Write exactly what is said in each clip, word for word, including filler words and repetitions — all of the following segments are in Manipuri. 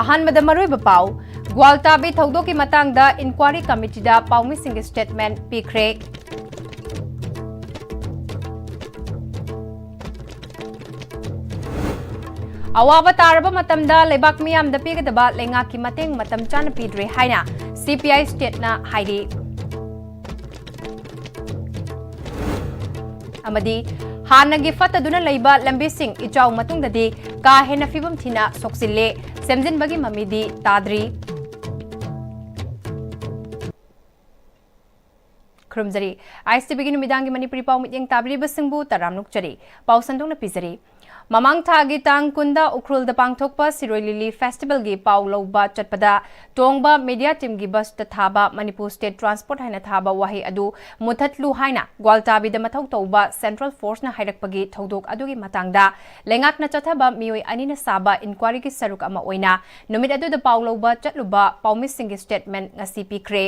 ꯑꯍꯥꯟꯕꯗ ꯃꯔꯨꯑꯣꯏꯕ ꯄꯥꯎ꯫ ꯒ꯭ꯋꯥꯜꯇꯥꯕꯤ ꯊꯧꯗꯣꯛꯀꯤ ꯃꯇꯥꯡꯗ ꯏꯟꯀ꯭ꯋꯥꯔꯤ ꯀꯃꯤꯇꯤꯗ ꯄꯥꯎꯃꯤꯁꯤꯡꯒꯤ ꯁ꯭ꯇꯦꯠꯃꯦꯟꯠ ꯄꯤꯈ꯭ꯔꯦ꯫ ꯑꯋꯥꯕ ꯇꯥꯔꯕ ꯃꯇꯝꯗ ꯂꯩꯕꯥꯛ ꯃꯤꯌꯥꯝꯗ ꯄꯤꯒꯗꯕ ꯂꯩꯉꯥꯛꯀꯤ ꯃꯇꯦꯡ ꯃꯇꯝ ꯆꯥꯅ ꯄꯤꯗ꯭ꯔꯦ ꯍꯥꯏꯅ ꯁꯤ ꯄꯤ ꯑꯥꯏ ꯁ꯭ꯇꯦꯠꯅ ꯍꯥꯏꯔꯤ꯫ ꯑꯃꯗꯤ ꯍꯥꯟꯅꯒꯤ ꯐꯠꯇꯗꯨꯅ ꯂꯩꯕ ꯂꯝꯕꯤꯁꯤꯡ ꯏꯆꯥꯎ ꯃꯇꯨꯡꯗꯗꯤ ꯀꯥ ꯍꯦꯟꯅ ꯐꯤꯕꯝ ꯊꯤꯅ ꯁꯣꯛꯆꯤꯜꯂꯦ, ꯁꯦꯝꯖꯤꯟꯕꯒꯤ ꯃꯃꯤꯗꯤ ꯇꯥꯗ꯭ꯔꯤ꯫ ꯈꯨꯔꯨꯝꯖꯔꯤ꯫ ꯑꯥꯏ ꯑꯦꯁ ꯇꯤ ꯚꯤꯒꯤ ꯅꯨꯃꯤꯗꯥꯡꯒꯤ ꯃꯅꯤꯄꯨꯔꯤ ꯄꯥꯎ ꯃꯤꯠꯌꯦꯡ ꯇꯥꯕꯤꯔꯤꯕꯁꯤꯡꯕꯨ ꯇꯔꯥꯝꯅ ꯑꯣꯛꯆꯔꯤ꯫ ꯄꯥꯎ ꯁꯟꯗꯣꯛꯅ ꯄꯤꯖꯔꯤ꯫ ꯃꯃꯥꯡ ꯊꯥꯒꯤ ꯇꯥꯡ ꯀꯨꯟꯗ ꯎꯈ꯭ꯔꯨꯜꯗ ꯄꯥꯡꯊꯣꯛꯄ ꯁꯤꯔꯣꯏ ꯂꯤꯂꯤ ꯐꯦꯁꯇꯤꯚꯦꯜꯒꯤ ꯄꯥꯎ ꯂꯧꯕ ꯆꯠꯄꯗ ꯇꯣꯡꯕ ꯃꯤꯗꯤꯌꯥ ꯇꯤꯝꯒꯤ ꯕꯁꯇ ꯊꯥꯕ ꯃꯅꯤꯄꯨꯔ ꯁ꯭ꯇꯦꯠ ꯇ꯭ꯔꯥꯟꯁꯄꯣꯔꯠ ꯍꯥꯏꯅ ꯊꯥꯕ ꯋꯥꯍꯩ ꯑꯗꯨ ꯃꯨꯊꯠꯂꯨ ꯍꯥꯏꯅ ꯒ꯭ꯋꯥꯜꯇꯥꯕꯤꯗ ꯃꯊꯧ ꯇꯧꯕ ꯁꯦꯟꯇ꯭ꯔꯦꯜ ꯐꯣꯔꯁꯅ ꯍꯥꯏꯔꯛꯄꯒꯤ ꯊꯧꯗꯣꯛ ꯑꯗꯨꯒꯤ ꯃꯇꯥꯡꯗ ꯂꯩꯉꯥꯛꯅ ꯆꯠꯊꯕ ꯃꯤꯑꯣꯏ ꯑꯅꯤꯅ ꯁꯥꯕ ꯏꯟꯀ꯭ꯋꯥꯔꯤꯒꯤ ꯁꯔꯨꯛ ꯑꯃ ꯑꯣꯏꯅ ꯅꯨꯃꯤꯠ ꯑꯗꯨꯗ ꯄꯥꯎ ꯂꯧꯕ ꯆꯠꯂꯨꯕ ꯄꯥꯎꯃꯤꯁꯤꯡꯒꯤ ꯁ꯭ꯇꯦꯠꯃꯦꯟꯠ ꯉꯁꯤ ꯄꯤꯈ꯭ꯔꯦ꯫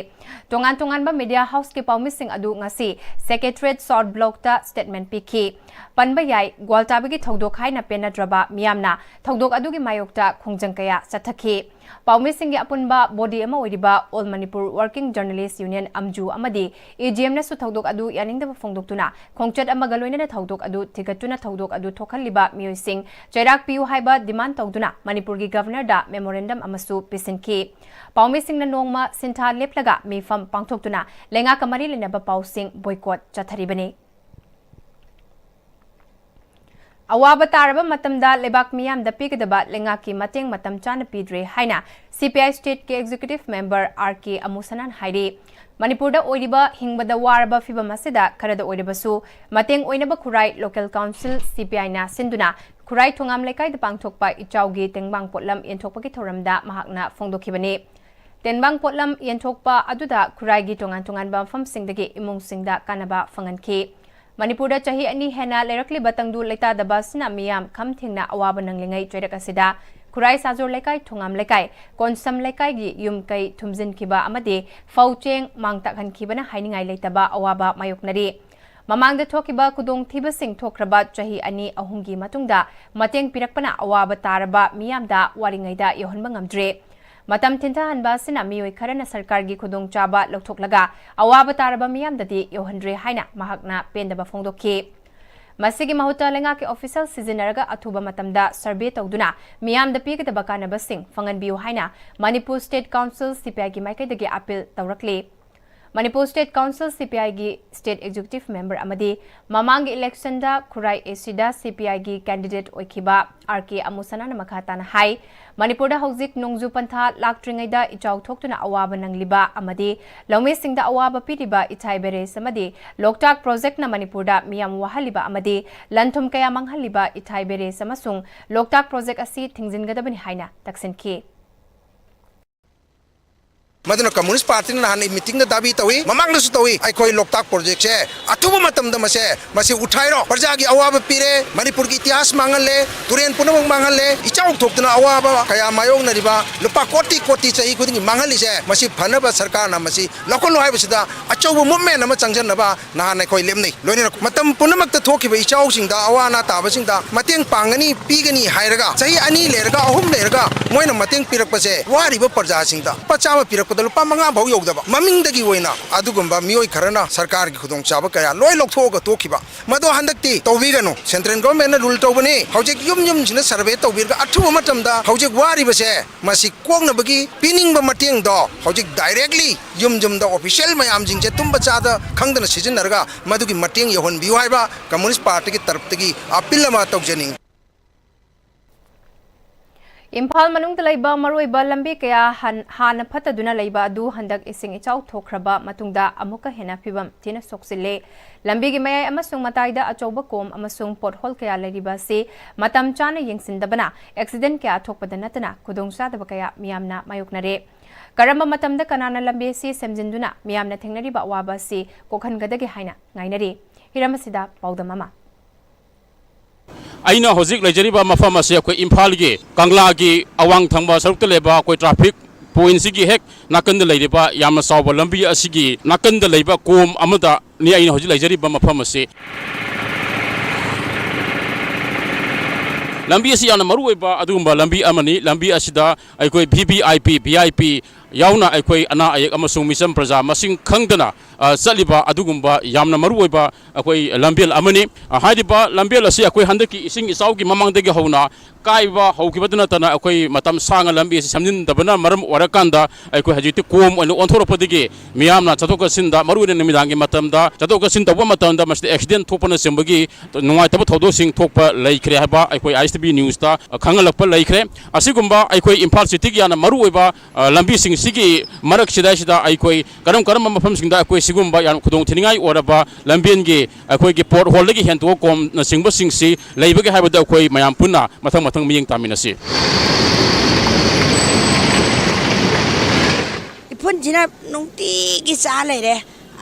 ꯇꯣꯉꯥꯟ ꯇꯣꯉꯥꯟꯕ ꯃꯤꯗꯤꯌꯥ ꯍꯥꯎꯁꯀꯤ ꯄꯥꯎꯃꯤꯁꯤꯡ ꯑꯗꯨ ꯉꯁꯤ ꯁꯦꯀ꯭ꯔꯦꯇꯔꯤꯌꯦꯠ ꯁꯥꯎꯠ ꯕ꯭ꯂꯣꯛꯇ ꯁ꯭ꯇꯦꯠꯃꯦꯟꯠ ꯄꯤꯈꯤ꯫ ꯄꯟꯕ ꯌꯥꯏ, ꯒ꯭ꯋꯥꯜꯇꯥꯕꯤꯒꯤ ꯊꯧꯗꯣꯛ ꯍꯥꯏꯅ ꯄꯦꯟꯅꯗ꯭ꯔꯕ ꯃꯤꯌꯥꯝꯅ ꯊꯧꯗꯣꯛ ꯑꯗꯨꯒꯤ ꯃꯥꯌꯣꯛꯇ ꯈꯣꯡꯖꯪ ꯀꯌꯥ ꯆꯠꯊꯈꯤ꯫ ꯄꯥꯎꯃꯤꯁꯤꯡꯒꯤ ꯑꯄꯨꯟꯕ ꯕꯣꯗꯤ ꯑꯃ ꯑꯣꯏꯔꯤꯕ all Manipur working journalists union, ꯑꯝꯖꯨ, ꯑꯃꯗꯤ ꯏ ꯖꯤ ꯑꯦꯝꯅꯁꯨ ꯊꯧꯗꯣꯛ ꯑꯗꯨ ꯌꯥꯅꯤꯡꯗꯕ ꯐꯣꯡꯗꯣꯛꯇꯨꯅ ꯈꯣꯡꯆꯠ ꯑꯃꯒ ꯂꯣꯏꯅꯅ ꯊꯧꯗꯣꯛ ꯑꯗꯨ ꯊꯤꯒꯠꯇꯨꯅ ꯊꯧꯗꯣꯛ ꯑꯗꯨ ꯊꯣꯛꯍꯜꯂꯤꯕ ꯃꯤꯑꯣꯏꯁꯤꯡ ꯆꯩꯔꯥꯛ ꯄꯤꯌꯨ ꯍꯥꯏꯕ ꯗꯤꯃꯥꯟ ꯇꯧꯗꯨꯅ ꯃꯅꯤꯄꯨꯔꯒꯤ ꯒꯚꯔꯅꯔꯗ ꯃꯦꯃꯣꯔꯦꯟꯗꯝ ꯑꯃꯁꯨ ꯄꯤꯁꯤꯟꯈꯤ꯫ ꯄꯥꯎꯃꯤꯁꯤꯡꯅ ꯅꯣꯡꯃ ꯁꯤꯟꯊꯥ ꯂꯦꯞꯂꯒ ꯃꯤꯐꯝ ꯄꯥꯡꯊꯣꯛꯇꯨꯅ ꯂꯩꯉꯥꯛꯀ ꯃꯔꯤ ꯂꯩꯅꯕ ꯄꯥꯎꯁꯤꯡ ꯕꯣꯏꯀꯣꯠ ꯆꯠꯊꯔꯤꯕꯅꯤ꯫ ꯑꯋꯥꯕ ꯇꯥꯔꯕ ꯃꯇꯝꯗ ꯂꯩꯕꯥꯛ ꯃꯤꯌꯥꯝꯗ ꯄꯤꯒꯗꯕ ꯂꯩꯉꯥꯛꯀꯤ ꯃꯇꯦꯡ ꯃꯇꯝ ꯆꯥꯅ ꯄꯤꯗ꯭ꯔꯦ ꯍꯥꯏꯅ ꯁꯤ ꯄꯤ ꯑꯥꯏ ꯁ꯭ꯇꯦꯠꯀꯤ ꯑꯦꯛꯖꯤꯀ꯭ꯌꯨꯇꯤꯚ ꯃꯦꯝꯕꯔ ꯑꯥꯔ ꯀꯦ ꯑꯃꯨꯁꯅꯥꯟ ꯍꯥꯏꯔꯤ꯫ ꯃꯅꯤꯄꯨꯔꯗ ꯑꯣꯏꯔꯤꯕ ꯍꯤꯡꯕꯗ ꯋꯥꯔꯕ ꯐꯤꯚꯝ ꯑꯁꯤꯗ ꯈꯔꯗ ꯑꯣꯏꯔꯕꯁꯨ ꯃꯇꯦꯡ ꯑꯣꯏꯅꯕ ꯈꯨꯔꯥꯏ ꯂꯣꯀꯦꯜ ꯀꯥꯎꯟꯁꯤꯜ, ꯁꯤ ꯄꯤ ꯑꯥꯏꯅ ꯁꯤꯟꯗꯨꯅ ꯈꯨꯔꯥꯏ ꯊꯣꯉꯥꯝ ꯂꯩꯀꯥꯏꯗ ꯄꯥꯡꯊꯣꯛꯄ ꯏꯆꯥꯎꯒꯤ ꯇꯦꯡꯕꯥꯡ ꯄꯣꯠꯂꯝ ꯌꯦꯟꯊꯣꯛꯄꯒꯤ ꯊꯧꯔꯝꯗ ꯃꯍꯥꯛꯅ ꯐꯣꯡꯗꯣꯛꯈꯤꯕꯅꯤ꯫ ꯇꯦꯡꯕꯥꯡ ꯄꯣꯠꯂꯝ ꯌꯦꯟꯊꯣꯛꯄ ꯑꯗꯨꯗ ꯈꯨꯔꯥꯏꯒꯤ ꯇꯣꯉꯥꯟ ꯇꯣꯉꯥꯟꯕ ꯃꯐꯝꯁꯤꯡꯗꯒꯤ ꯏꯃꯨꯡꯁꯤꯡꯗ ꯀꯥꯟꯅꯕ ꯐꯪꯍꯟꯈꯤ꯫ ꯃꯅꯤꯄꯨꯔꯗ ꯆꯍꯤ ꯑꯅꯤ ꯍꯦꯟꯅ ꯂꯩꯔꯛꯂꯤꯕ ꯇꯪꯗꯨ ꯂꯩꯇꯥꯗꯕ ꯑꯁꯤꯅ ꯃꯤꯌꯥꯝ ꯈꯝ ꯊꯦꯡꯅ ꯑꯋꯥꯕ ꯅꯪꯂꯤꯉꯩ ꯆꯩꯔꯛ ꯑꯁꯤꯗ ꯈꯨꯔꯥꯏ ꯁꯥꯖꯣꯔ ꯂꯩꯀꯥꯏ, ꯊꯣꯉꯥꯝ ꯂꯩꯀꯥꯏ, ꯀꯣꯟꯁꯝ ꯂꯩꯀꯥꯏꯒꯤ ꯌꯨꯝ ꯀꯩ ꯊꯨꯝꯖꯤꯟꯈꯤꯕ ꯑꯃꯗꯤ ꯐꯧ ꯆꯦꯡ ꯃꯥꯡ ꯇꯥꯛꯍꯟꯈꯤꯕꯅ ꯍꯥꯏꯅꯤꯡꯉꯥꯏ ꯂꯩꯇꯕ ꯑꯋꯥꯕ ꯃꯥꯌꯣꯛꯅꯔꯤ꯫ ꯃꯃꯥꯡꯗ ꯊꯣꯛꯈꯤꯕ ꯈꯨꯗꯣꯡꯊꯤꯕꯁꯤꯡ ꯊꯣꯛꯈ꯭ꯔꯕ ꯆꯍꯤ ꯑꯅꯤ ꯑꯍꯨꯝꯒꯤ ꯃꯇꯨꯡꯗ ꯃꯇꯦꯡ ꯄꯤꯔꯛꯄꯅ ꯑꯋꯥꯕ ꯇꯥꯔꯕ ꯃꯤꯌꯥꯝꯗ ꯋꯥꯔꯤꯉꯩꯗ ꯌꯧꯍꯟꯕ ꯉꯝꯗ꯭ꯔꯦ꯫ ꯃꯇꯝ ꯊꯤꯟꯊꯍꯟꯕ ꯑꯁꯤꯅ ꯃꯤꯑꯣꯏ ꯈꯔꯅ ꯁꯔꯀꯥꯔꯒꯤ ꯈꯨꯗꯣꯡꯆꯥꯕ ꯂꯧꯊꯣꯛꯂꯒ ꯑꯋꯥꯕ ꯇꯥꯔꯕ ꯃꯤꯌꯥꯝꯗꯗꯤ ꯌꯧꯍꯟꯗ꯭ꯔꯦ ꯍꯥꯏꯅ ꯃꯍꯥꯛꯅ ꯄꯦꯟꯗꯕ ꯐꯣꯡꯗꯣꯛꯈꯤ꯫ ꯃꯁꯤꯒꯤ ꯃꯍꯨꯠꯇ ꯂꯩꯉꯥꯛꯀꯤ official ꯁꯤꯖꯤꯟꯅꯔꯒ ꯑꯊꯨꯕ ꯃꯇꯝꯗ survey ꯇꯧꯗꯨꯅ ꯃꯤꯌꯥꯝꯗ ꯄꯤꯒꯗꯕ ꯀꯥꯟꯅꯕꯁꯤꯡ ꯐꯪꯍꯟꯕꯤꯌꯨ ꯍꯥꯏꯅ Manipur State Council, C P I ꯒꯤ ꯃꯥꯏꯀꯩꯗꯒꯤ appeal ꯇꯧꯔꯛꯂꯤ꯫ Manipur State Council, C P I ꯒꯤ state executive member ꯑꯃꯗꯤ ꯃꯃꯥꯡꯒꯤ election the Khurai A C the C P I ꯒꯤ candidate ꯑꯣꯏꯈꯤꯕ R K ꯑꯃꯨꯁꯅꯥꯅ ꯃꯈꯥ ꯇꯥꯅ ꯍꯥꯏ, ꯃꯅꯤꯄꯨꯔꯗ ꯍꯧꯖꯤꯛ ꯅꯣꯡꯖꯨ ꯄꯟꯊꯥ ꯂꯥꯛꯇ꯭ꯔꯤꯉꯩꯗ ꯏꯆꯥꯎ ꯊꯣꯛꯇꯨꯅ ꯑꯋꯥꯕ ꯅꯪꯂꯤꯕ ꯑꯃꯗꯤ ꯂꯧꯃꯤꯁꯤꯡꯗ ꯑꯋꯥꯕ ꯄꯤꯔꯤꯕ ꯏꯊꯥꯏ barrage ꯑꯃꯗꯤ ꯂꯣꯛꯇꯥꯛ project ꯅ ꯃꯅꯤꯄꯨꯔꯗ ꯃꯤꯌꯥꯝ ꯋꯥꯍꯜꯂꯤꯕ ꯑꯃꯗꯤ ꯂꯟ ꯊꯨꯝ ꯀꯌꯥ ꯃꯥꯡꯍꯜꯂꯤꯕ ꯏꯊꯥꯏ barrage ꯑꯃꯁꯨꯡ ꯂꯣꯛꯇꯥꯛ project ꯑꯁꯤ ꯊꯤꯡꯖꯤꯟꯒꯗꯕꯅꯤ ꯍꯥꯏꯅ ꯇꯛꯁꯤꯟꯈꯤ꯫ ꯃꯗꯨꯅ Communist Party ꯅ ꯅꯍꯥꯟ meeting ꯗ ꯗꯥꯕꯤ ꯇꯧꯏ, ꯃꯃꯥꯡꯗꯁꯨ ꯇꯧꯏ, ꯑꯩꯈꯣꯏ ꯂꯣꯛꯇꯥꯛ project ꯁꯦ ꯑꯊꯨꯕ ꯃꯇꯝꯗ ꯃꯁꯦ, ꯃꯁꯤ ꯎꯠꯊꯥꯏꯔꯣ, ꯄ꯭ꯔꯖꯥꯒꯤ ꯑꯋꯥꯕ ꯄꯤꯔꯦ, ꯃꯅꯤꯄꯨꯔꯒꯤ ꯏꯇꯤꯍꯥꯁ ꯃꯥꯡꯍꯜꯂꯦ, ꯇꯨꯔꯦꯟ ꯄꯨꯝꯅꯃꯛ ꯃꯥꯡꯍꯜꯂꯦ, ꯏꯆꯥꯎ ꯊꯣꯛꯇꯨꯅ ꯑꯋꯥꯕ ꯀꯌꯥ ꯃꯥꯌꯣꯛꯅꯔꯤꯕ, ꯂꯨꯄꯥ ꯀꯣꯇꯤ ꯀꯣꯇꯤ ꯆꯍꯤ ꯈꯨꯗꯤꯡꯒꯤ ꯃꯥꯡꯍꯜꯂꯤꯁꯦ, ꯃꯁꯤ ꯐꯅꯕ ꯁꯔꯀꯥꯔꯅ ꯃꯁꯤ ꯂꯧꯈꯠꯂꯨ ꯍꯥꯏꯕꯁꯤꯗ ꯑꯆꯧꯕ movement ꯑꯃ ꯆꯪꯁꯤꯟꯅꯕ ꯅꯍꯥꯟ ꯑꯩꯈꯣꯏ ꯂꯦꯞꯅꯩ꯫ ꯂꯣꯏꯅꯅ ꯃꯇꯝ ꯄꯨꯝꯅꯃꯛꯇ ꯊꯣꯛꯈꯤꯕ ꯏꯆꯥꯎꯁꯤꯡꯗ, ꯑꯋꯥ ꯑꯅꯥ ꯇꯥꯕꯁꯤꯡꯗ ꯃꯇꯦꯡ ꯄꯥꯡꯒꯅꯤ, ꯄꯤꯒꯅꯤ ꯍꯥꯏꯔꯒ ꯆꯍꯤ ꯑꯅꯤ ꯂꯩꯔꯒ, ꯑꯍꯨꯝ ꯂꯩꯔꯒ ꯃꯣꯏꯅ ꯃꯇꯦꯡ ꯄꯤꯔꯛꯄꯁꯦ, ꯋꯥꯔꯤꯕ ꯄ꯭ꯔꯖꯥꯁꯤꯡꯗ ꯂꯨꯄꯥ ꯆꯥꯝꯃ ꯄꯤꯔꯛꯄꯗ ꯂꯨꯄꯥ ꯃꯉꯥ ꯐꯥꯎ ꯌꯧꯗꯕ, ꯃꯃꯤꯡꯗꯒꯤ ꯑꯣꯏꯅ ꯑꯗꯨꯒꯨꯝꯕ ꯃꯤꯑꯣꯏ ꯈꯔꯅ ꯁꯔꯀꯥꯔꯒꯤ ꯈꯨꯗꯣꯡꯆꯥꯕ ꯀꯌꯥ ꯂꯣꯏ ꯂꯧꯊꯣꯛꯑꯒ ꯇꯣꯛꯈꯤꯕ꯫ ꯃꯗꯣ ꯍꯟꯗꯛꯇꯤ ꯇꯧꯕꯤꯒꯅꯨ꯫ Central Government ꯅ rule ꯇꯧꯕꯅꯤ꯫ ꯍꯧꯖꯤꯛ ꯌꯨꯝ ꯌꯨꯝꯁꯤꯅ survey ꯇꯧꯕꯤꯔꯒ ꯑꯊꯨꯕ ꯃꯇꯝꯗ ꯍꯧꯖꯤꯛ ꯋꯥꯔꯤꯕꯁꯦ ꯃꯁꯤ ꯀꯣꯛꯅꯕꯒꯤ ꯄꯤꯅꯤꯡꯕ ꯃꯇꯦꯡꯗꯣ ꯍꯧꯖꯤꯛ directly ꯌꯨꯝ ꯌꯨꯝꯗ official ꯃꯌꯥꯝꯁꯤꯡꯁꯦ ꯇꯨꯝꯕ ꯆꯥꯗ ꯈꯪꯗꯅ ꯁꯤꯖꯤꯟꯅꯔꯒ ꯃꯗꯨꯒꯤ ꯃꯇꯦꯡ ꯌꯧꯍꯟꯕꯤꯌꯨ ꯍꯥꯏꯕ Communist Party ꯒꯤ ꯇꯔꯞꯇꯒꯤ appeal ꯑꯃ ꯇꯧꯖꯅꯤꯡꯏ꯫ ꯏꯝꯐꯥꯜ ꯃꯅꯨꯡꯗ ꯂꯩꯕ ꯃꯔꯨꯑꯣꯏꯕ ꯂꯝꯕꯤ ꯀꯌꯥ ꯍꯟ-, ꯍꯥꯟꯅ ꯐꯠꯇꯗꯨꯅ ꯂꯩꯕ ꯑꯗꯨ ꯍꯟꯗꯛ ꯏꯁꯤꯡ ꯏꯆꯥꯎ ꯊꯣꯛꯈ꯭ꯔꯕ ꯃꯇꯨꯡꯗ ꯑꯃꯨꯛꯀ ꯍꯦꯟꯅ ꯐꯤꯕꯝ ꯊꯤꯅ ꯁꯣꯛꯆꯤꯜꯂꯦ꯫ ꯂꯝꯕꯤꯒꯤ ꯃꯌꯥꯏ ꯑꯃꯁꯨꯡ ꯃꯇꯥꯏꯗ ꯑꯆꯧꯕ ꯀꯣꯝ ꯑꯃꯁꯨꯡ pothole ꯀꯌꯥ ꯂꯩꯔꯤꯕ ꯑꯁꯤ ꯃꯇꯝ ꯆꯥꯅ ꯌꯦꯡꯁꯤꯟꯗꯕꯅ accident ꯀꯌꯥ ꯊꯣꯛꯄꯗ ꯅꯠꯇꯅ ꯈꯨꯗꯣꯡꯆꯥꯗꯕ ꯀꯌꯥ ꯃꯤꯌꯥꯝꯅ ꯃꯥꯌꯣꯛꯅꯔꯦ꯫ ꯀꯔꯝꯕ ꯃꯇꯝꯗ ꯀꯅꯥꯅ ꯂꯝꯕꯤ ꯑꯁꯤ ꯁꯦꯝꯖꯤꯟꯗꯨꯅ ꯃꯤꯌꯥꯝꯅ ꯊꯦꯡꯅꯔꯤꯕ ꯑꯋꯥꯕ ꯑꯁꯤ ꯀꯣꯛꯍꯟꯒꯗꯒꯦ ꯍꯥꯏꯅ ꯉꯥꯏꯅꯔꯤ꯫ ꯍꯤꯔꯝ ꯑꯁꯤꯗ ꯄꯥꯎꯗꯝ ꯑꯃ꯫ ꯑꯩꯅ ꯍꯧꯖꯤꯛ ꯂꯩꯖꯔꯤꯕ ꯃꯐꯝ ꯑꯁꯤ ꯑꯩꯈꯣꯏ ꯏꯝꯐꯥꯜꯒꯤ ꯀꯪꯂꯥꯒꯤ ꯑꯋꯥꯡ ꯊꯪꯕ ꯁꯔꯨꯛꯇ ꯂꯩꯕ ꯑꯩꯈꯣꯏ traffic ꯄꯣꯏꯟꯠꯁꯤꯒꯤ ꯍꯦꯛ ꯅꯥꯀꯟꯗ ꯂꯩꯔꯤꯕ ꯌꯥꯝꯅ ꯆꯥꯎꯕ ꯂꯝꯕꯤ ꯑꯁꯤꯒꯤ ꯅꯥꯀꯟꯗ ꯂꯩꯕ ꯀꯣꯝ ꯑꯃꯗꯅꯤ ꯑꯩꯅ ꯍꯧꯖꯤꯛ ꯂꯩꯖꯔꯤꯕ ꯃꯐꯝ ꯑꯁꯤ꯫ ꯂꯝꯕꯤ ꯑꯁꯤ ꯌꯥꯝꯅ ꯃꯔꯨ ꯑꯣꯏꯕ ꯑꯗꯨꯒꯨꯝꯕ ꯂꯝꯕꯤ ꯑꯃꯅꯤ꯫ ꯂꯝꯕꯤ ꯑꯁꯤꯗ ꯑꯩꯈꯣꯏ V V I P, V I P ꯌꯥꯎꯅ ꯑꯩꯈꯣꯏ ꯑꯅꯥ ꯑꯌꯦꯛ ꯑꯃꯁꯨꯡ ꯃꯤꯆꯝ ꯄ꯭ꯔꯖꯥ ꯃꯁꯤꯡ ꯈꯪꯗꯅ, ꯑ, ꯆꯠꯂꯤꯕ ꯑꯗꯨꯒꯨꯝꯕ ꯌꯥꯝꯅ ꯃꯔꯨ ꯑꯣꯏꯕ ꯑꯩꯈꯣꯏ ꯂꯝꯕꯦꯜ ꯑꯃꯅꯤ꯫ ꯑ, ꯍꯥꯏꯔꯤꯕ ꯂꯝꯕꯦꯜ ꯑꯁꯤ ꯑꯩꯈꯣꯏ ꯍꯟꯗꯛꯀꯤ ꯏꯁꯤꯡ ꯏꯆꯥꯎꯒꯤ ꯃꯃꯥꯡꯗꯒꯤ ꯍꯧꯅ ꯀꯥꯏꯕ ꯍꯧꯈꯤꯕꯇ ꯅꯠꯇꯅ ꯑꯩꯈꯣꯏ ꯃꯇꯝ ꯁꯥꯡꯅ ꯂꯝꯕꯤ ꯑꯁꯤ ꯁꯦꯝꯖꯤꯟꯗꯕꯅ ꯃꯔꯝ ꯑꯣꯏꯔꯀꯥꯟꯗ ꯑꯩꯈꯣꯏ ꯍꯧꯖꯤꯛꯇꯤ ꯀꯣꯝ ꯑꯣꯏꯅ ꯑꯣꯟꯊꯣꯔꯛꯄꯗꯒꯤ ꯃꯤꯌꯥꯝꯅ ꯆꯠꯊꯣꯛ ꯆꯠꯁꯤꯟꯗ, ꯃꯔꯨꯑꯣꯏꯅ ꯅꯨꯃꯤꯗꯥꯡꯒꯤ ꯃꯇꯝꯗ ꯆꯠꯊꯣꯛ ꯆꯠꯁꯤꯟ ꯇꯧꯕ ꯃꯇꯝꯗ ꯃꯁꯤꯗ ꯑꯦꯛꯁꯤꯗꯦꯟ ꯊꯣꯛꯄꯅꯆꯤꯡꯕꯒꯤ ꯅꯨꯡꯉꯥꯏꯇꯕ ꯊꯧꯗꯣꯛꯁꯤꯡ ꯊꯣꯛꯄ ꯂꯩꯈ꯭ꯔꯦ ꯍꯥꯏꯕ ꯑꯩꯈꯣꯏ ꯑꯥꯏ ꯑꯦꯁ ꯇꯤ ꯚꯤ ꯅ꯭ꯌꯨꯁꯇ ꯈꯪꯍꯜꯂꯛꯄ ꯂꯩꯈ꯭ꯔꯦ꯫ ꯑꯁꯤꯒꯨꯝꯕ ꯑꯩꯈꯣꯏ ꯏꯝꯐꯥꯜ ꯁꯤꯇꯤꯒꯤ ꯌꯥꯝꯅ ꯃꯔꯨꯑꯣꯏꯕ, ꯑ, ꯂꯝꯕꯤꯁꯤꯡꯁꯤꯒꯤ ꯃꯔꯛꯁꯤꯗꯩꯁꯤꯗ ꯑꯩꯈꯣꯏ ꯀꯔꯝ ꯀꯔꯝꯕ ꯃꯐꯝꯁꯤꯡꯗ ꯑꯩꯈꯣꯏ ꯁꯤꯒꯨꯝꯕ ꯌꯥꯝ ꯈꯨꯗꯣꯡꯊꯤꯅꯤꯡꯉꯥꯏ ꯑꯣꯏꯔꯕ ꯂꯝꯕꯦꯟꯒꯤ ꯑꯩꯈꯣꯏꯒꯤ ꯄꯣꯠ ꯍꯣꯜꯗꯒꯤ ꯍꯦꯟꯇꯣꯛꯑ ꯀꯣꯝꯅꯆꯤꯡꯕꯁꯤꯡꯁꯤ ꯂꯩꯕꯒꯦ ꯍꯥꯏꯕꯗ ꯑꯩꯈꯣꯏ ꯃꯌꯥꯝ ꯄꯨꯟꯅ ꯃꯊꯪ ꯃꯊꯪ ꯃꯤꯠꯌꯦꯡ ꯇꯥꯃꯤꯟꯅꯁꯤ꯫ ꯏꯐꯨꯟꯁꯤꯅ ꯅꯨꯡꯇꯤꯒꯤ ꯆꯥ ꯂꯩꯔꯦ꯫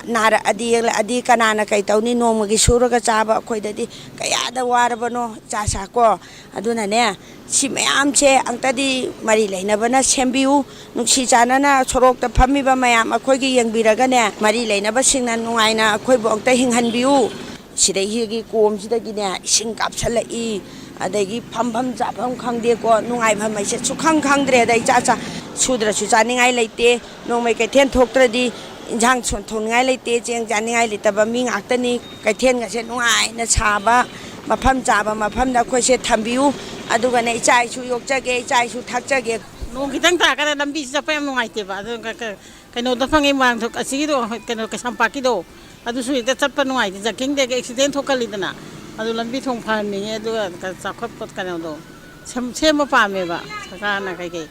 ꯅꯥꯔꯛꯑꯗꯤ ꯌꯦꯛꯂꯛꯑꯗꯤ ꯀꯅꯥꯅ ꯀꯩ ꯇꯧꯅꯤ? ꯅꯣꯡꯃꯒꯤ ꯁꯨꯔꯒ ꯆꯥꯕ ꯑꯩꯈꯣꯏꯗꯗꯤ ꯀꯌꯥꯗ ꯋꯥꯔꯕꯅꯣ, ꯏꯆꯥ ꯁꯥ ꯀꯣ꯫ ꯑꯗꯨꯅꯅꯦ, ꯁꯤ ꯃꯌꯥꯝꯁꯦ ꯑꯝꯇꯗꯤ ꯃꯔꯤ ꯂꯩꯅꯕꯅ ꯁꯦꯝꯕꯤꯌꯨ꯫ ꯅꯨꯡꯁꯤ ꯆꯥꯟꯅꯅ ꯁꯣꯔꯣꯛꯇ ꯐꯝꯃꯤꯕ ꯃꯌꯥꯝ ꯑꯩꯈꯣꯏꯒꯤ ꯌꯦꯡꯕꯤꯔꯒꯅꯦ, ꯃꯔꯤ ꯂꯩꯅꯕꯁꯤꯡꯅ ꯅꯨꯡꯉꯥꯏꯅ ꯑꯩꯈꯣꯏꯕꯨ ꯑꯝꯇ ꯍꯤꯡꯍꯟꯕꯤꯌꯨ꯫ ꯁꯤꯗꯩꯁꯤꯒꯤ ꯀꯣꯝꯁꯤꯗꯒꯤꯅꯦ ꯏꯁꯤꯡ ꯀꯥꯞꯁꯤꯜꯂꯛꯏ, ꯑꯗꯒꯤ ꯐꯝꯐꯝ ꯆꯥꯐꯝ ꯈꯪꯗꯦꯀꯣ, ꯅꯨꯡꯉꯥꯏꯐꯝ ꯍꯥꯏꯁꯦ ꯁꯨꯈꯪ ꯈꯪꯗ꯭ꯔꯦꯗ꯫ ꯏꯆꯥ ꯆꯥ-, ꯁꯨꯗ꯭ꯔꯁꯨ ꯆꯥꯅꯤꯡꯉꯥꯏ ꯂꯩꯇꯦ, ꯅꯣꯡꯃꯩ ꯀꯩꯊꯦꯜ ꯊꯣꯛꯇ꯭ꯔꯗꯤ ꯏꯟꯁꯥꯡ ꯁꯣꯟ-, ꯊꯣꯡꯅꯤꯡꯉꯥꯏ ꯂꯩꯇꯦ, ꯆꯦꯡ ꯆꯥꯅꯤꯡꯉꯥꯏ ꯂꯩꯇꯕ ꯃꯤ ꯉꯥꯛꯇꯅꯤ꯫ ꯀꯩꯊꯦꯜꯒꯁꯦ ꯅꯨꯡꯉꯥꯏꯅ ꯁꯥꯕ, ꯃꯐꯝ ꯆꯥꯕ ꯃꯐꯝꯗ ꯑꯩꯈꯣꯏꯁꯦ ꯊꯝꯕꯤꯌꯨ꯫ ꯑꯗꯨꯒꯅꯦ, ꯏꯆꯥ ꯏꯁꯨ ꯌꯣꯛꯆꯒꯦ, ꯏꯆꯥ ꯏꯁꯨ ꯊꯥꯛꯆꯒꯦ꯫ ꯅꯣꯡ ꯈꯤꯇꯪ ꯇꯥꯔꯀꯥꯟꯗ ꯂꯝꯕꯤꯁꯤ ꯆꯠꯄ ꯌꯥꯝ ꯅꯨꯡꯉꯥꯏꯇꯦꯕ꯫ ꯑꯗꯨ ꯀ-, ꯀ-, ꯀꯩꯅꯣꯗ ꯐꯪꯉꯤ, ꯃꯣꯏꯔꯥꯡꯊꯣꯛ ꯑꯁꯤꯒꯤꯗꯣ, ꯀꯩꯅꯣ, ꯀꯩꯁꯥꯝꯄꯥꯠꯀꯤꯗꯣ, ꯑꯗꯨꯁꯨ ꯍꯦꯛꯇ ꯆꯠꯄ ꯅꯨꯡꯉꯥꯏꯇꯦ, ꯖꯥꯀꯤꯡꯗꯒꯤ ꯑꯦꯛꯁꯤꯗꯦꯟ ꯊꯣꯛꯀꯜꯂꯤꯗꯅ꯫ ꯑꯗꯨ ꯂꯝꯕꯤ ꯊꯣꯡ ꯐꯍꯟꯅꯤꯡꯉꯦ, ꯑꯗꯨꯒ ꯆꯥꯎꯈꯠꯄ ꯀꯩꯅꯣꯗꯣ ꯁꯦꯝ-, ꯁꯦꯝꯕ ꯄꯥꯝꯃꯦꯕ ꯁꯔꯀꯥꯔꯅ ꯀꯩꯀꯩ꯫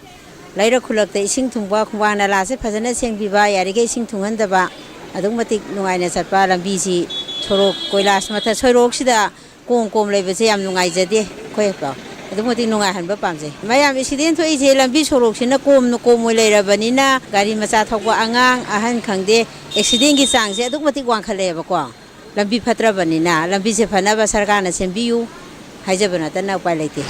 ꯂꯩꯔꯛ ꯈꯨꯜꯂꯛꯇ ꯏꯁꯤꯡ ꯊꯨꯡꯕ, ꯈꯣꯡꯕꯥꯟ ꯅꯂꯥꯁꯦ ꯐꯖꯅ ꯁꯦꯡꯕꯤꯕ, ꯌꯥꯔꯤꯈꯩ ꯏꯁꯤꯡ ꯊꯨꯡꯍꯟꯗꯕ, ꯑꯗꯨꯛ ꯃꯇꯤꯛ ꯅꯨꯡꯉꯥꯏꯅ ꯆꯠꯄ ꯂꯝꯕꯤꯁꯤ, ꯁꯣꯔꯣꯛ ꯀꯣꯏꯂꯥꯁ ꯃꯊꯛ ꯁꯣꯔꯣꯛꯁꯤꯗ ꯀꯣꯝ ꯀꯣꯝ ꯂꯩꯕꯁꯦ ꯌꯥꯝ ꯅꯨꯡꯉꯥꯏꯖꯗꯦ ꯑꯩꯈꯣꯏ꯫ ꯑꯗꯨꯛ ꯃꯇꯤꯛ ꯅꯨꯡꯉꯥꯏꯍꯟꯕ ꯄꯥꯝꯖꯩ꯫ ꯃꯌꯥꯝ ꯑꯦꯛꯁꯤꯗꯦꯟ ꯊꯣꯛꯏꯁꯦ ꯂꯝꯕꯤ ꯁꯣꯔꯣꯛꯁꯤꯅ ꯀꯣꯝꯅ ꯀꯣꯝ ꯑꯣꯏ ꯂꯩꯔꯕꯅꯤꯅ, ꯒꯥꯔꯤ ꯃꯆꯥ ꯊꯧꯕ ꯑꯉꯥꯡ ꯑꯍꯟ ꯈꯪꯗꯦ, ꯑꯦꯛꯁꯤꯗꯦꯟꯒꯤ ꯆꯥꯡꯁꯦ ꯑꯗꯨꯛ ꯃꯇꯤꯛ ꯋꯥꯡꯈꯠꯂꯛꯑꯦꯕꯀꯣ꯫ ꯂꯝꯕꯤ ꯐꯠꯇ꯭ꯔꯕꯅꯤꯅ ꯂꯝꯕꯤꯁꯦ ꯐꯅꯕ ꯁꯔꯀꯥꯔꯅ ꯁꯦꯝꯕꯤꯌꯨ ꯍꯥꯏꯖꯕ ꯅꯠꯇꯅ ꯎꯄꯥꯏ ꯂꯩꯇꯦ꯫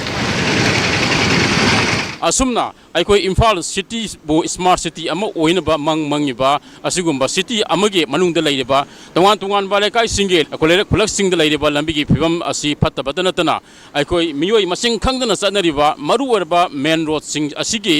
ꯑꯁꯨꯝꯅ ꯑꯩꯈꯣꯏ ꯏꯝꯐꯥꯜ ꯁꯤꯇꯤꯕꯨ ꯁ꯭ꯃꯥꯔꯠ ꯁꯤꯇꯤ ꯑꯃ ꯑꯣꯏꯅꯕ ꯃꯪ ꯃꯪꯉꯤꯕ ꯑꯁꯤꯒꯨꯝꯕ ꯁꯤꯇꯤ ꯑꯃꯒꯤ ꯃꯅꯨꯡꯗ ꯂꯩꯔꯤꯕ ꯇꯣꯉꯥꯟ ꯇꯣꯉꯥꯟꯕ ꯂꯩꯀꯥꯏꯁꯤꯡꯒꯤ ꯈꯨꯂꯩꯔꯛ ꯈꯨꯂꯛꯁꯤꯡꯗ ꯂꯩꯔꯤꯕ ꯂꯝꯕꯤꯒꯤ ꯐꯤꯕꯝ ꯑꯁꯤ ꯐꯠꯇꯕꯇ ꯅꯠꯇꯅ ꯑꯩꯈꯣꯏ ꯃꯤꯑꯣꯏ ꯃꯁꯤꯡ ꯈꯪꯗꯅ ꯆꯠꯅꯔꯤꯕ ꯃꯔꯨ ꯑꯣꯏꯔꯕ ꯃꯦꯟ ꯔꯣꯗꯁꯤꯡ ꯑꯁꯤꯒꯤ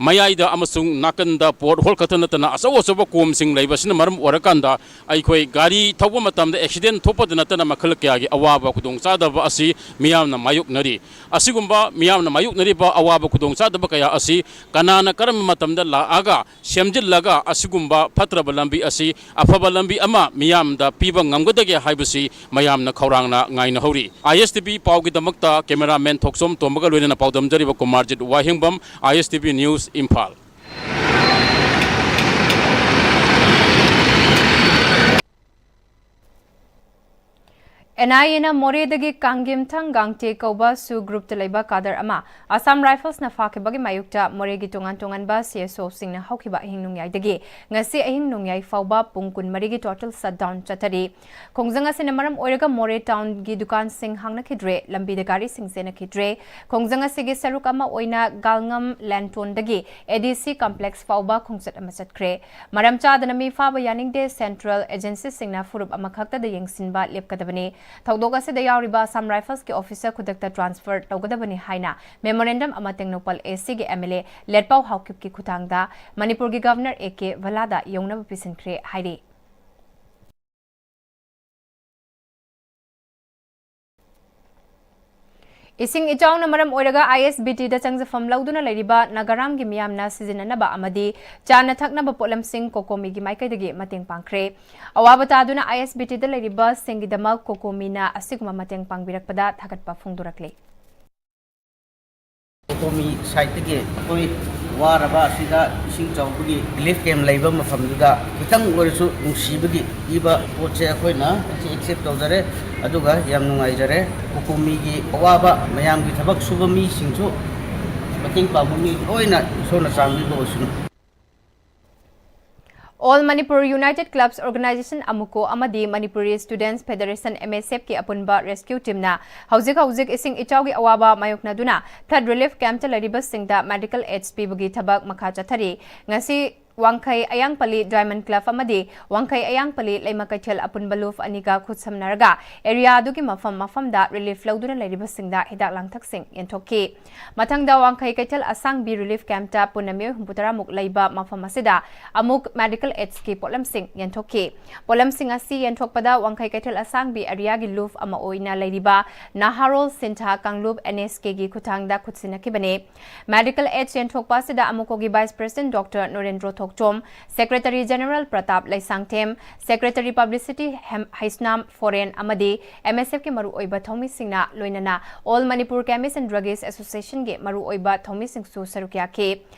ꯃꯌꯥꯏꯗ ꯑꯃꯁꯨꯡ ꯅꯥꯀꯟꯗ ꯄꯣꯠ ꯍꯣꯜ ꯈꯛꯇ ꯅꯠꯇꯅ ꯑꯆꯧ ꯑꯆꯧꯕ ꯀꯣꯝꯁꯤꯡ ꯂꯩꯕꯁꯤꯅ ꯃꯔꯝ ꯑꯣꯏꯔꯀꯥꯟꯗ ꯑꯩꯈꯣꯏ ꯒꯥꯔꯤ ꯊꯧꯕ ꯃꯇꯝꯗ ꯑꯦꯛꯁꯤꯗꯦꯟ ꯊꯣꯛꯄꯗ ꯅꯠꯇꯅ ꯃꯈꯜ ꯀꯌꯥꯒꯤ ꯑꯋꯥꯕ ꯈꯨꯗꯣꯡꯆꯥꯗꯕ ꯑꯁꯤ ꯃꯤꯌꯥꯝꯅ ꯃꯥꯌꯣꯛꯅꯔꯤ꯫ ꯑꯁꯤꯒꯨꯝꯕ ꯃꯤꯌꯥꯝꯅ ꯃꯥꯌꯣꯛꯅꯔꯤꯕ ꯑꯋꯥꯕ ꯈꯨꯗꯣꯡꯆꯥꯗꯕ ꯀꯌꯥ ꯑꯁꯤ ꯀꯅꯥꯅ ꯀꯔꯝꯕ ꯃꯇꯝꯗ ꯂꯥꯛꯑꯒ ꯁꯦꯝꯖꯤꯜꯂꯒ ꯑꯁꯤꯒꯨꯝꯕ ꯐꯠꯇ꯭ꯔꯕ ꯂꯝꯕꯤ ꯑꯁꯤ ꯑꯐꯕ ꯂꯝꯕꯤ ꯑꯃ ꯃꯤꯌꯥꯝꯗ ꯄꯤꯕ ꯉꯝꯒꯗꯒꯦ ꯍꯥꯏꯕꯁꯤ ꯃꯌꯥꯝꯅ ꯈꯧꯔꯥꯡꯅ ꯉꯥꯏꯅꯍꯧꯔꯤ꯫ ꯑꯥꯏ ꯑꯦꯁ ꯇꯤ ꯚꯤ ꯄꯥꯎꯒꯤꯗꯃꯛꯇ ꯀꯦꯃꯦꯔꯥꯃꯦꯟ ꯊꯣꯛꯆꯣꯝ ꯇꯣꯝꯕꯒ ꯂꯣꯏꯅꯅ ꯄꯥꯎꯗꯝꯖꯔꯤꯕ Kumarjit Wahengbam, I S T V news, Imphal. N I ꯑꯦꯅ ꯃꯣꯔꯦꯗꯒꯤ ꯀꯥꯡꯒꯦꯝꯊꯪ ꯒꯥꯡꯇꯦ ꯀꯧꯕ ꯁꯨ ꯒ꯭ꯔꯨꯞꯇ ꯂꯩꯕ ꯀꯥꯗꯔ ꯑꯃ ꯑꯁꯥꯝ ꯔꯥꯏꯐꯜꯁꯅ ꯐꯥꯈꯤꯕꯒꯤ ꯃꯥꯌꯣꯛꯇ ꯃꯣꯔꯦꯒꯤ ꯇꯣꯉꯥꯟ ꯇꯣꯉꯥꯟꯕ ꯁꯤ ꯑꯦꯁ ꯑꯣꯁꯤꯡꯅ ꯍꯧꯈꯤꯕ ꯑꯍꯤꯡ ꯅꯣꯡꯌꯥꯏꯗꯒꯤ ꯉꯁꯤ ꯑꯍꯤꯡ ꯅꯣꯡꯌꯥꯏ ꯐꯥꯎꯕ ꯄꯨꯡ ꯀꯨꯟꯃꯔꯤꯒꯤ ꯇꯣꯇꯦꯜ ꯁꯠꯗꯥꯎꯟ ꯆꯠꯊꯔꯤ꯫ ꯈꯣꯡꯖꯪ ꯑꯁꯤꯅ ꯃꯔꯝ ꯑꯣꯏꯔꯒ ꯃꯣꯔꯦ ꯇꯥꯎꯟꯒꯤ ꯗꯨꯀꯥꯟꯁꯤꯡ ꯍꯥꯡꯅꯈꯤꯗ꯭ꯔꯦ, ꯂꯝꯕꯤꯗ ꯒꯥꯔꯤꯁꯤꯡ ꯆꯦꯟꯅꯈꯤꯗ꯭ꯔꯦ꯫ ꯈꯣꯡꯖꯪ ꯑꯁꯤꯒꯤ ꯁꯔꯨꯛ ꯑꯃ ꯑꯣꯏꯅ ꯒꯥꯜꯉꯝ ꯂꯦꯟꯇꯣꯟꯗꯒꯤ ꯑꯦ ꯗꯤ ꯁꯤ ꯀꯝꯄ꯭ꯂꯦꯛꯁ ꯐꯥꯎꯕ ꯈꯣꯡꯆꯠ ꯑꯃ ꯆꯠꯈ꯭ꯔꯦ꯫ ꯃꯔꯝ ꯆꯥꯗꯅ ꯃꯤ ꯐꯥꯕ ꯌꯥꯅꯤꯡꯗꯦ, ꯁꯦꯟꯇ꯭ꯔꯦꯜ ꯑꯦꯖꯦꯟꯁꯤꯁꯤꯡꯅ ꯐꯨꯔꯨꯞ ꯑꯃꯈꯛꯇꯗ ꯌꯦꯡꯁꯤꯟꯕ ꯂꯦꯞꯀꯗꯕꯅꯤ꯫ ꯊꯧꯗꯣꯛ ꯑꯁꯤꯗ ꯌꯥꯎꯔꯤꯕ ꯑꯁꯥꯝ ꯔꯥꯏꯐꯜꯁꯀꯤ ꯑꯣꯐꯤꯁꯔ ꯈꯨꯗꯛꯇ ꯇ꯭ꯔꯥꯟꯁꯐꯔ ꯇꯧꯒꯗꯕꯅꯤ ꯍꯥꯏꯅ ꯃꯦꯃꯣꯔꯦꯟꯗꯝ ꯑꯃ ꯇꯦꯡꯅꯧꯄꯜ ꯑꯦ ꯁꯤꯒꯤ ꯑꯦꯝ ꯑꯦꯜ ꯑꯦ ꯂꯦꯠꯄꯥꯎ ꯍꯥꯎꯀꯤꯞꯀꯤ ꯈꯨꯠꯊꯥꯡꯗ ꯃꯅꯤꯄꯨꯔꯒꯤ ꯒꯚꯔꯅꯔ ꯑꯦ ꯀꯦ ꯚꯂꯥꯗ ꯌꯧꯅꯕ ꯄꯤꯁꯤꯟꯈ꯭ꯔꯦ ꯍꯥꯏꯔꯤ꯫ ꯏꯁꯤꯡ ꯏꯆꯥꯎꯅ ꯃꯔꯝ ꯑꯣꯏꯔꯒ ꯑꯥꯏ ꯑꯦꯁ ꯕꯤ ꯇꯤꯗ ꯆꯪꯖꯐꯝ ꯂꯧꯗꯨꯅ ꯂꯩꯔꯤꯕ ꯅꯥꯒꯥꯔꯥꯝꯒꯤ ꯃꯤꯌꯥꯝꯅ ꯁꯤꯖꯤꯟꯅꯅꯕ ꯑꯃꯗꯤ ꯆꯥꯅ ꯊꯛꯅꯕ ꯄꯣꯠꯂꯝꯁꯤꯡ ꯀꯣꯀꯣꯃꯤꯒꯤ ꯃꯥꯏꯀꯩꯗꯒꯤ ꯃꯇꯦꯡ ꯄꯥꯡꯈ꯭ꯔꯦ꯫ ꯑꯋꯥꯕ ꯇꯥꯗꯨꯅ ꯑꯥꯏ ꯑꯦꯁ ꯕꯤ ꯇꯤꯗ ꯂꯩꯔꯤꯕꯁꯤꯡꯒꯤꯗꯃꯛ ꯀꯣꯀꯣꯃꯤꯅ ꯑꯁꯤꯒꯨꯝꯕ ꯃꯇꯦꯡ ꯄꯥꯡꯕꯤꯔꯛꯄꯗ ꯊꯥꯒꯠꯄ ꯐꯣꯡꯗꯣꯔꯛꯂꯤ꯫ ꯀꯣꯀꯣꯃꯤ ꯁꯥꯏꯠꯇꯒꯤ ꯑꯩꯈꯣꯏ ꯋꯥꯔꯕ ꯑꯁꯤꯗ ꯏꯁꯤꯡ ꯆꯥꯎꯕꯒꯤ ꯔꯤꯂꯤꯐ ꯀꯦꯝ ꯂꯩꯕ ꯃꯐꯝꯗꯨꯗ ꯈꯤꯇꯪ ꯑꯣꯏꯔꯁꯨ ꯅꯨꯡꯁꯤꯕꯒꯤ ꯄꯤꯕ ꯄꯣꯠꯁꯦ ꯑꯩꯈꯣꯏꯅ ꯉꯁꯤ ꯑꯦꯛꯁꯦꯞ ꯇꯧꯖꯔꯦ꯫ ꯑꯗꯨꯒ ꯌꯥꯝ ꯅꯨꯡꯉꯥꯏꯖꯔꯦ꯫ ꯀꯣꯀꯣꯃꯤꯒꯤ ꯑꯋꯥꯕ ꯃꯌꯥꯝꯒꯤ ꯊꯕꯛ ꯁꯨꯕ ꯃꯤꯁꯤꯡꯁꯨ ꯃꯇꯦꯡ ꯄꯥꯡꯕ ꯃꯤ ꯂꯣꯏꯅ ꯏꯁꯣꯔꯅ ꯆꯥꯟꯕꯤꯕ ꯑꯣꯏꯁꯅꯨ꯫ All Manipur United Clubs Organization, ꯑꯃꯨꯀꯣ, ꯑꯃꯗꯤ Manipuri Students Federation, M S F ꯀꯤ ꯑꯄꯨꯟꯕ rescue team ꯅ ꯍꯧꯖꯤꯛ ꯍꯧꯖꯤꯛ ꯏꯁꯤꯡ ꯏꯆꯥꯎꯒꯤ ꯑꯋꯥꯕ ꯃꯥꯌꯣꯛꯅꯗꯨꯅ flood relief camp ꯇ ꯂꯩꯔꯤꯕꯁꯤꯡꯗ medical aids ꯄꯤꯕꯒꯤ ꯊꯕꯛ ꯃꯈꯥ ꯆꯠꯊꯔꯤ꯫ ꯉꯁꯤ ꯋꯥꯡꯈꯩ ꯑꯌꯥꯡꯄꯜꯂꯤ Diamond Club ꯑꯃꯗꯤ ꯋꯥꯡꯈꯩ ꯑꯌꯥꯡꯄꯜꯂꯤ ꯂꯩꯃ ꯀꯩꯊꯦꯜ ꯑꯄꯨꯟꯕ ꯂꯨꯞ ꯑꯅꯤꯒ ꯈꯨꯠꯁꯝꯅꯔꯒ area ꯑꯗꯨꯒꯤ ꯃꯐꯝ ꯃꯐꯝꯗ relief ꯂꯧꯗꯨꯅ ꯂꯩꯔꯤꯕꯁꯤꯡꯗ ꯍꯤꯗꯥꯛ ꯂꯥꯡꯊꯛꯁꯤꯡ ꯌꯦꯟꯊꯣꯛꯈꯤ꯫ ꯃꯊꯪꯗ ꯋꯥꯡꯈꯩ ꯀꯩꯊꯦꯜ ꯑꯁꯥꯡꯕꯤ relief camp ꯇ ꯄꯨꯟꯅ ꯃꯤꯑꯣꯏ ꯍꯨꯝꯐꯨꯇꯔꯥ ꯃꯨꯛ ꯂꯩꯕ ꯃꯐꯝ ꯑꯁꯤꯗ ꯑꯃꯨꯛ medical aids ꯀꯤ ꯄꯣꯠꯂꯝꯁꯤꯡ ꯌꯦꯟꯊꯣꯛꯈꯤ꯫ ꯄꯣꯠꯂꯝꯁꯤꯡ ꯑꯁꯤ ꯌꯦꯟꯊꯣꯛꯄꯗ ꯋꯥꯡꯈꯩ ꯀꯩꯊꯦꯜ ꯑꯁꯥꯡꯕꯤ area ꯒꯤ ꯂꯨꯞ ꯑꯃ ꯑꯣꯏꯅ ꯂꯩꯔꯤꯕ ꯅꯍꯥꯔꯣꯜ ꯁꯤꯟꯊꯥ ꯀꯥꯡꯂꯨꯞ N S K ꯒꯤ ꯈꯨꯠꯊꯥꯡꯗ ꯈꯨꯠꯁꯤꯟꯅꯈꯤꯕꯅꯤ꯫ Medical aids ꯌꯦꯟꯊꯣꯛꯄ ꯑꯁꯤꯗ ꯑꯃꯨꯀꯣꯒꯤ Vice President Doctor Norendro Thokchom, Secretary General Pratap Leishangthem, Secretary Publicity ꯍꯦꯝ-, ꯍꯩꯁꯅꯥꯝ ꯐꯣꯔꯦꯟ ꯑꯃꯗꯤ M S F ꯀꯤ ꯃꯔꯨꯑꯣꯏꯕ ꯊꯧꯃꯤꯁꯤꯡꯅ ꯂꯣꯏꯅꯅ All Manipur Chemist and Druggist Association ꯒꯤ ꯃꯔꯨꯑꯣꯏꯕ ꯊꯧꯃꯤꯁꯤꯡꯁꯨ ꯁꯔꯨꯛ ꯌꯥꯈꯤ꯫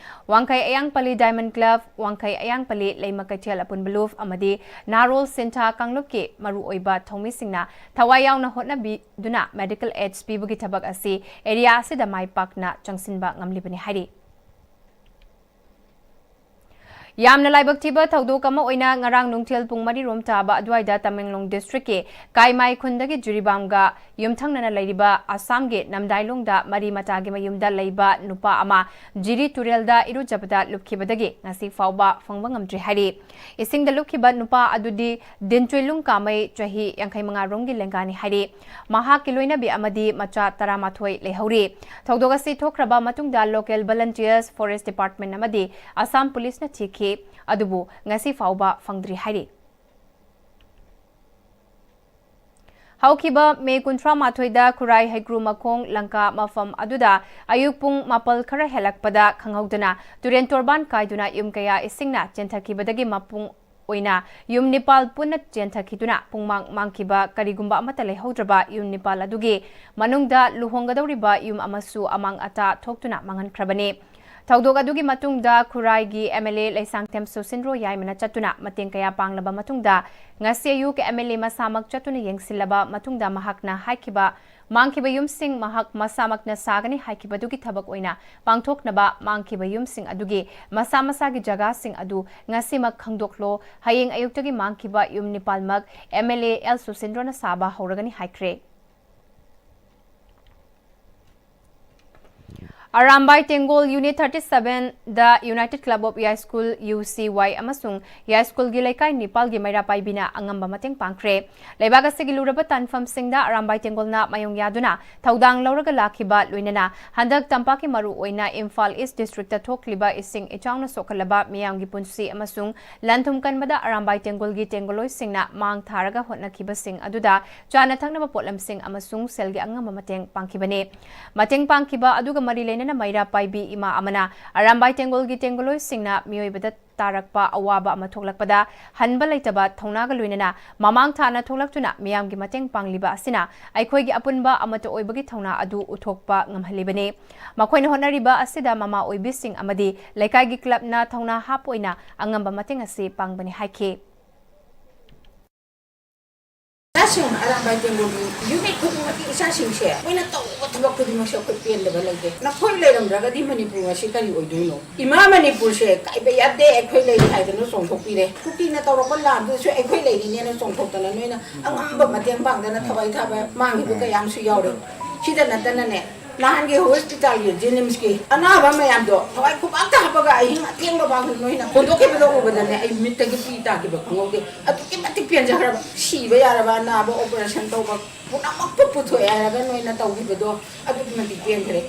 ꯋꯥꯡꯈꯩ ꯑꯌꯥꯡꯄꯜꯂꯤ Diamond Club, ꯋꯥꯡꯈꯩ ꯑꯌꯥꯡꯄꯜꯂꯤ ꯂꯩꯃ ꯀꯩꯊꯦꯜ ꯑꯄꯨꯟꯕ ꯂꯨꯞ ꯑꯃꯗꯤ ꯅꯍꯥꯔꯣꯜ ꯁꯤꯟꯊꯥ ꯀꯥꯡꯂꯨꯞꯀꯤ ꯃꯔꯨꯑꯣꯏꯕ ꯊꯧꯃꯤꯁꯤꯡꯅ ꯊꯋꯥꯏ ꯌꯥꯎꯅ ꯍꯣꯠꯅꯕꯤꯗꯨꯅ medical aids ꯄꯤꯕꯒꯤ ꯊꯕꯛ ꯑꯁꯤ area ꯑꯁꯤꯗ ꯃꯥꯏ ꯄꯥꯛꯅ ꯆꯪꯁꯤꯟꯕ ꯉꯝꯂꯤꯕꯅꯤ ꯍꯥꯏꯔꯤ꯫ ꯌꯥꯝꯅ ꯂꯥꯏꯕꯛ ꯊꯤꯕ ꯊꯧꯗꯣꯛ ꯑꯃ ꯑꯣꯏꯅ ꯉꯔꯥꯡ ꯅꯨꯡꯊꯤꯜ ꯄꯨꯡ ꯃꯔꯤ ꯔꯣꯝ ꯇꯥꯕ ꯑꯗꯨꯋꯥꯏꯗ ꯇꯃꯦꯡꯂꯣꯡ district ꯀꯤ ꯀꯥꯏꯃꯥꯏ ꯈꯨꯟꯗꯒꯤ ꯖꯤꯔꯤꯕꯥꯝꯒ ꯌꯨꯝꯊꯪꯅꯅ ꯂꯩꯔꯤꯕ ꯑꯁꯥꯝꯒꯤ ꯅꯝꯗꯥꯏꯂꯣꯡꯗ ꯃꯔꯤ ꯃꯇꯥꯒꯤ ꯃꯌꯨꯝꯗ ꯂꯩꯕ ꯅꯨꯄꯥ ꯑꯃ ꯖꯤꯔꯤ ꯇꯨꯔꯦꯜꯗ ꯏꯔꯨꯖꯕꯗ ꯂꯨꯞꯈꯤꯕꯗꯒꯤ ꯉꯁꯤ ꯐꯥꯎꯕ ꯐꯪꯕ ꯉꯝꯗ꯭ꯔꯤ ꯍꯥꯏꯔꯤ꯫ ꯏꯁꯤꯡꯗ ꯂꯨꯞꯈꯤꯕ ꯅꯨꯄꯥ ꯑꯗꯨꯗꯤ ꯗꯤꯟꯆꯨꯏꯂꯨꯡ ꯀꯥꯃꯩ, ꯆꯍꯤ ꯌꯥꯡꯈꯩ ꯃꯉꯥ ꯔꯣꯝꯒꯤ ꯂꯦꯡꯒꯥꯅꯤ ꯍꯥꯏꯔꯤ꯫ ꯃꯍꯥꯛꯀꯤ ꯂꯣꯏꯅꯕꯤ ꯑꯃꯗꯤ ꯃꯆꯥ ꯇꯔꯥꯃꯥꯊꯣꯏ ꯂꯩꯍꯧꯔꯤ꯫ ꯊꯧꯗꯣꯛ ꯑꯁꯤ ꯊꯣꯛꯈ꯭ꯔꯕ ꯃꯇꯨꯡꯗ local volunteers, forest department ꯑꯃꯗꯤ ꯑꯁꯥꯝ ꯄꯨꯂꯤꯁꯅ ꯊꯤꯈꯤ, ꯑꯗꯨꯕꯨ ꯉꯁꯤ ꯐꯥꯎꯕ ꯐꯪꯗ꯭ꯔꯤ ꯍꯥꯏꯔꯤ꯫ ꯍꯧꯈꯤꯕ ꯃꯦ ꯀꯨꯟꯊ꯭ꯔꯥ ꯃꯥꯊꯣꯏꯗ ꯈꯨꯔꯥꯏ ꯍꯩꯀ꯭ꯔꯨ ꯃꯈꯣꯡ ꯂꯪꯀꯥ ꯃꯐꯝ ꯑꯗꯨꯗ ꯑꯌꯨꯛ ꯄꯨꯡ ꯃꯥꯄꯜ ꯈꯔ ꯍꯦꯜꯂꯛꯄꯗ ꯈꯪꯍꯧꯗꯅ ꯇꯨꯔꯦꯟ ꯇꯣꯔꯕꯥꯟ ꯀꯥꯏꯗꯨꯅ ꯌꯨꯝ ꯀꯌꯥ ꯏꯁꯤꯡꯅ ꯆꯦꯟꯊꯈꯤꯕꯗꯒꯤ ꯃꯄꯨꯡ ꯑꯣꯏꯅ ꯌꯨꯝ ꯅꯤꯄꯥꯜ ꯄꯨꯟꯅ ꯆꯦꯟꯊꯈꯤꯗꯨꯅ ꯄꯨꯡꯃꯥꯡ ꯃꯥꯡꯈꯤꯕ, ꯀꯔꯤꯒꯨꯝꯕ ꯑꯃꯠꯇ ꯂꯩꯍꯧꯗ꯭ꯔꯕ ꯌꯨꯝ ꯅꯤꯄꯥꯜ ꯑꯗꯨꯒꯤ ꯃꯅꯨꯡꯗ ꯂꯨꯍꯣꯡꯒꯗꯧꯔꯤꯕ ꯌꯨꯝ ꯑꯃꯁꯨ ꯑꯃꯥꯡ ꯑꯇꯥ ꯊꯣꯛꯇꯨꯅ ꯃꯥꯡꯍꯟꯈ꯭ꯔꯕꯅꯤ꯫ ꯊꯧꯗꯣꯛ ꯑꯗꯨꯒꯤ ꯃꯇꯨꯡꯗ ꯈꯨꯔꯥꯏꯒꯤ M L A ꯂꯩꯁꯥꯡꯊꯦꯝ ꯁꯨꯁꯤꯟꯗ꯭ꯔꯣ ꯌꯥꯏꯃꯅ ꯆꯠꯇꯨꯅ ꯃꯇꯦꯡ ꯀꯌꯥ ꯄꯥꯡꯂꯕ ꯃꯇꯨꯡꯗ ꯉꯁꯤ ꯑꯌꯨꯛ M L A ꯃꯁꯥꯃꯛ ꯆꯠꯇꯨꯅ ꯌꯦꯡꯁꯤꯜꯂꯕ ꯃꯇꯨꯡꯗ ꯃꯍꯥꯛꯅ ꯍꯥꯏꯈꯤꯕ ꯃꯥꯡꯈꯤꯕ ꯌꯨꯝꯁꯤꯡ ꯃꯍꯥꯛ ꯃꯁꯥꯃꯛꯅ ꯁꯥꯒꯅꯤ ꯍꯥꯏꯈꯤꯕꯗꯨꯒꯤ ꯊꯕꯛ ꯑꯣꯏꯅ ꯄꯥꯡꯊꯣꯛꯅꯕ ꯃꯥꯡꯈꯤꯕ ꯌꯨꯝꯁꯤꯡ ꯑꯗꯨꯒꯤ ꯃꯁꯥ ꯃꯁꯥꯒꯤ ꯖꯒꯥꯁꯤꯡ ꯑꯗꯨ ꯉꯁꯤꯃꯛ ꯈꯪꯗꯣꯛꯂꯣ, ꯍꯌꯦꯡ ꯑꯌꯨꯛꯇꯒꯤ ꯃꯥꯡꯈꯤꯕ ꯌꯨꯝ ꯅꯤꯄꯥꯜꯃꯛ MLA L ꯁꯨꯁꯤꯟꯗ꯭ꯔꯣꯅ ꯁꯥꯕ ꯍꯧꯔꯒꯅꯤ ꯍꯥꯏꯈ꯭ꯔꯦ꯫ Arambai ꯇꯦꯡꯒꯣꯜ Unit thirty seven the United Club of Yaskul, UCY, ꯑꯃꯁꯨꯡ ꯌꯥꯏꯁ꯭ꯀꯨꯜꯒꯤ ꯂꯩꯀꯥꯏ ꯅꯤꯄꯥꯜꯒꯤ ꯃꯩꯔꯥ ꯄꯥꯏꯕꯤꯅ ꯑꯉꯝꯕ ꯃꯇꯦꯡ ꯄꯥꯡꯈ꯭ꯔꯦ꯫ ꯂꯩꯕꯥꯛ ꯑꯁꯤꯒꯤ ꯂꯨꯔꯕ ꯇꯥꯟꯐꯝꯁꯤꯡꯗ ꯑꯔꯥꯝꯕꯥꯏ ꯇꯦꯡꯒꯣꯜꯅ ꯃꯥꯌꯣꯡ ꯌꯥꯗꯨꯅ ꯊꯧꯗꯥꯡ ꯂꯧꯔꯒ ꯂꯥꯛꯈꯤꯕ ꯂꯣꯏꯅꯅ ꯍꯟꯗꯛ ꯇꯝꯄꯥꯛꯀꯤ ꯃꯔꯨ ꯑꯣꯏꯅ ꯏꯝꯐꯥꯜ ꯏꯁ꯭ꯠ ꯗꯤꯁ꯭ꯠꯔꯤꯛꯇ ꯊꯣꯛꯂꯤꯕ ꯏꯁꯤꯡ ꯏꯆꯥꯎꯅ ꯁꯣꯛꯍꯜꯂꯕ ꯃꯤꯌꯥꯝꯒꯤ ꯄꯨꯟꯁꯤ ꯑꯃꯁꯨꯡ ꯂꯟ ꯊꯨꯝ ꯀꯟꯕꯗ ꯑꯔꯥꯝꯕꯥꯏ ꯇꯦꯡꯒꯣꯜꯒꯤ ꯇꯦꯡꯒꯣꯜꯂꯣꯏꯁꯤꯡꯅ ꯃꯥꯡ ꯊꯥꯔꯒ ꯍꯣꯠꯅꯈꯤꯕꯁꯤꯡ ꯑꯗꯨꯗ ꯆꯥꯅ ꯊꯛꯅꯕ ꯄꯣꯠꯂꯝꯁꯤꯡ ꯑꯃꯁꯨꯡ ꯁꯦꯜꯒꯤ ꯑꯉꯝꯕ ꯃꯇꯦꯡ ꯄꯥꯡꯈꯤꯕꯅꯤ꯫ ꯃꯇꯦꯡ ꯄꯥꯡꯈꯤꯕ ꯑꯗꯨꯒ ꯃꯔꯤ ꯂꯩꯅꯅ ꯃꯩꯔꯥ ꯄꯥꯏꯕꯤ ꯏꯃꯥ ꯑꯃꯅ ꯑꯔꯥꯝꯕꯥꯏ ꯇꯦꯡꯒꯣꯜꯒꯤ ꯇꯦꯡꯒꯣꯜꯂꯣꯏꯁꯤꯡꯅ ꯃꯤꯑꯣꯏꯕꯗ ꯇꯥꯔꯛꯄ ꯑꯋꯥꯕ ꯑꯃ ꯊꯣꯛꯂꯛꯄꯗ ꯍꯟꯕ ꯂꯩꯇꯕ ꯊꯧꯅꯥꯒ ꯂꯣꯏꯅꯅ ꯃꯃꯥꯡ ꯊꯥꯅ ꯊꯣꯛꯂꯛꯇꯨꯅ ꯃꯤꯌꯥꯝꯒꯤ ꯃꯇꯦꯡ ꯄꯥꯡꯂꯤꯕ ꯑꯁꯤꯅ ꯑꯩꯈꯣꯏꯒꯤ ꯑꯄꯨꯟꯕ ꯑꯃꯠꯇ ꯑꯣꯏꯕꯒꯤ ꯊꯧꯅꯥ ꯑꯗꯨ ꯎꯠꯊꯣꯛꯄ ꯉꯝꯍꯜꯂꯤꯕꯅꯤ꯫ ꯃꯈꯣꯏꯅ ꯍꯣꯠꯅꯔꯤꯕ ꯑꯁꯤꯗ ꯃꯃꯥ ꯑꯣꯏꯕꯤꯁꯤꯡ ꯑꯃꯗꯤ ꯂꯩꯀꯥꯏꯒꯤ ꯀ꯭ꯂꯕꯅ ꯊꯧꯅꯥ ꯍꯥꯞꯄ ꯑꯣꯏꯅ ꯑꯉꯝꯕ ꯃꯇꯦꯡ ꯑꯁꯤ ꯄꯥꯡꯕꯅꯤ ꯍꯥꯏꯈꯤ꯫ ꯏꯆꯥꯁꯤꯡ ꯑꯔꯥꯝꯕꯥꯏ ꯇꯦꯡꯒꯣꯜꯒꯤ ꯌꯨꯅꯤꯠ ꯈꯨꯗꯤꯡꯃꯛꯀꯤ ꯏꯆꯥꯁꯤꯡꯁꯦ ꯃꯣꯏꯅ ꯇꯧꯕ ꯊꯕꯛ ꯈꯨꯗꯤꯡꯃꯛꯁꯦ ꯑꯩꯈꯣꯏ ꯄꯦꯟꯗꯕ ꯂꯩꯇꯦ꯫ ꯅꯈꯣꯏ ꯂꯩꯔꯝꯗ꯭ꯔꯒꯗꯤ ꯃꯅꯤꯄꯨꯔ ꯉꯁꯤ ꯀꯔꯤ ꯑꯣꯏꯗꯣꯏꯅꯣ? ꯏꯃꯥ ꯃꯅꯤꯄꯨꯔꯁꯦ ꯀꯥꯏꯕ ꯌꯥꯗꯦ, ꯑꯩꯈꯣꯏ ꯂꯩꯔꯤ ꯍꯥꯏꯗꯅ ꯆꯣꯡꯊꯣꯛꯄꯤꯔꯦ꯫ ꯀꯨꯀꯤꯅ ꯇꯧꯔꯛꯄ ꯂꯥꯟꯗꯨꯗꯁꯨ ꯑꯩꯈꯣꯏ ꯂꯩꯔꯤꯅꯦꯅ ꯆꯣꯡꯊꯣꯛꯇꯅ ꯅꯣꯏꯅ ꯑꯉꯝꯕ ꯃꯇꯦꯡ ꯄꯥꯡꯗꯅ ꯊꯋꯥꯏ ꯊꯥꯕ ꯃꯥꯡꯈꯤꯕ ꯀꯌꯥ ꯑꯃꯁꯨ ꯌꯥꯎꯔꯦ꯫ ꯁꯤꯗ ꯅꯠꯇꯅꯅꯦ, ꯅꯍꯥꯟꯒꯤ ꯍꯣꯁꯄꯤꯇꯥꯜꯒꯤ ꯖꯦꯅꯤꯝꯁꯀꯤ ꯑꯅꯥꯕ ꯃꯌꯥꯝꯗꯣ ꯊꯋꯥꯏ ꯈꯨꯕꯥꯛꯇ ꯍꯥꯞꯄꯒ ꯑꯍꯤꯡ ꯑꯊꯦꯡꯕ ꯐꯥꯎ ꯅꯣꯏꯅ ꯍꯣꯟꯗꯣꯛꯈꯤꯕꯗꯣ ꯎꯕꯗꯅꯦ ꯑꯩ ꯃꯤꯠꯇꯒꯤ ꯄꯤ ꯇꯥꯈꯤꯕ ꯈꯪꯍꯧꯗꯦ꯫ ꯑꯗꯨꯛꯀꯤ ꯃꯇꯤꯛ ꯄꯦꯟꯖꯈ꯭ꯔꯕ꯫ ꯁꯤꯕ ꯌꯥꯔꯕ ꯑꯅꯥꯕ ꯑꯣꯄꯔꯦꯁꯟ ꯇꯧꯕ ꯄꯨꯝꯅꯃꯛꯄꯨ ꯄꯨꯊꯣꯛꯑꯦ ꯍꯥꯏꯔꯒ ꯅꯣꯏꯅ ꯇꯧꯈꯤꯕꯗꯣ ꯑꯗꯨꯛꯀꯤ ꯃꯇꯤꯛ ꯄꯦꯟꯈ꯭ꯔꯦ꯫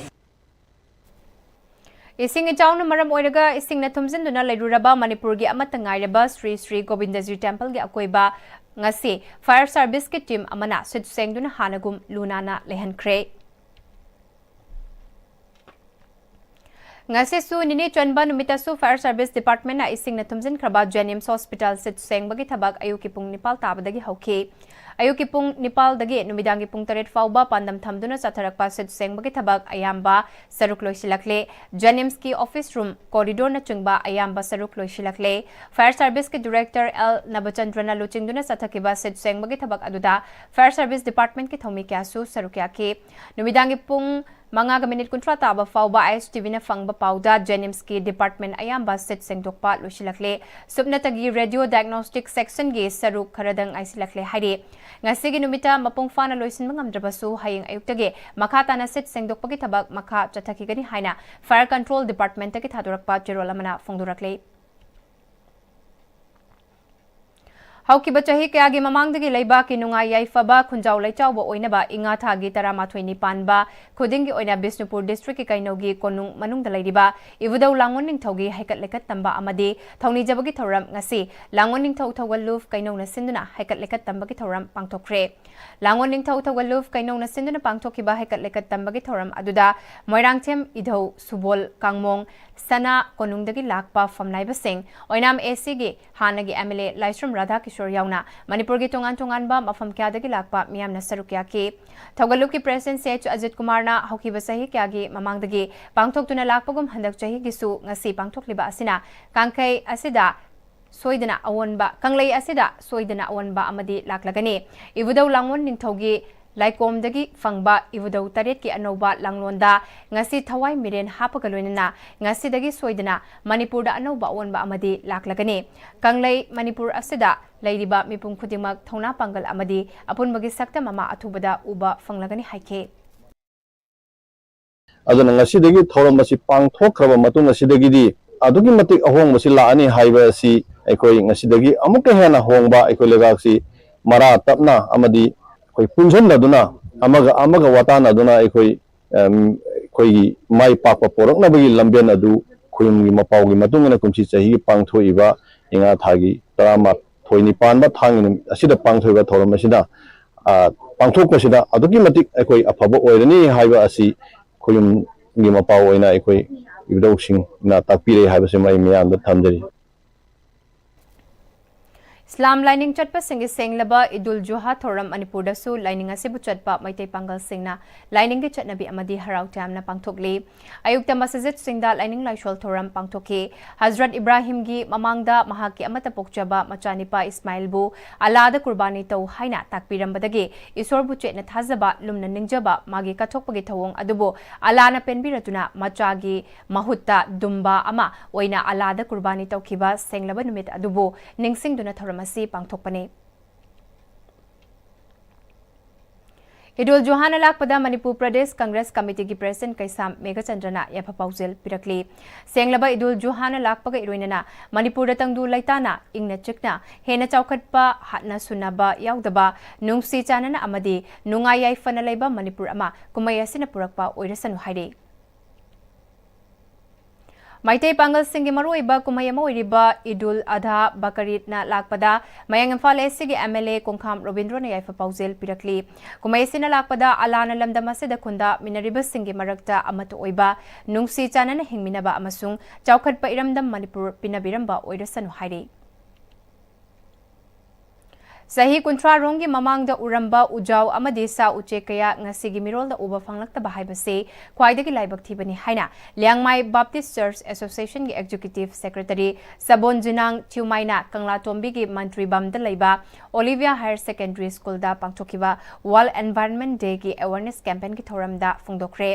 ꯏꯁꯤꯡ ꯏꯆꯥꯎꯅ ꯃꯔꯝ ꯑꯣꯏꯔꯒ ꯏꯁꯤꯡꯅ ꯊꯨꯝꯖꯤꯟꯗꯨꯅ ꯂꯩꯔꯨꯔꯕ ꯃꯅꯤꯄꯨꯔꯒꯤ ꯑꯃꯠꯇ ꯉꯥꯏꯔꯕ ꯁ꯭ꯔꯤ ꯁ꯭ꯔꯤ ꯒꯣꯕꯤꯟꯗꯖꯤ ꯇꯦꯝꯄꯜꯒꯤ ꯑꯀꯣꯏꯕ ꯉꯁꯤ ꯐꯥꯌꯔ ꯁꯥꯔꯚꯤꯁꯀꯤ ꯇꯤꯝ ꯑꯃꯅ ꯁꯤꯠ ꯁꯦꯡꯗꯨꯅ ꯍꯥꯟꯅꯒꯨꯝ ꯂꯨ ꯅꯥꯟꯅ ꯂꯩꯍꯟꯈ꯭ꯔꯦ꯫ ꯉꯁꯤꯁꯨ ꯅꯤꯅꯤ ꯆꯟꯕ ꯅꯨꯃꯤꯠꯇꯁꯨ Fire Service Department ꯅ ꯏꯁꯤꯡꯅ ꯊꯨꯝꯖꯤꯟꯈ꯭ꯔꯕ ꯖꯦꯅꯤꯝꯁ ꯍꯣꯁꯄꯤꯇꯥꯜ ꯁꯤꯠ ꯁꯦꯡꯕꯒꯤ ꯊꯕꯛ ꯑꯌꯨꯛꯀꯤ ꯄꯨꯡ ꯅꯤꯄꯥꯜ ꯇꯥꯕꯗꯒꯤ ꯍꯧꯈꯤ꯫ ꯑꯌꯨꯛꯀꯤ ꯄꯨꯡ ꯅꯤꯄꯥꯜꯗꯒꯤ ꯅꯨꯃꯤꯗꯥꯡꯒꯤ ꯄꯨꯡ ꯇꯔꯦꯠ ꯐꯥꯎꯕ ꯄꯥꯟꯗꯝ ꯊꯝꯗꯨꯅ ꯆꯠꯊꯔꯛꯄ ꯁꯤꯠ ꯁꯦꯡꯕꯒꯤ ꯊꯕꯛ ꯑꯌꯥꯝꯕ ꯁꯔꯨꯛ ꯂꯣꯏꯁꯤꯜꯂꯛꯂꯦ꯫ ꯖꯦꯅꯤꯝꯁꯀꯤ office room, corridor ꯅꯆꯤꯡꯕ ꯑꯌꯥꯝꯕ ꯁꯔꯨꯛ ꯂꯣꯏꯁꯤꯜꯂꯛꯂꯦ꯫ Fire Service ꯀꯤ Director ꯑꯦꯜ ꯅꯕꯆꯟꯗ꯭ꯔꯅ ꯂꯨꯆꯤꯡꯗꯨꯅ ꯆꯠꯊꯈꯤꯕ ꯁꯤꯠ ꯁꯦꯡꯕꯒꯤ ꯊꯕꯛ ꯑꯗꯨꯗ Fire Service Department ꯀꯤ ꯊꯧꯃꯤ ꯀꯌꯥꯁꯨ ꯁꯔꯨꯛ ꯌꯥꯈꯤ꯫ ꯅꯨꯃꯤꯗꯥꯡꯒꯤ ꯄꯨꯡ ꯃꯉꯥꯒ ꯃꯤꯅꯤꯠ ꯀꯨꯟꯊ꯭ꯔꯥ ꯇꯥꯕ ꯐꯥꯎꯕ I S T V ꯅ ꯐꯪꯕ ꯄꯥꯎꯗ ꯖꯦꯅꯤꯝꯁꯀꯤ department ꯑꯌꯥꯝꯕ ꯁꯤꯠ ꯁꯦꯡꯗꯣꯛꯄ ꯂꯣꯏꯁꯤꯜꯂꯛꯂꯦ꯫ ꯁꯨꯞꯅꯇꯒꯤ Radio Diagnostic Section ꯒꯤ ꯁꯔꯨꯛ ꯈꯔꯗꯪ ꯉꯥꯏꯁꯤꯜꯂꯛꯂꯦ ꯍꯥꯏꯔꯤ꯫ ꯉꯁꯤꯒꯤ ꯅꯨꯃꯤꯠꯇ ꯃꯄꯨꯡ ꯐꯥꯅ ꯂꯣꯏꯁꯤꯟꯕ ꯉꯝꯗ꯭ꯔꯕꯁꯨ ꯍꯌꯦꯡ ꯑꯌꯨꯛꯇꯒꯤ ꯃꯈꯥ ꯇꯥꯅ ꯁꯤꯠ ꯁꯦꯡꯗꯣꯛꯄꯒꯤ ꯊꯕꯛ ꯃꯈꯥ ꯆꯠꯊꯈꯤꯒꯅꯤ ꯍꯥꯏꯅ Fire Control Department ꯇꯒꯤ ꯊꯥꯗꯣꯔꯛꯄ ꯆꯦꯔꯣꯜ ꯑꯃꯅ ꯐꯣꯡꯗꯣꯔꯛꯂꯤ꯫ ꯍꯧꯈꯤꯕ ꯆꯍꯤ ꯀꯌꯥꯒꯤ ꯃꯃꯥꯡꯗꯒꯤ ꯂꯩꯕꯥꯛꯀꯤ ꯅꯨꯡꯉꯥꯏ ꯌꯥꯏꯐꯕ ꯈꯨꯟꯖꯥꯎ ꯂꯩꯆꯥꯎꯕ ꯑꯣꯏꯅꯕ ꯏꯉꯥ ꯊꯥꯒꯤ ꯇꯔꯥꯃꯥꯊꯣꯏꯅꯤ ꯄꯥꯟꯕ ꯈꯨꯗꯤꯡꯒꯤ ꯑꯣꯏꯅ ꯕꯤꯁꯅꯨꯄꯨꯔ district ꯀꯤ ꯀꯩꯅꯧꯒꯤ ꯀꯣꯅꯨꯡ ꯃꯅꯨꯡꯗ ꯂꯩꯔꯤꯕ ꯏꯕꯨꯙꯧ ꯂꯥꯡꯒꯣꯜ ꯅꯤꯡꯊꯧꯒꯤ ꯍꯩꯀꯠ ꯂꯩꯀꯠ ꯇꯝꯕ ꯑꯃꯗꯤ ꯊꯧꯅꯤꯖꯕꯒꯤ ꯊꯧꯔꯝ ꯉꯁꯤ ꯂꯥꯡꯒꯣꯜ ꯅꯤꯡꯊꯧ ꯊꯧꯒꯜꯂꯨꯞ ꯀꯩꯅꯧꯅ ꯁꯤꯟꯗꯨꯅ ꯍꯩꯀꯠ ꯂꯩꯀꯠ ꯇꯝꯕꯒꯤ ꯊꯧꯔꯝ ꯄꯥꯡꯊꯣꯛꯈ꯭ꯔꯦ꯫ ꯂꯥꯡꯒꯣꯜ ꯅꯤꯡꯊꯧ ꯊꯧꯒꯜꯂꯨꯞ ꯀꯩꯅꯧꯅ ꯁꯤꯟꯗꯨꯅ ꯄꯥꯡꯊꯣꯛꯈꯤꯕ ꯍꯩꯀꯠ ꯂꯩꯀꯠ ꯇꯝꯕꯒꯤ ꯊꯧꯔꯝ ꯑꯗꯨꯗ ꯃꯣꯏꯔꯥꯡꯊꯦꯝ ꯏꯙꯧ ꯁꯨꯕꯣꯜ ꯀꯥꯡꯃꯣꯡ, ꯁꯅꯥ ꯀꯣꯅꯨꯡꯗꯒꯤ ꯂꯥꯛꯄ ꯐꯝꯅꯥꯏꯕꯁꯤꯡ, ꯑꯣꯏꯅꯥꯝ A C ꯒꯤ ꯍꯥꯟꯅꯒꯤ M L A ꯂꯥꯏꯁ꯭ꯔꯝ ꯔꯥꯙꯥꯀꯤꯁꯣꯔ ꯌꯥꯎꯅ ꯃꯅꯤꯄꯨꯔꯒꯤ ꯇꯣꯉꯥꯟ ꯇꯣꯉꯥꯟꯕ ꯃꯐꯝ ꯀꯌꯥꯗꯒꯤ ꯂꯥꯛꯄ ꯃꯤꯌꯥꯝꯅ ꯁꯔꯨꯛ ꯌꯥꯈꯤ꯫ ꯊꯧꯒꯜꯂꯨꯞꯀꯤ president C H ꯑꯖꯤꯠ ꯀꯨꯃꯥꯔꯅ ꯍꯧꯈꯤꯕ ꯆꯍꯤ ꯀꯌꯥꯒꯤ ꯃꯃꯥꯡꯗꯒꯤ ꯄꯥꯡꯊꯣꯛꯇꯨꯅ ꯂꯥꯛꯄꯒꯨꯝ ꯍꯟꯗꯛ ꯆꯍꯤꯒꯤꯁꯨ ꯉꯁꯤ ꯄꯥꯡꯊꯣꯛꯂꯤꯕ ꯑꯁꯤꯅ ꯀꯥꯡꯈꯩ ꯑꯁꯤꯗ ꯁꯣꯏꯗꯅ ꯑꯑꯣꯟꯕ, ꯀꯪꯂꯩ ꯑꯁꯤꯗ ꯁꯣꯏꯗꯅ ꯑꯑꯣꯟꯕ ꯑꯃꯗꯤ ꯂꯥꯛꯂꯒꯅꯤ꯫ ꯏꯕꯨꯙꯧ ꯂꯥꯡꯒꯣꯜ ꯅꯤꯡꯊꯧꯒꯤ ꯂꯥꯏꯀꯣꯝꯗꯒꯤ ꯐꯪꯕ ꯏꯕꯨꯙꯧ ꯇꯔꯦꯠꯀꯤ ꯑꯅꯧꯕ ꯂꯥꯡꯂꯣꯟꯗ ꯉꯁꯤ ꯊꯋꯥꯏ ꯃꯤꯔꯦꯟ ꯍꯥꯞꯄꯒ ꯂꯣꯏꯅꯅ ꯉꯁꯤꯗꯒꯤ ꯁꯣꯏꯗꯅ ꯃꯅꯤꯄꯨꯔꯗ ꯑꯅꯧꯕ ꯑꯑꯣꯟꯕ ꯑꯃꯗꯤ ꯂꯥꯛꯂꯒꯅꯤ꯫ ꯀꯪꯂꯩ ꯃꯅꯤꯄꯨꯔ ꯑꯁꯤꯗ ꯂꯩꯔꯤꯕ ꯃꯤꯄꯨꯝ ꯈꯨꯗꯤꯡꯃꯛ ꯊꯧꯅꯥ ꯄꯥꯡꯒꯜ ꯑꯃꯗꯤ ꯑꯄꯨꯟꯕꯒꯤ ꯁꯛꯇꯝ ꯑꯃ ꯑꯊꯨꯕꯗ ꯎꯕ ꯐꯪꯂꯒꯅꯤ ꯍꯥꯏꯈꯤ꯫ ꯑꯗꯨꯅ ꯉꯁꯤꯗꯒꯤ ꯊꯧꯔꯝ ꯑꯁꯤ ꯄꯥꯡꯊꯣꯛꯈ꯭ꯔꯕ ꯃꯇꯨꯡ ꯑꯁꯤꯗꯒꯤꯗꯤ ꯑꯗꯨꯛꯀꯤ ꯃꯇꯤꯛ ꯑꯍꯣꯡꯕꯁꯤ ꯂꯥꯛꯑꯅꯤ ꯍꯥꯏꯕ ꯑꯁꯤ ꯑꯩꯈꯣꯏ ꯉꯁꯤꯗꯒꯤ ꯑꯃꯨꯛꯀ ꯍꯦꯟꯅ ꯍꯣꯡꯕ ꯑꯩꯈꯣꯏ ꯂꯩꯕꯥꯛꯁꯤ ꯃꯔꯥ ꯇꯞꯅ ꯑꯃꯗꯤ ꯑꯩꯈꯣꯏ ꯄꯨꯟꯁꯤꯟꯅꯗꯨꯅ ꯑꯃꯒ ꯑꯃꯒ ꯋꯥꯇꯥꯟꯅꯗꯨꯅ ꯑꯩꯈꯣꯏ ꯑꯩꯈꯣꯏꯒꯤ ꯃꯥꯏ ꯄꯥꯛꯄ ꯄꯣꯔꯛꯅꯕꯒꯤ ꯂꯝꯕꯦꯟ ꯑꯗꯨ ꯈꯨꯌꯨꯝꯒꯤ ꯃꯄꯥꯎꯒꯤ ꯃꯇꯨꯡ ꯏꯟꯅ ꯀꯨꯝꯁꯤ ꯆꯍꯤꯒꯤ ꯄꯥꯡꯊꯣꯛꯏꯕ ꯏꯉꯥ ꯊꯥꯒꯤ ꯇꯔꯥꯃꯥꯊꯣꯏꯅꯤ ꯄꯥꯟꯕ ꯊꯥꯡꯒꯤ ꯅꯨꯃꯤꯠ ꯑꯁꯤꯗ ꯄꯥꯡꯊꯣꯛꯏꯕ ꯊꯧꯔꯝ ꯑꯁꯤꯗ ꯄꯥꯡꯊꯣꯛꯄꯁꯤꯗ ꯑꯗꯨꯛꯀꯤ ꯃꯇꯤꯛ ꯑꯩꯈꯣꯏ ꯑꯐꯕ ꯑꯣꯏꯔꯅꯤ ꯍꯥꯏꯕ ꯑꯁꯤ ꯈꯨꯌꯨꯝꯒꯤ ꯃꯄꯥꯎ ꯑꯣꯏꯅ ꯑꯩꯈꯣꯏ ꯏꯕꯨꯙꯧꯁꯤꯡꯅ ꯇꯥꯛꯄꯤꯔꯛꯏ ꯍꯥꯏꯕꯁꯤꯃ ꯑꯩ ꯃꯌꯥꯝꯗ ꯊꯝꯖꯔꯤ꯫ ꯏꯁꯂꯥꯝ ꯂꯥꯏꯅꯤꯡ ꯆꯠꯄꯁꯤꯡꯒꯤ ꯁꯦꯡꯂꯕ ꯏꯗꯨꯜ ꯖꯨꯍꯥ ꯊꯧꯔꯝ ꯃꯅꯤꯄꯨꯔꯗꯁꯨ ꯂꯥꯏꯅꯤꯡ ꯑꯁꯤꯕꯨ ꯆꯠꯄ ꯃꯩꯇꯩ ꯄꯥꯡꯒꯜꯁꯤꯡꯅ ꯂꯥꯏꯅꯤꯡꯒꯤ ꯆꯠꯅꯕꯤ ꯑꯃꯗꯤ ꯍꯔꯥꯎ ꯇꯌꯥꯝꯅ ꯄꯥꯡꯊꯣꯛꯂꯤ꯫ ꯑꯌꯨꯛꯇ ꯃꯁꯖꯤꯗꯁꯤꯡꯗ ꯂꯥꯏꯅꯤꯡ ꯂꯥꯏꯁꯣꯜ ꯊꯧꯔꯝ ꯄꯥꯡꯊꯣꯛꯈꯤ꯫ ꯍꯖꯔꯠ ꯏꯕ꯭ꯔꯥꯍꯤꯝꯒꯤ ꯃꯃꯥꯡꯗ ꯃꯍꯥꯛꯀꯤ ꯑꯃꯠꯇ ꯄꯣꯛꯆꯕ ꯃꯆꯥꯅꯤꯄꯥ ꯏꯁꯃꯥꯏꯜꯕꯨ ꯑꯂꯥꯗ ꯀꯨꯔꯕꯥꯅꯤ ꯇꯧ ꯍꯥꯏꯅ ꯇꯥꯛꯄꯤꯔꯝꯕꯗꯒꯤ ꯏꯁꯣꯔꯕꯨ ꯆꯦꯠꯅ ꯊꯥꯖꯕ, ꯂꯨꯝꯅ ꯅꯤꯡꯖꯕ, ꯃꯥꯒꯤ ꯀꯠꯊꯣꯛꯄꯒꯤ ꯊꯧꯑꯣꯡ ꯑꯗꯨꯕꯨ ꯑꯂꯥꯅ ꯄꯦꯟꯕꯤꯔꯗꯨꯅ ꯃꯆꯥꯒꯤ ꯃꯍꯨꯠꯇ ꯗꯨꯝꯕꯥ ꯑꯃ ꯑꯣꯏꯅ ꯑꯂꯥꯗ ꯀꯨꯔꯕꯥꯅꯤ ꯇꯧꯈꯤꯕ ꯁꯦꯡꯂꯕ ꯅꯨꯃꯤꯠ ꯑꯗꯨꯕꯨ ꯅꯤꯡꯁꯤꯡꯗꯨꯅ ꯊꯧꯔꯝ ꯑꯁꯤ ꯄꯥꯡꯊꯣꯛꯄꯅꯤ꯫ ꯏꯗꯨꯜ ꯖꯨꯍꯥꯅ ꯂꯥꯛꯄꯗ ꯃꯅꯤꯄꯨꯔ ꯄ꯭ꯔꯗꯦꯁ ꯀꯪꯒ꯭ꯔꯦꯁ ꯀꯃꯤꯇꯤꯒꯤ ꯄ꯭ꯔꯦꯁꯤꯗꯦꯟꯠ ꯀꯩꯁꯥꯝ ꯃꯦꯘꯆꯟꯗ꯭ꯔꯅ ꯌꯥꯏꯐ ꯄꯥꯎꯖꯦꯜ ꯄꯤꯔꯛꯂꯤ꯫ ꯁꯦꯡꯂꯕ ꯏꯗꯨꯜ ꯖꯨꯍꯥꯅ ꯂꯥꯛꯄꯒ ꯏꯔꯣꯏꯅꯅ ꯃꯅꯤꯄꯨꯔꯗ ꯇꯪꯗꯨ ꯂꯩꯇꯥꯅ ꯏꯪꯅ ꯆꯤꯛꯅ ꯍꯦꯟꯅ ꯆꯥꯎꯈꯠꯄ, ꯍꯥꯠꯅ ꯁꯨꯅꯕ ꯌꯥꯎꯗꯕ, ꯅꯨꯡꯁꯤ ꯆꯥꯟꯅꯅ ꯑꯃꯗꯤ ꯅꯨꯡꯉꯥꯏ ꯌꯥꯏꯐꯅ ꯂꯩꯕ ꯃꯅꯤꯄꯨꯔ ꯑꯃ ꯀꯨꯝꯍꯩ ꯑꯁꯤꯅ ꯄꯨꯔꯛꯄ ꯑꯣꯏꯔꯁꯅꯨ ꯍꯥꯏꯔꯤ꯫ ꯃꯩꯇꯩ ꯄꯥꯡꯒꯜꯁꯤꯡꯒꯤ ꯃꯔꯨꯑꯣꯏꯕ ꯀꯨꯝꯍꯩ ꯑꯃ ꯑꯣꯏꯔꯤꯕ ꯏꯗꯨꯜ ꯑꯙꯥ ꯕꯀꯔ ꯏꯗꯅ ꯂꯥꯛꯄꯗ ꯃꯌꯥꯡ ꯏꯝꯐꯥꯜ ꯏꯁꯀꯤ ꯑꯦꯝ ꯑꯦꯜ ꯑꯦ ꯀꯣꯡꯈꯥꯝ ꯔꯣꯕꯤꯟꯗ꯭ꯔꯣꯅ ꯌꯥꯏꯐ ꯄꯥꯎꯖꯦꯜ ꯄꯤꯔꯛꯂꯤ꯫ ꯀꯨꯝꯍꯩ ꯑꯁꯤꯅ ꯂꯥꯛꯄꯗ ꯑꯂꯥꯅ ꯂꯝꯗꯝ ꯑꯁꯤꯗ ꯈꯨꯟꯗꯥꯃꯤꯟꯅꯔꯤꯕꯁꯤꯡꯒꯤ ꯃꯔꯛꯇ ꯑꯃꯠꯇ ꯑꯣꯏꯕ, ꯅꯨꯡꯁꯤ ꯆꯥꯟꯅꯅ ꯍꯤꯡꯃꯤꯟꯅꯕ ꯑꯃꯁꯨꯡ ꯆꯥꯎꯈꯠꯄ ꯏꯔꯝꯗꯝ ꯃꯅꯤꯄꯨꯔ ꯄꯤꯅꯕꯤꯔꯝꯕ ꯑꯣꯏꯔꯁꯅꯨ ꯍꯥꯏꯔꯤ꯫ ꯆꯍꯤ ꯀꯨꯟꯊ꯭ꯔꯥ ꯔꯣꯝꯒꯤ ꯃꯃꯥꯡꯗ ꯎꯔꯝꯕ ꯎꯖꯥꯎ ꯑꯃꯗꯤ ꯁꯥ ꯎꯆꯦꯛ ꯀꯌꯥ ꯉꯁꯤꯒꯤ ꯃꯤꯔꯣꯜꯗ ꯎꯕ ꯐꯪꯂꯛꯇꯕ ꯍꯥꯏꯕꯁꯤ ꯈ꯭ꯋꯥꯏꯗꯒꯤ ꯂꯥꯏꯕꯛ ꯊꯤꯕꯅꯤ ꯍꯥꯏꯅ ꯂꯤꯌꯥꯡꯃꯥꯏ ꯕꯥꯞꯇꯤꯁ ꯆꯔꯆ ꯑꯦꯁꯣꯁꯤꯌꯦꯁꯟꯒꯤ ꯑꯦꯛꯖꯤꯀ꯭ꯌꯨꯇꯤꯚ ꯁꯦꯀ꯭ꯔꯦꯇꯔꯤ ꯁꯕꯣꯟ ꯖꯤꯅꯥꯡ ꯊ꯭ꯌꯨꯃꯥꯏꯅ ꯀꯪꯂꯥꯇꯣꯝꯕꯤꯒꯤ ꯃꯟꯇ꯭ꯔꯤꯕꯝꯗ ꯂꯩꯕ ꯑꯣꯂꯤꯚꯤꯌꯥ ꯍꯥꯌꯔ ꯁꯦꯀꯦꯟꯗꯔꯤ ꯁ꯭ꯀꯨꯜꯗ ꯄꯥꯡꯊꯣꯛꯈꯤꯕ ꯋꯥꯔꯜꯗ ꯑꯦꯟꯚꯥꯏꯔꯟꯃꯦꯟꯠ ꯗꯦꯒꯤ ꯑꯦꯋꯥꯔꯅꯦꯁ ꯀꯦꯝꯄꯦꯟꯒꯤ ꯊꯧꯔꯝꯗ ꯐꯣꯡꯗꯣꯛꯈ꯭ꯔꯦ꯫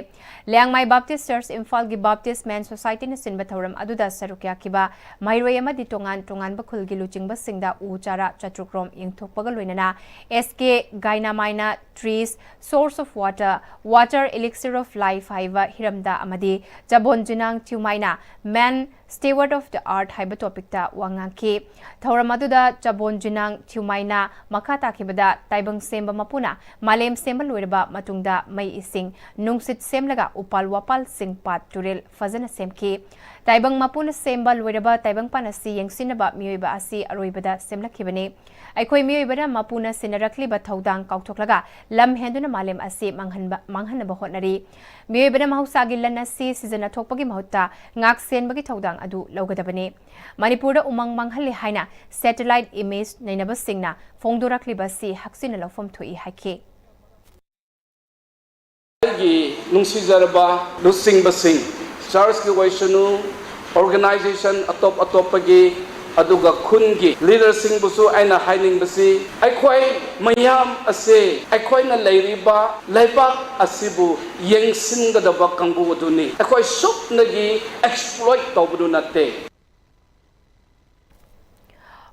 ꯂꯤꯌꯥꯡꯃꯥꯏ ꯕꯥꯞꯇꯤꯁ ꯆꯔꯆ ꯏꯝꯐꯥꯜꯒꯤ ꯕꯥꯞꯇꯤꯁ ꯃꯦꯟ ꯁꯣꯁꯥꯏꯇꯤꯅ ꯁꯤꯟꯕ ꯊꯧꯔꯝ ꯑꯗꯨꯗ ꯁꯔꯨꯛ ꯌꯥꯈꯤꯕ ꯃꯍꯩꯔꯣꯏ ꯑꯃꯗꯤ ꯇꯣꯉꯥꯟ ꯇꯣꯉꯥꯟꯕ ꯈꯨꯜꯒꯤ ꯂꯨꯆꯤꯡꯕꯁꯤꯡꯗ ꯎ ꯆꯥꯔꯥ ꯆꯥꯇ꯭ꯔꯨꯛ ꯔꯣꯝ ꯌꯦꯟꯊꯣꯛꯄꯒ ꯂꯣꯏꯅꯅ ꯑꯦꯁ ꯀꯦ ꯒꯥꯏꯅꯥꯃꯥꯏꯅ Trees, Source of Water, Water, Elixir of Life ꯍꯥꯏꯕ ꯍꯤꯔꯝꯗ ꯑꯃꯗꯤ ꯆꯕꯣꯟ ꯖꯤꯅꯥꯡ ꯊ꯭ꯌꯨꯃꯥꯏꯅ Men Steward of the Earth ꯍꯥꯏꯕ ꯇꯣꯄꯤꯛꯇ ꯋꯥ ꯉꯥꯡꯈꯤ꯫ ꯊꯧꯔꯝ ꯑꯗꯨꯗ ꯆꯕꯣꯟ ꯖꯤꯅꯥꯡ ꯊ꯭ꯌꯨꯃꯥꯏꯅ ꯃꯈꯥ ꯇꯥꯈꯤꯕꯗ, ꯇꯥꯏꯕꯪ ꯁꯦꯝꯕ ꯃꯄꯨꯅ ꯃꯥꯂꯦꯝ ꯁꯦꯝꯕ ꯂꯣꯏꯔꯕ ꯃꯇꯨꯡꯗ ꯃꯩ ꯏꯁꯤꯡ, ꯅꯨꯡꯁꯤꯠ ꯁꯦꯝꯂꯒ ꯎꯄꯥꯜ ꯋꯥꯄꯥꯜꯁꯤꯡ, ꯄꯥꯠ ꯇꯨꯔꯦꯜ ꯐꯖꯅ ꯁꯦꯝꯈꯤ꯫ ꯇꯥꯏꯕꯪ ꯃꯄꯨꯅ ꯁꯦꯝꯕ ꯂꯣꯏꯔꯕ ꯇꯥꯏꯕꯪꯄꯥꯟ ꯑꯁꯤ ꯌꯦꯡꯁꯤꯟꯅꯕ ꯃꯤꯑꯣꯏꯕ ꯑꯁꯤ ꯑꯔꯣꯏꯕꯗ ꯁꯦꯝꯂꯛꯈꯤꯕꯅꯤ꯫ ꯑꯩꯈꯣꯏ ꯃꯤꯑꯣꯏꯕꯅ ꯃꯄꯨꯅ ꯁꯤꯟꯅꯔꯛꯂꯤꯕ ꯊꯧꯗꯥꯡ ꯀꯥꯎꯊꯣꯛꯂꯒ ꯂꯝ ꯍꯦꯟꯗꯨꯅ ꯃꯥꯂꯦꯝ ꯑꯁꯤ ꯃꯥꯡꯍꯟꯕ, ꯃꯥꯡꯍꯟꯅꯕ ꯍꯣꯠꯅꯔꯤ꯫ ꯃꯤꯑꯣꯏꯕꯅ ꯃꯍꯧꯁꯥꯒꯤ ꯂꯟ ꯑꯁꯤ ꯁꯤꯖꯤꯟꯅꯊꯣꯛꯄꯒꯤ ꯃꯍꯨꯠꯇ ꯉꯥꯛ ꯁꯦꯟꯕꯒꯤ ꯊꯧꯗꯥꯡ ꯑꯗꯨ ꯂꯧꯒꯗꯕꯅꯤ꯫ ꯃꯅꯤꯄꯨꯔꯗ ꯎꯃꯪ ꯃꯥꯡꯍꯜꯂꯤ ꯍꯥꯏꯅ satellite image ꯅꯩꯅꯕꯁꯤꯡꯅ ꯐꯣꯡꯗꯣꯔꯛꯂꯤꯕ ꯑꯁꯤ ꯍꯛꯆꯤꯟꯅ ꯂꯧꯐꯝ ꯊꯣꯛꯏ ꯍꯥꯏꯈꯤ꯫ ꯑꯩꯒꯤ ꯅꯨꯡꯁꯤꯖꯔꯕ ꯂꯨꯆꯤꯡꯕꯁꯤꯡ, ꯆꯔꯆꯀꯤ ꯑꯣꯏꯁꯅꯨ, organization ꯑꯇꯣꯞ ꯑꯇꯣꯞꯄꯒꯤ, ꯑꯗꯨꯒ ꯈꯨꯟꯒꯤ ꯂꯤꯗꯔꯁꯤꯡꯕꯨꯁꯨ ꯑꯩꯅ ꯍꯥꯏꯅꯤꯡꯕꯁꯤ, ꯑꯩꯈꯣꯏ ꯃꯌꯥꯝ ꯑꯁꯦ, ꯑꯩꯈꯣꯏꯅ ꯂꯩꯔꯤꯕ ꯂꯩꯕꯥꯛ ꯑꯁꯤꯕꯨ ꯌꯦꯡꯁꯤꯟꯒꯗꯕ ꯀꯥꯡꯕꯨ ꯑꯗꯨꯅꯤ꯫ ꯑꯩꯈꯣꯏ ꯁꯨꯞꯅꯒꯤ exploit ꯇꯧꯕꯗꯨ ꯅꯠꯇꯦ꯫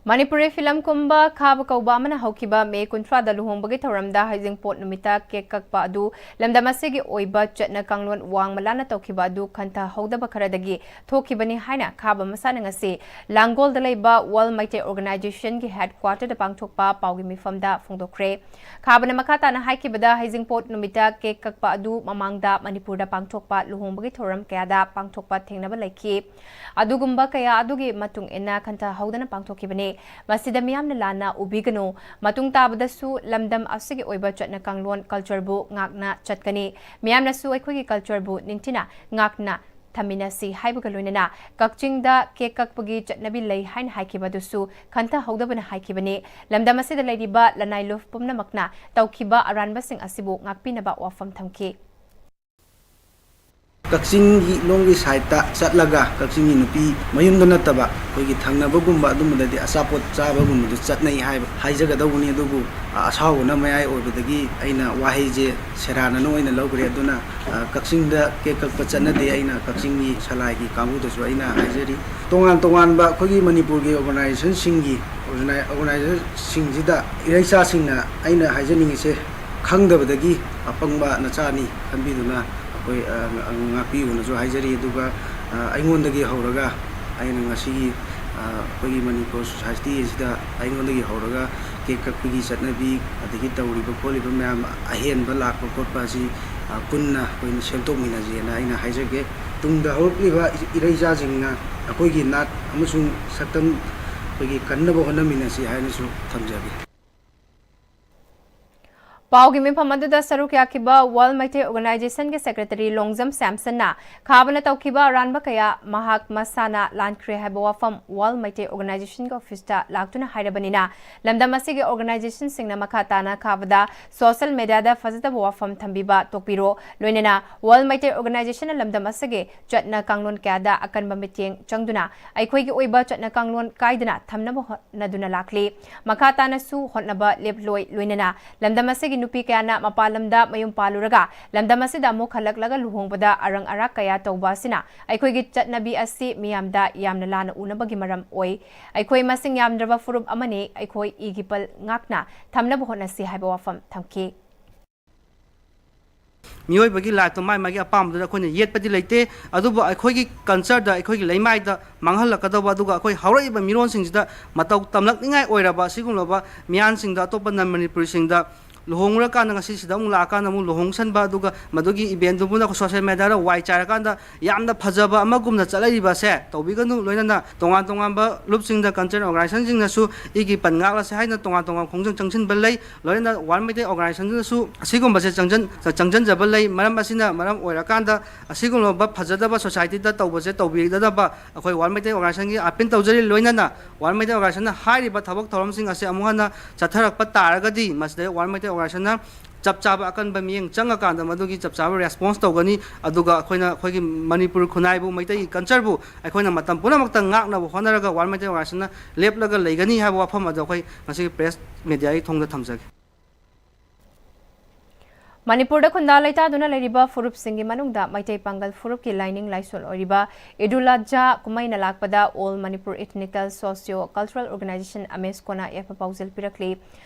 ꯃꯅꯤꯄꯨꯔꯤ ꯐꯤꯂꯝ ꯀꯨꯝꯕ ꯈꯥꯕ ꯀꯧꯕ ꯑꯃꯅ ꯍꯧꯈꯤꯕ ꯃꯦ ꯀꯨꯟꯊ꯭ꯔꯥꯗ ꯂꯨꯍꯣꯡꯕꯒꯤ ꯊꯧꯔꯝꯗ ꯍꯩꯖꯤꯡꯄꯣꯠ ꯅꯨꯃꯤꯠꯇ ꯀꯦꯛ ꯀꯛꯄ ꯑꯗꯨ ꯂꯝꯗꯝ ꯑꯁꯤꯒꯤ ꯑꯣꯏꯕ ꯆꯠꯅ ꯀꯥꯡꯂꯣꯟ ꯋꯥꯡꯃ ꯂꯥꯟꯅ ꯇꯧꯈꯤꯕ ꯑꯗꯨ ꯈꯟꯊꯍꯧꯗꯕ ꯈꯔꯗꯒꯤ ꯊꯣꯛꯈꯤꯕꯅꯤ ꯍꯥꯏꯅ ꯈꯥꯕ ꯃꯁꯥꯅ ꯉꯁꯤ ꯂꯥꯡꯒꯣꯜꯗ ꯂꯩꯕ World Meitei Organization ꯒꯤ headquarter ꯗ ꯄꯥꯡꯊꯣꯛꯄ ꯄꯥꯎꯒꯤ ꯃꯤꯐꯝꯗ ꯐꯣꯡꯗꯣꯛꯈ꯭ꯔꯦ꯫ ꯈꯥꯕꯅ ꯃꯈꯥ ꯇꯥꯅ ꯍꯥꯏꯈꯤꯕꯗ, ꯍꯩꯖꯤꯡꯄꯣꯠ ꯅꯨꯃꯤꯠꯇ ꯀꯦꯛ ꯀꯛꯄ ꯑꯗꯨ ꯃꯃꯥꯡꯗ ꯃꯅꯤꯄꯨꯔꯗ ꯄꯥꯡꯊꯣꯛꯄ ꯂꯨꯍꯣꯡꯕꯒꯤ ꯊꯧꯔꯝ ꯀꯌꯥꯗ ꯄꯥꯡꯊꯣꯛꯄ ꯊꯦꯡꯅꯕ ꯂꯩꯈꯤ꯫ ꯑꯗꯨꯒꯨꯝꯕ ꯀꯌꯥ ꯑꯗꯨꯒꯤ ꯃꯇꯨꯡ ꯏꯟꯅ ꯈꯟꯊꯍꯧꯗꯅ ꯄꯥꯡꯊꯣꯛꯈꯤꯕꯅꯤ꯫ ꯃꯁꯤꯗ ꯃꯤꯌꯥꯝꯅ ꯂꯥꯟꯅ ꯎꯕꯤꯒꯅꯨ꯫ ꯃꯇꯨꯡ ꯇꯥꯕꯗꯁꯨ ꯂꯝꯗꯝ ꯑꯁꯤꯒꯤ ꯑꯣꯏꯕ ꯆꯠꯅ ꯀꯥꯡꯂꯣꯟ, culture ꯕꯨ ꯉꯥꯛꯅ ꯆꯠꯀꯅꯤ꯫ ꯃꯤꯌꯥꯝꯅꯁꯨ ꯑꯩꯈꯣꯏꯒꯤ culture ꯕꯨ ꯅꯤꯡꯊꯤꯅ ꯉꯥꯛꯅ ꯊꯝꯃꯤꯟꯅꯁꯤ ꯍꯥꯏꯕꯒ ꯂꯣꯏꯅꯅ ꯀꯛꯆꯤꯡꯗ ꯀꯦꯛ ꯀꯛꯄꯒꯤ ꯆꯠꯅꯕꯤ ꯂꯩ ꯍꯥꯏꯅ ꯍꯥꯏꯈꯤꯕ ꯑꯗꯨꯁꯨ ꯈꯟꯊꯍꯧꯗꯕꯅ ꯍꯥꯏꯈꯤꯕꯅꯤ꯫ ꯂꯝꯗꯝ ꯑꯁꯤꯗ ꯂꯩꯔꯤꯕ ꯂꯅꯥꯏ ꯂꯨꯞ ꯄꯨꯝꯅꯃꯛꯅ ꯇꯧꯈꯤꯕ ꯑꯔꯥꯟꯕꯁꯤꯡ ꯑꯁꯤꯕꯨ ꯉꯥꯛꯄꯤꯅꯕ ꯋꯥꯐꯝ ꯊꯝꯈꯤ꯫ ꯀꯛꯆꯤꯡꯒꯤ ꯂꯣꯝꯒꯤ side ꯇ ꯆꯠꯂꯒ ꯀꯛꯆꯤꯡꯒꯤ ꯅꯨꯄꯤ ꯃꯌꯨꯝꯗ ꯅꯠꯇꯕ ꯑꯩꯈꯣꯏꯒꯤ ꯊꯪꯅꯕꯒꯨꯝꯕ ꯑꯗꯨꯝꯕꯗꯗꯤ ꯑꯆꯥꯄꯣꯠ ꯆꯥꯕꯒꯨꯝꯕꯗꯨ ꯆꯠꯅꯩ ꯍꯥꯏꯕ ꯍꯥꯏꯖꯒꯗꯧꯕꯅꯤ꯫ ꯑꯗꯨꯕꯨ, ꯑ, ꯑꯁꯥꯎꯕꯅ ꯃꯌꯥꯏ ꯑꯣꯏꯕꯗꯒꯤ ꯑꯩꯅ ꯋꯥꯍꯩꯁꯦ ꯁꯦꯔꯥꯟꯅꯅ ꯑꯣꯏꯅ ꯂꯧꯈ꯭ꯔꯦ꯫ ꯑꯗꯨꯅ, ꯑ, ꯀꯛꯆꯤꯡꯗ ꯀꯦꯛ ꯀꯛꯄ ꯆꯠꯅꯗꯦ꯫ ꯑꯩꯅ ꯀꯛꯆꯤꯡꯒꯤ ꯁꯂꯥꯏꯒꯤ ꯀꯥꯡꯕꯨꯗꯁꯨ ꯑꯩꯅ ꯍꯥꯏꯖꯔꯤ꯫ ꯇꯣꯉꯥꯟ ꯇꯣꯉꯥꯟꯕ ꯑꯩꯈꯣꯏꯒꯤ ꯃꯅꯤꯄꯨꯔꯒꯤ organization ꯁꯤꯡꯒꯤ, organi-, organization ꯁꯤꯡꯁꯤꯗ ꯏꯔꯩꯆꯥꯁꯤꯡꯅ ꯑꯩꯅ ꯍꯥꯏꯖꯅꯤꯡꯉꯤꯁꯦ, ꯈꯪꯗꯕꯗꯒꯤ ꯑꯄꯪꯕ ꯅꯆꯥꯅꯤ ꯈꯟꯕꯤꯗꯨꯅ ꯑꯩꯈꯣꯏ, ꯑ, ꯉ-, ꯉꯥꯛꯄꯤꯌꯨꯅꯁꯨ ꯍꯥꯏꯖꯔꯤ꯫ ꯑꯗꯨꯒ, ꯑ, ꯑꯩꯉꯣꯟꯗꯒꯤ ꯍꯧꯔꯒ ꯑꯩꯅ ꯉꯁꯤꯒꯤ, ꯑ, ꯑꯩꯈꯣꯏꯒꯤ ꯃꯅꯤꯄꯨꯔ ꯁꯣꯁꯥꯏꯇꯤ ꯑꯁꯤꯗ ꯑꯩꯉꯣꯟꯗꯒꯤ ꯍꯧꯔꯒ ꯀꯦꯛ ꯀꯛꯄꯒꯤ ꯆꯠꯅꯕꯤ, ꯑꯗꯒꯤ ꯇꯧꯔꯤꯕ ꯈꯣꯠꯂꯤꯕ ꯃꯌꯥꯝ ꯑꯍꯦꯟꯕ ꯂꯥꯛꯄ ꯈꯣꯠꯄ ꯑꯁꯤ, ꯑ, ꯄꯨꯟꯅ ꯑꯩꯈꯣꯏꯅ ꯁꯦꯝꯗꯣꯛꯃꯤꯟꯅꯁꯦꯅ ꯑꯩꯅ ꯍꯥꯏꯖꯒꯦ꯫ ꯇꯨꯡꯗ ꯍꯧꯔꯛꯂꯤꯕ ꯏꯔꯩꯆꯥꯁꯤꯡꯅ ꯑꯩꯈꯣꯏꯒꯤ ꯅꯥꯠ ꯑꯃꯁꯨꯡ ꯁꯛꯇꯝ ꯑꯩꯈꯣꯏꯒꯤ ꯀꯟꯅꯕ ꯍꯣꯠꯅꯃꯤꯟꯅꯁꯤ ꯍꯥꯏꯅꯁꯨ ꯊꯝꯖꯒꯦ꯫ ꯄꯥꯎꯒꯤ ꯃꯤꯐꯝ ꯑꯗꯨꯗ ꯁꯔꯨꯛ ꯌꯥꯈꯤꯕ World Meitei Organization ꯒꯤ Secretary ꯂꯣꯡꯖꯝ ꯁꯦꯝꯁꯟꯅ ꯈꯥꯕꯅ ꯇꯧꯈꯤꯕ ꯑꯔꯥꯟꯕ ꯀꯌꯥ ꯃꯍꯥꯛ ꯃꯁꯥꯅ ꯂꯥꯟꯈ꯭ꯔꯦ ꯍꯥꯏꯕ ꯋꯥꯐꯝ World Meitei Organization ꯒꯤ office ꯇ ꯂꯥꯛꯇꯨꯅ ꯍꯥꯏꯔꯕꯅꯤꯅ, ꯂꯝꯗꯝ ꯑꯁꯤꯒꯤ organization ꯁꯤꯡꯅ ꯃꯈꯥ ꯇꯥꯅ ꯈꯥꯕꯗ social media ꯗ ꯐꯖꯗꯕ ꯋꯥꯐꯝ ꯊꯝꯕꯤꯕ ꯇꯣꯛꯄꯤꯔꯣ꯫ ꯂꯣꯏꯅꯅ World Meitei Organization ꯅ ꯂꯝꯗꯝ ꯑꯁꯤꯒꯤ ꯆꯠꯅ ꯀꯥꯡꯂꯣꯟ ꯀꯌꯥꯗ ꯑꯀꯟꯕ ꯃꯤꯠꯌꯦꯡ ꯆꯪꯗꯨꯅ ꯑꯩꯈꯣꯏꯒꯤ ꯑꯣꯏꯕ ꯆꯠꯅ ꯀꯥꯡꯂꯣꯟ ꯀꯥꯏꯗꯅ ꯊꯝꯅꯕ ꯍꯣꯠꯅꯗꯨꯅ ꯂꯥꯛꯂꯤ꯫ ꯃꯈꯥ ꯇꯥꯅꯁꯨ ꯍꯣꯠꯅꯕ ꯂꯦꯞꯂꯣꯏ꯫ ꯂꯣꯏꯅꯅ ꯂꯝꯗꯝ ꯑꯁꯤꯒꯤ ꯅꯨꯄꯤ ꯀꯌꯥꯅ ꯃꯄꯥꯟ ꯂꯝꯗ ꯃꯌꯨꯝ ꯄꯥꯜꯂꯨꯔꯒ ꯂꯝꯗꯝ ꯑꯁꯤꯗ ꯑꯃꯨꯛ ꯍꯜꯂꯛꯂꯒ ꯂꯨꯍꯣꯡꯕꯗ ꯑꯔꯪ ꯑꯔꯥꯛ ꯀꯌꯥ ꯇꯧꯕ ꯑꯁꯤꯅ ꯑꯩꯈꯣꯏꯒꯤ ꯆꯠꯅꯕꯤ ꯑꯁꯤ ꯃꯤꯌꯥꯝꯗ ꯌꯥꯝꯅ ꯂꯥꯟꯅ ꯎꯅꯕꯒꯤ ꯃꯔꯝ ꯑꯣꯏ꯫ ꯑꯩꯈꯣꯏ ꯃꯁꯤꯡ ꯌꯥꯝꯗ꯭ꯔꯕ ꯐꯨꯔꯨꯞ ꯑꯃꯅꯤ, ꯑꯩꯈꯣꯏ ꯏꯒꯤ ꯄꯜ ꯉꯥꯛꯅ ꯊꯝꯅꯕ ꯍꯣꯠꯅꯁꯤ ꯍꯥꯏꯕ ꯋꯥꯐꯝ ꯊꯝꯈꯤ꯫ ꯃꯤꯑꯣꯏꯕꯒꯤ ꯂꯥꯏꯐꯇꯣ ꯃꯥꯏ ꯃꯥꯒꯤ ꯑꯄꯥꯝꯕꯗꯨꯗ ꯑꯩꯈꯣꯏꯅ ꯌꯦꯠꯄꯗꯤ ꯂꯩꯇꯦ, ꯑꯗꯨꯕꯨ ꯑꯩꯈꯣꯏꯒꯤ ꯀꯜꯆꯔꯗ, ꯑꯩꯈꯣꯏꯒꯤ ꯂꯩꯃꯥꯏꯗ ꯃꯥꯡꯍꯜꯂꯛꯀꯗꯧꯕ, ꯑꯗꯨꯒ ꯑꯩꯈꯣꯏ ꯍꯧꯔꯛꯏꯕ ꯃꯤꯔꯣꯟꯁꯤꯡꯁꯤꯗ ꯃꯇꯧ ꯇꯝꯂꯛꯅꯤꯡꯉꯥꯏ ꯑꯣꯏꯔꯕ ꯑꯁꯤꯒꯨꯝꯂꯕ ꯃꯤꯌꯥꯟꯁꯤꯡꯗ, ꯑꯇꯣꯞꯄ ꯅꯟ ꯃꯅꯤꯄꯨꯔꯤꯁꯤꯡꯗ ꯂꯨꯍꯣꯡꯉꯨꯔꯀꯥꯟꯗ ꯉꯁꯤ ꯁꯤꯗ ꯑꯃꯨꯛ ꯂꯥꯛꯑꯀꯥꯟꯗ ꯑꯃꯨꯛ ꯂꯨꯍꯣꯡꯁꯟꯕ, ꯑꯗꯨꯒ ꯃꯗꯨꯒꯤ ꯏꯚꯦꯟꯗꯨꯕꯨꯅ ꯑꯩꯈꯣꯏ ꯁꯣꯁꯦꯜ ꯃꯦꯗꯤꯌꯥꯗ ꯋꯥꯏ ꯆꯥꯏꯔꯀꯥꯟꯗ ꯌꯥꯝꯅ ꯐꯖꯕ ꯑꯃꯒꯨꯝꯅ ꯆꯠꯂꯛꯏꯕꯁꯦ ꯇꯧꯕꯤꯒꯅꯨ꯫ ꯂꯣꯏꯅꯅ ꯇꯣꯉꯥꯟ ꯇꯣꯉꯥꯟꯕ ꯂꯨꯞꯁꯤꯡꯗ, ꯀꯜꯆꯔꯦꯜ ꯑꯣꯔꯒꯅꯥꯏꯖꯦꯁꯟꯁꯤꯡꯅꯁꯨ ꯏꯒꯤ ꯄꯟ ꯉꯥꯛꯂꯁꯦ ꯍꯥꯏꯅ ꯇꯣꯉꯥꯟ ꯇꯣꯉꯥꯟꯕ ꯈꯣꯡꯖꯪ ꯆꯪꯁꯤꯟꯕ ꯂꯩ꯫ ꯂꯣꯏꯅꯅ ꯋꯥꯔꯜ ꯃꯩꯇꯩ ꯑꯣꯔꯒꯅꯥꯏꯖꯦꯁꯟꯗꯁꯨ ꯑꯁꯤꯒꯨꯝꯕꯁꯦ ꯆꯪꯖꯟ-, ꯆꯪꯖꯟꯖꯕ ꯂꯩ꯫ ꯃꯔꯝ ꯑꯁꯤꯅ ꯃꯔꯝ ꯑꯣꯏꯔꯀꯥꯟꯗ ꯑꯁꯤꯒꯨꯝꯂꯕ ꯐꯖꯗꯕ ꯁꯣꯁꯥꯏꯇꯤꯗ ꯇꯧꯕꯁꯦ ꯇꯧꯕꯤꯗꯅꯕ ꯑꯩꯈꯣꯏ ꯋꯥꯔꯜ ꯃꯩꯇꯩ ꯑꯣꯔꯒꯅꯥꯏꯖꯦꯁꯟꯒꯤ ꯑꯥꯄꯤꯜ ꯇꯧꯖꯔꯤ꯫ ꯂꯣꯏꯅꯅ ꯋꯥꯔꯜ ꯃꯩꯇꯩ ꯑꯣꯔꯒꯅꯥꯏꯖꯦꯁꯟꯅ ꯍꯥꯏꯔꯤꯕ ꯊꯕꯛ ꯊꯧꯔꯝꯁꯤꯡ ꯑꯁꯤ ꯑꯃꯨꯛ ꯍꯟꯅ ꯆꯠꯊꯔꯛꯄ ꯇꯥꯔꯒꯗꯤ ꯃꯁꯤꯗ ꯋꯥꯔꯜ ꯃꯩꯇꯩ ꯑꯣꯔꯒꯅꯥꯏꯖꯦꯁꯟꯅ ꯆꯞ ꯆꯥꯕ ꯑꯀꯟꯕ ꯃꯤꯠꯌꯦꯡ ꯆꯪꯉꯀꯥꯟꯗ ꯃꯗꯨꯒꯤ ꯆꯞ ꯆꯥꯕ ꯔꯦꯁꯄꯣꯟꯁ ꯇꯧꯒꯅꯤ꯫ ꯑꯗꯨꯒ ꯑꯩꯈꯣꯏꯅ ꯑꯩꯈꯣꯏꯒꯤ ꯃꯅꯤꯄꯨꯔ ꯈꯨꯟꯅꯥꯏꯕꯨ, ꯃꯩꯇꯩꯒꯤ ꯀꯜꯆꯔꯕꯨ ꯑꯩꯈꯣꯏꯅ ꯃꯇꯝ ꯄꯨꯝꯅꯃꯛꯇ ꯉꯥꯛꯅꯕ ꯍꯣꯠꯅꯔꯒ ꯋꯥꯔꯜ ꯃꯩꯇꯩ ꯑꯣꯔꯒꯅꯥꯏꯖꯦꯁꯟꯅ ꯂꯦꯞꯂꯒ ꯂꯩꯒꯅꯤ ꯍꯥꯏꯕ ꯋꯥꯐꯝ ꯑꯗꯨ ꯑꯩꯈꯣꯏ ꯉꯁꯤꯒꯤ ꯄ꯭ꯔꯦꯁ ꯃꯦꯗꯤꯌꯥꯒꯤ ꯊꯣꯡꯗ ꯊꯝꯖꯒꯦ꯫ ꯃꯅꯤꯄꯨꯔꯗ ꯈꯨꯟꯗꯥ ꯂꯩꯇꯥꯗꯨꯅ ꯂꯩꯔꯤꯕ ꯐꯨꯔꯨꯞꯁꯤꯡꯒꯤ ꯃꯅꯨꯡꯗ ꯃꯩꯇꯩ ꯄꯥꯡꯒꯜ ꯐꯨꯔꯨꯞꯀꯤ ꯂꯥꯏꯅꯤꯡ ꯂꯥꯏꯁꯣꯜ ꯑꯣꯏꯔꯤꯕ ꯏꯗꯨꯜ ꯑꯖꯍꯥ ꯀꯨꯝꯍꯩꯅ ꯂꯥꯛꯄꯗ All Manipur Ethnical Socio Cultural Organization, ꯑꯃꯦꯁꯀꯣꯅ ꯌꯥꯏꯐ ꯄꯥꯎꯖꯦꯜ ꯄꯤꯔꯛꯂꯤ꯫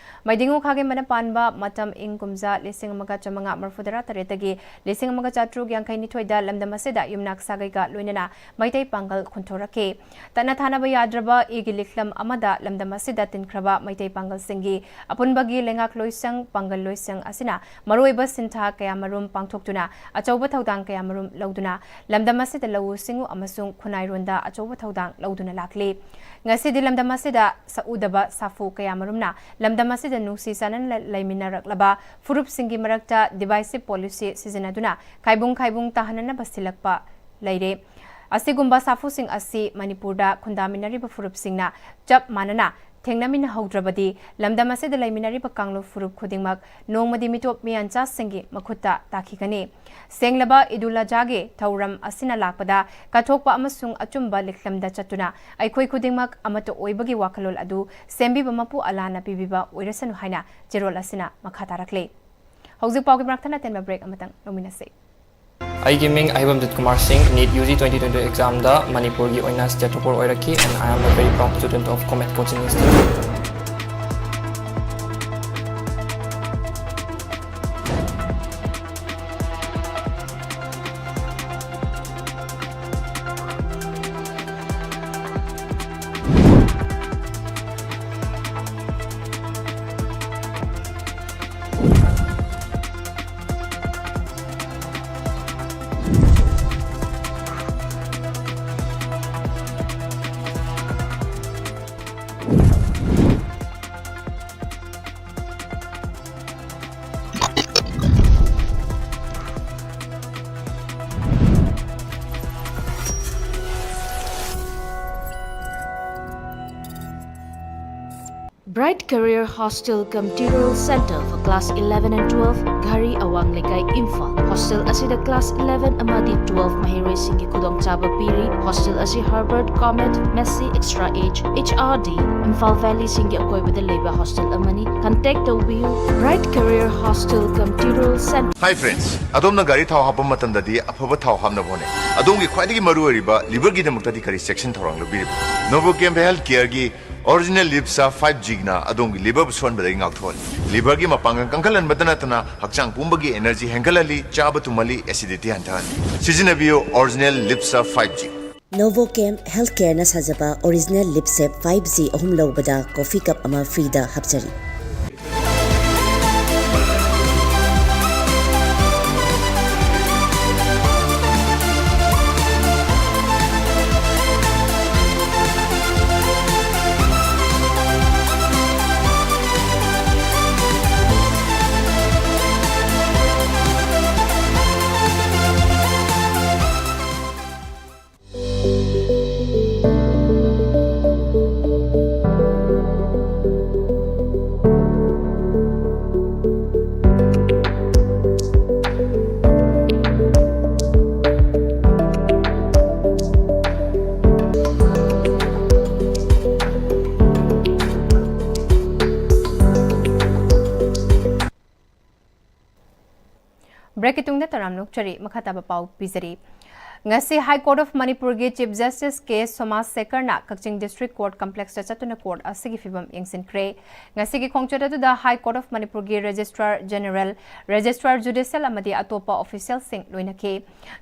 ꯃꯩꯗꯤꯡꯉꯨ ꯈꯥꯒꯦꯝꯕꯅ ꯄꯥꯟꯕ ꯃꯇꯝ ꯏꯪ ꯀꯨꯝꯖꯥ ꯂꯤꯁꯤꯡ ꯑꯃꯒ ꯆꯥꯃꯉꯥ ꯃꯔꯤꯐꯨ ꯇꯔꯥ ꯇꯔꯦꯠꯇꯒꯤ ꯂꯤꯁꯤꯡ ꯑꯃꯒ ꯆꯥꯇ꯭ꯔꯨꯛ ꯌꯥꯡꯈꯩ ꯅꯤꯊꯣꯏꯗ ꯂꯝꯗꯝ ꯑꯁꯤꯗ ꯌꯨꯝꯅꯥꯛ ꯁꯥꯒꯩꯒ ꯂꯣꯏꯅꯅ ꯃꯩꯇꯩ ꯄꯥꯡꯒꯜ ꯈꯨꯟꯊꯣꯔꯛꯈꯤ꯫ ꯇꯠꯅ ꯊꯥꯅꯕ ꯌꯥꯗ꯭ꯔꯕ ꯏꯒꯤ ꯂꯤꯛꯂꯝ ꯑꯃꯗ ꯂꯝꯗꯝ ꯑꯁꯤꯗ ꯇꯤꯟꯈ꯭ꯔꯕ ꯃꯩꯇꯩ ꯄꯥꯡꯒꯜꯁꯤꯡꯒꯤ ꯑꯄꯨꯟꯕꯒꯤ ꯂꯩꯉꯥꯛ ꯂꯣꯏꯁꯪ, ꯄꯥꯡꯒꯜ ꯂꯣꯏꯁꯪ ꯑꯁꯤꯅ ꯃꯔꯨꯑꯣꯏꯕ ꯁꯤꯟꯊꯥ ꯀꯌꯥꯃꯔꯨꯝ ꯄꯥꯡꯊꯣꯛꯇꯨꯅ ꯑꯆꯧꯕ ꯊꯧꯗꯥꯡ ꯀꯌꯥꯃꯔꯨꯝ ꯂꯧꯗꯨꯅ ꯂꯝꯗꯝ ꯑꯁꯤꯗ ꯂꯧꯎ ꯁꯤꯡꯎ ꯑꯃꯁꯨꯡ ꯈꯨꯟꯅꯥꯏꯔꯣꯟꯗ ꯑꯆꯧꯕ ꯊꯧꯗꯥꯡ ꯂꯧꯗꯨꯅ ꯂꯥꯛꯂꯤ꯫ ꯉꯁꯤꯗꯤ ꯂꯝꯗꯝ ꯑꯁꯤꯗ ꯁꯛꯎꯗꯕ ꯁꯥꯐꯨ ꯀꯌꯥꯃꯔꯨꯝꯅ ꯂꯝꯗꯝ ꯑꯁꯤꯗ ꯅꯨꯡꯁꯤ ꯆꯥꯟꯅꯅ ꯂꯩꯃꯤꯟꯅꯔꯛꯂꯕ ꯐꯨꯔꯨꯞꯁꯤꯡꯒꯤ ꯃꯔꯛꯇ divisive policy ꯁꯤꯖꯤꯟꯅꯗꯨꯅ ꯈꯥꯏꯕꯨꯡ ꯈꯥꯏꯕꯨꯡ ꯇꯥꯍꯟꯅꯅꯕ ꯁꯤꯜꯂꯛꯄ ꯂꯩꯔꯦ꯫ ꯑꯁꯤꯒꯨꯝꯕ ꯁꯥꯐꯨꯁꯤꯡ ꯑꯁꯤ ꯃꯅꯤꯄꯨꯔꯗ ꯈꯨꯟꯗꯥꯃꯤꯟꯅꯔꯤꯕ ꯐꯨꯔꯨꯞꯁꯤꯡꯅ ꯆꯞ ꯃꯥꯟꯅꯅ ꯊꯦꯡꯅꯃꯤꯟꯅꯍꯧꯗ꯭ꯔꯕꯗꯤ ꯂꯝꯗꯝ ꯑꯁꯤꯗ ꯂꯩꯃꯤꯟꯅꯔꯤꯕ ꯀꯥꯡꯂꯨꯞ ꯐꯨꯔꯨꯞ ꯈꯨꯗꯤꯡꯃꯛ ꯅꯣꯡꯃꯗꯤ ꯃꯤꯇꯣꯞ ꯃꯤꯌꯥꯟꯆꯥꯁꯤꯡꯒꯤ ꯃꯈꯨꯠꯇ ꯇꯥꯈꯤꯒꯅꯤ꯫ ꯁꯦꯡꯂꯕ ꯏꯗꯨꯜ ꯑꯖꯍꯥꯒꯤ ꯊꯧꯔꯝ ꯑꯁꯤꯅ ꯂꯥꯛꯄꯗ ꯀꯠꯊꯣꯛꯄ ꯑꯃꯁꯨꯡ ꯑꯆꯨꯝꯕ ꯂꯤꯛꯂꯝꯗ ꯆꯠꯇꯨꯅ ꯑꯩꯈꯣꯏ ꯈꯨꯗꯤꯡꯃꯛ ꯑꯃꯠꯇ ꯑꯣꯏꯕꯒꯤ ꯋꯥꯈꯜꯂꯣꯟ ꯑꯗꯨ ꯁꯦꯝꯕꯤꯕ ꯃꯄꯨ ꯑꯜꯂꯥꯅ ꯄꯤꯕꯤꯕ ꯑꯣꯏꯔꯁꯅꯨ ꯍꯥꯏꯅ ꯆꯦꯔꯣꯜ ꯑꯁꯤꯅ ꯃꯈꯥ ꯇꯥꯔꯛꯂꯤ꯫ ꯍꯧꯖꯤꯛ ꯄꯥꯎꯒꯤ ꯃꯅꯥꯛꯇ ꯅꯠꯇꯦꯟꯕ break ꯑꯃꯇꯪ ꯂꯧꯃꯤꯟꯅꯁꯤ꯫ ꯑꯩꯒꯤ ꯃꯤꯡ ꯑꯍꯩꯕꯝ ꯖꯤꯠ ꯀꯨꯃꯥꯔ ꯁꯤꯡ, NEET UG twenty twenty examꯗ ꯃꯅꯤꯄꯨꯔꯒꯤ ꯑꯣꯏꯅ state topper ꯑꯣꯏꯔꯛꯈꯤ, and I am a very proud student of Comet Coaching Institute. Bright Career Hostel cum Tutorial Center for Class eleven and twelve, Ghari, Awang Lekai, Imphal. Hostel ꯑꯁꯤꯗ class eleven ꯑꯃꯗꯤ twelve ꯃꯍꯩꯔꯣꯏꯁꯤꯡꯒꯤ ꯈꯨꯗꯣꯡꯆꯥꯕ ꯄꯤꯔꯤ꯫ Hostel ꯑꯁꯤ Harvard, Comet, Massey, Extra Age, H R D, Imphal Valley ꯁꯤꯡꯒꯤ ꯑꯀꯣꯏꯕꯗ ꯂꯩꯕ hostel ꯑꯃꯅꯤ꯫ Contact ꯇꯧꯕꯤꯌꯨ꯫ Bright Career Hostel cum Tutorial Center. Hi friends, ꯑꯗꯣꯝꯅ ꯒꯥꯔꯤ ꯊꯥꯎ ꯍꯥꯞꯄ ꯃꯇꯝꯗꯗꯤ ꯑꯐꯕ ꯊꯥꯎ ꯍꯥꯞꯅꯕ ꯍꯣꯠꯅꯩ꯫ ꯑꯗꯣꯝꯒꯤ ꯈ꯭ꯋꯥꯏꯗꯒꯤ ꯃꯔꯨꯑꯣꯏꯔꯤꯕ liver ꯒꯤꯗꯃꯛꯇꯗꯤ ꯀꯔꯤ ꯆꯦꯛꯁꯤꯟ ꯊꯧꯔꯥꯡ ꯂꯧꯕꯤꯔꯤꯕ? Novochem Health Care ꯒꯤ Original Lipsa five G ꯅ ꯑꯗꯣꯝꯒꯤ liver ꯕꯨ ꯁꯣꯛꯍꯟꯕꯗꯒꯤ ꯉꯥꯛꯊꯣꯛꯍꯜꯂꯤ꯫ Liver ꯒꯤ ꯃꯄꯥꯡꯒꯜ ꯀꯟꯈꯠꯍꯟꯕꯇ ꯅꯠꯇꯅ ꯍꯛꯆꯥꯡ ꯄꯨꯝꯕꯒꯤ energy ꯍꯦꯟꯒꯠꯍꯜꯂꯤ, ꯆꯥꯕ ꯇꯨꯝꯍꯜꯂꯤ, acidity ꯍꯟꯊꯍꯜꯂꯤ꯫ ꯁꯤꯖꯤꯟꯅꯕꯤꯌꯨ Original Lipsa five G꯫ Novochem Health Care ꯅ ꯁꯥꯖꯕ Original Lipsa five G ꯑꯍꯨꯝ ꯂꯧꯕꯗ coffee cup ꯑꯃ free ꯗ ꯍꯥꯞꯆꯔꯤ꯫ Break ꯀꯤ ꯇꯨꯡꯗ ꯇꯔꯥꯝꯅ ꯑꯣꯛꯆꯔꯤ꯫ ꯃꯈꯥ ꯇꯥꯕ ꯄꯥꯎ ꯄꯤꯖꯔꯤ꯫ ꯉꯁꯤ High Court of Manipur ꯒꯤ Chief Justice ꯀꯦ ꯁꯣꯃꯥꯁ ꯁꯦꯀꯔꯅ ꯀꯛꯆꯤꯡ District Court Complex ꯇ ꯆꯠꯇꯨꯅ court ꯑꯁꯤꯒꯤ ꯐꯤꯕꯝ ꯌꯦꯡꯁꯤꯟꯈ꯭ꯔꯦ꯫ ꯉꯁꯤꯒꯤ ꯈꯣꯡꯆꯠ ꯑꯗꯨꯗ High Court of Manipur ꯒꯤ Registrar General, Registrar Judicial ꯑꯃꯗꯤ ꯑꯇꯣꯞꯄ official ꯁꯤꯡ ꯂꯣꯏꯅꯈꯤ꯫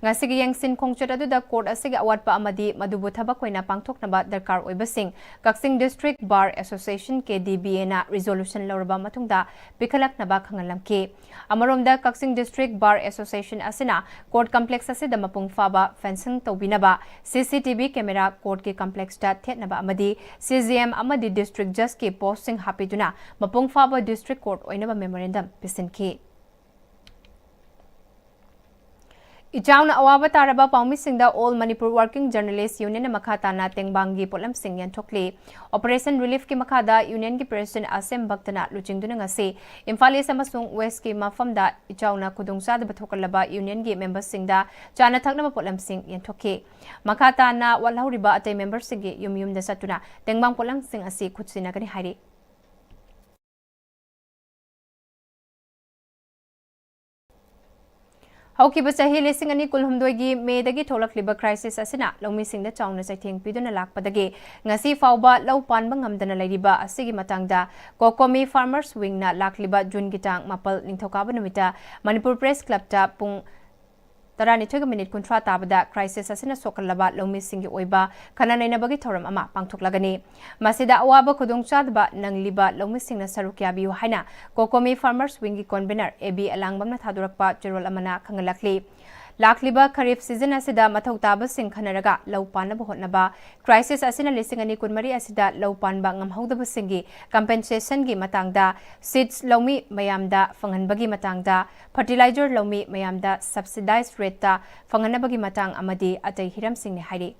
ꯉꯁꯤꯒꯤ ꯌꯦꯡꯁꯤꯟ ꯈꯣꯡꯆꯠ ꯑꯗꯨꯗ court ꯑꯁꯤꯒꯤ ꯑꯋꯥꯠꯄ ꯑꯃꯗꯤ ꯃꯗꯨꯕꯨ ꯊꯕꯛ ꯑꯣꯏꯅ ꯄꯥꯡꯊꯣꯛꯅꯕ ꯗꯔꯀꯥꯔ ꯑꯣꯏꯕꯁꯤꯡ ꯀꯛꯆꯤꯡ District Bar Association, K D B A ꯅ resolution ꯂꯧꯔꯕ ꯃꯇꯨꯡꯗ ꯄꯤꯈꯠꯂꯛꯅꯕ ꯈꯪꯍꯜꯂꯝꯈꯤ꯫ ꯑꯃꯔꯣꯝꯗ, ꯀꯛꯆꯤꯡ District Bar Association ꯑꯁꯤꯅ court complex ꯑꯁꯤꯗ ꯃꯄꯨꯡ ꯐꯥꯕ fencing ꯇꯧꯕꯤꯅꯕ, C C T V camera court ꯀꯤ complex ꯇ ꯊꯦꯠꯅꯕ ꯑꯃꯗꯤ C J M ꯑꯃꯗꯤ District Judge ꯀꯤ post ꯁꯤꯡ ꯍꯥꯞꯄꯤꯗꯨꯅ ꯃꯄꯨꯡ ꯐꯥꯕ District Court ꯑꯣꯏꯅꯕ memorandum ꯄꯤꯁꯤꯟꯈꯤ꯫ ꯏꯆꯥꯎꯅ ꯑꯋꯥꯕ ꯇꯥꯔꯕ ꯄꯥꯎꯃꯤꯁꯤꯡꯗ All Manipur Working Journalist Union ꯅ ꯃꯈꯥ ꯇꯥꯅ ꯇꯦꯡꯕꯥꯡꯒꯤ ꯄꯣꯠꯂꯝꯁꯤꯡ ꯌꯦꯟꯊꯣꯛꯂꯤ꯫ Operation Relief ꯀꯤ ꯃꯈꯥꯗ Union ꯒꯤ President ꯑꯁꯦꯝ ꯚꯛꯇꯅ ꯂꯨꯆꯤꯡꯗꯨꯅ ꯉꯁꯤ ꯏꯝꯐꯥꯜ East ꯑꯃꯁꯨꯡ West ꯀꯤ ꯃꯐꯝꯗ ꯏꯆꯥꯎꯅ ꯈꯨꯗꯣꯡꯆꯥꯗꯕ ꯊꯣꯛꯍꯜꯂꯕ Union ꯒꯤ member ꯁꯤꯡꯗ ꯆꯥꯅ ꯊꯛꯅꯕ ꯄꯣꯠꯂꯝꯁꯤꯡ ꯌꯦꯟꯊꯣꯛꯈꯤ꯫ ꯃꯈꯥ ꯇꯥꯅ ꯋꯥꯠꯍꯧꯔꯤꯕ ꯑꯇꯩ member ꯁꯤꯡꯒꯤ ꯌꯨꯝ ꯌꯨꯝꯗ ꯆꯠꯇꯨꯅ ꯇꯦꯡꯕꯥꯡ ꯄꯣꯠꯂꯝꯁꯤꯡ ꯑꯁꯤ ꯈꯨꯠꯁꯤꯟꯅꯒꯅꯤ ꯍꯥꯏꯔꯤ꯫ ꯍꯧꯈꯤꯕ ꯆꯍꯤ ꯂꯤꯁꯤꯡ ꯑꯅꯤ ꯀꯨꯟꯍꯨꯝꯗꯣꯏꯒꯤ ꯃꯦꯗꯒꯤ ꯊꯣꯛꯂꯛꯂꯤꯕ crisis ꯑꯁꯤꯅ ꯂꯧꯃꯤꯁꯤꯡꯗ ꯆꯥꯎꯅ ꯆꯩꯊꯦꯡ ꯄꯤꯗꯨꯅ ꯂꯥꯛꯄꯗꯒꯤ ꯉꯁꯤ ꯐꯥꯎꯕ ꯂꯧ ꯄꯥꯟꯕ ꯉꯝꯗꯅ ꯂꯩꯔꯤꯕ ꯑꯁꯤꯒꯤ ꯃꯇꯥꯡꯗ COCOMI Farmers Wing ꯅ ꯂꯥꯛꯂꯤꯕ ꯖꯨꯟꯒꯤ ꯇꯥꯡ ꯃꯥꯄꯜ ꯅꯤꯡꯊꯧꯀꯥꯕ ꯅꯨꯃꯤꯠꯇ ꯃꯅꯤꯄꯨꯔ Press Club ꯇ ꯄꯨꯡ ꯇꯔꯥꯅꯤꯊꯣꯏꯒ minute ꯀꯨꯟꯊ꯭ꯔꯥ ꯇꯥꯕꯗ crisis ꯑꯁꯤꯅ ꯁꯣꯛꯍꯜꯂꯕ ꯂꯧꯃꯤꯁꯤꯡꯒꯤ ꯑꯣꯏꯕ ꯈꯟꯅ ꯅꯩꯅꯕꯒꯤ ꯊꯧꯔꯝ ꯑꯃ ꯄꯥꯡꯊꯣꯛꯂꯒꯅꯤ꯫ ꯃꯁꯤꯗ ꯑꯋꯥꯕ ꯈꯨꯗꯣꯡꯆꯥꯗꯕ ꯅꯪꯂꯤꯕ ꯂꯧꯃꯤꯁꯤꯡꯅ ꯁꯔꯨꯛ ꯌꯥꯕꯤꯌꯨ ꯍꯥꯏꯅ COCOMI Farmers Wing ꯒꯤ convener A B ꯑꯂꯥꯡꯕꯝꯅ ꯊꯥꯗꯣꯔꯛꯄ ꯆꯦꯔꯣꯜ ꯑꯃꯅ ꯈꯪꯍꯜꯂꯛꯂꯤ꯫ ꯂꯥꯛꯂꯤꯕ Kharif season ꯑꯁꯤꯗ ꯃꯊꯧ ꯇꯥꯕꯁꯤꯡ ꯈꯟꯅꯔꯒ ꯂꯧ ꯄꯥꯟꯅꯕ ꯍꯣꯠꯅꯕ, crisis ꯑꯁꯤꯅ ꯂꯤꯁꯤꯡ ꯑꯅꯤ ꯀꯨꯟꯃꯔꯤ ꯑꯁꯤꯗ ꯂꯧ ꯄꯥꯟꯕ ꯉꯝꯍꯧꯗꯕꯁꯤꯡꯒꯤ compensation ꯒꯤ ꯃꯇꯥꯡꯗ, seeds ꯂꯧꯃꯤ ꯃꯌꯥꯝꯗ ꯐꯪꯍꯟꯕꯒꯤ ꯃꯇꯥꯡꯗ, fertilizer ꯂꯧꯃꯤ ꯃꯌꯥꯝꯗ subsidized rate ꯇ ꯐꯪꯍꯟꯅꯕꯒꯤ ꯃꯇꯥꯡ ꯑꯃꯗꯤ ꯑꯇꯩ ꯍꯤꯔꯝꯁꯤꯡꯅꯤ ꯍꯥꯏꯔꯤ꯫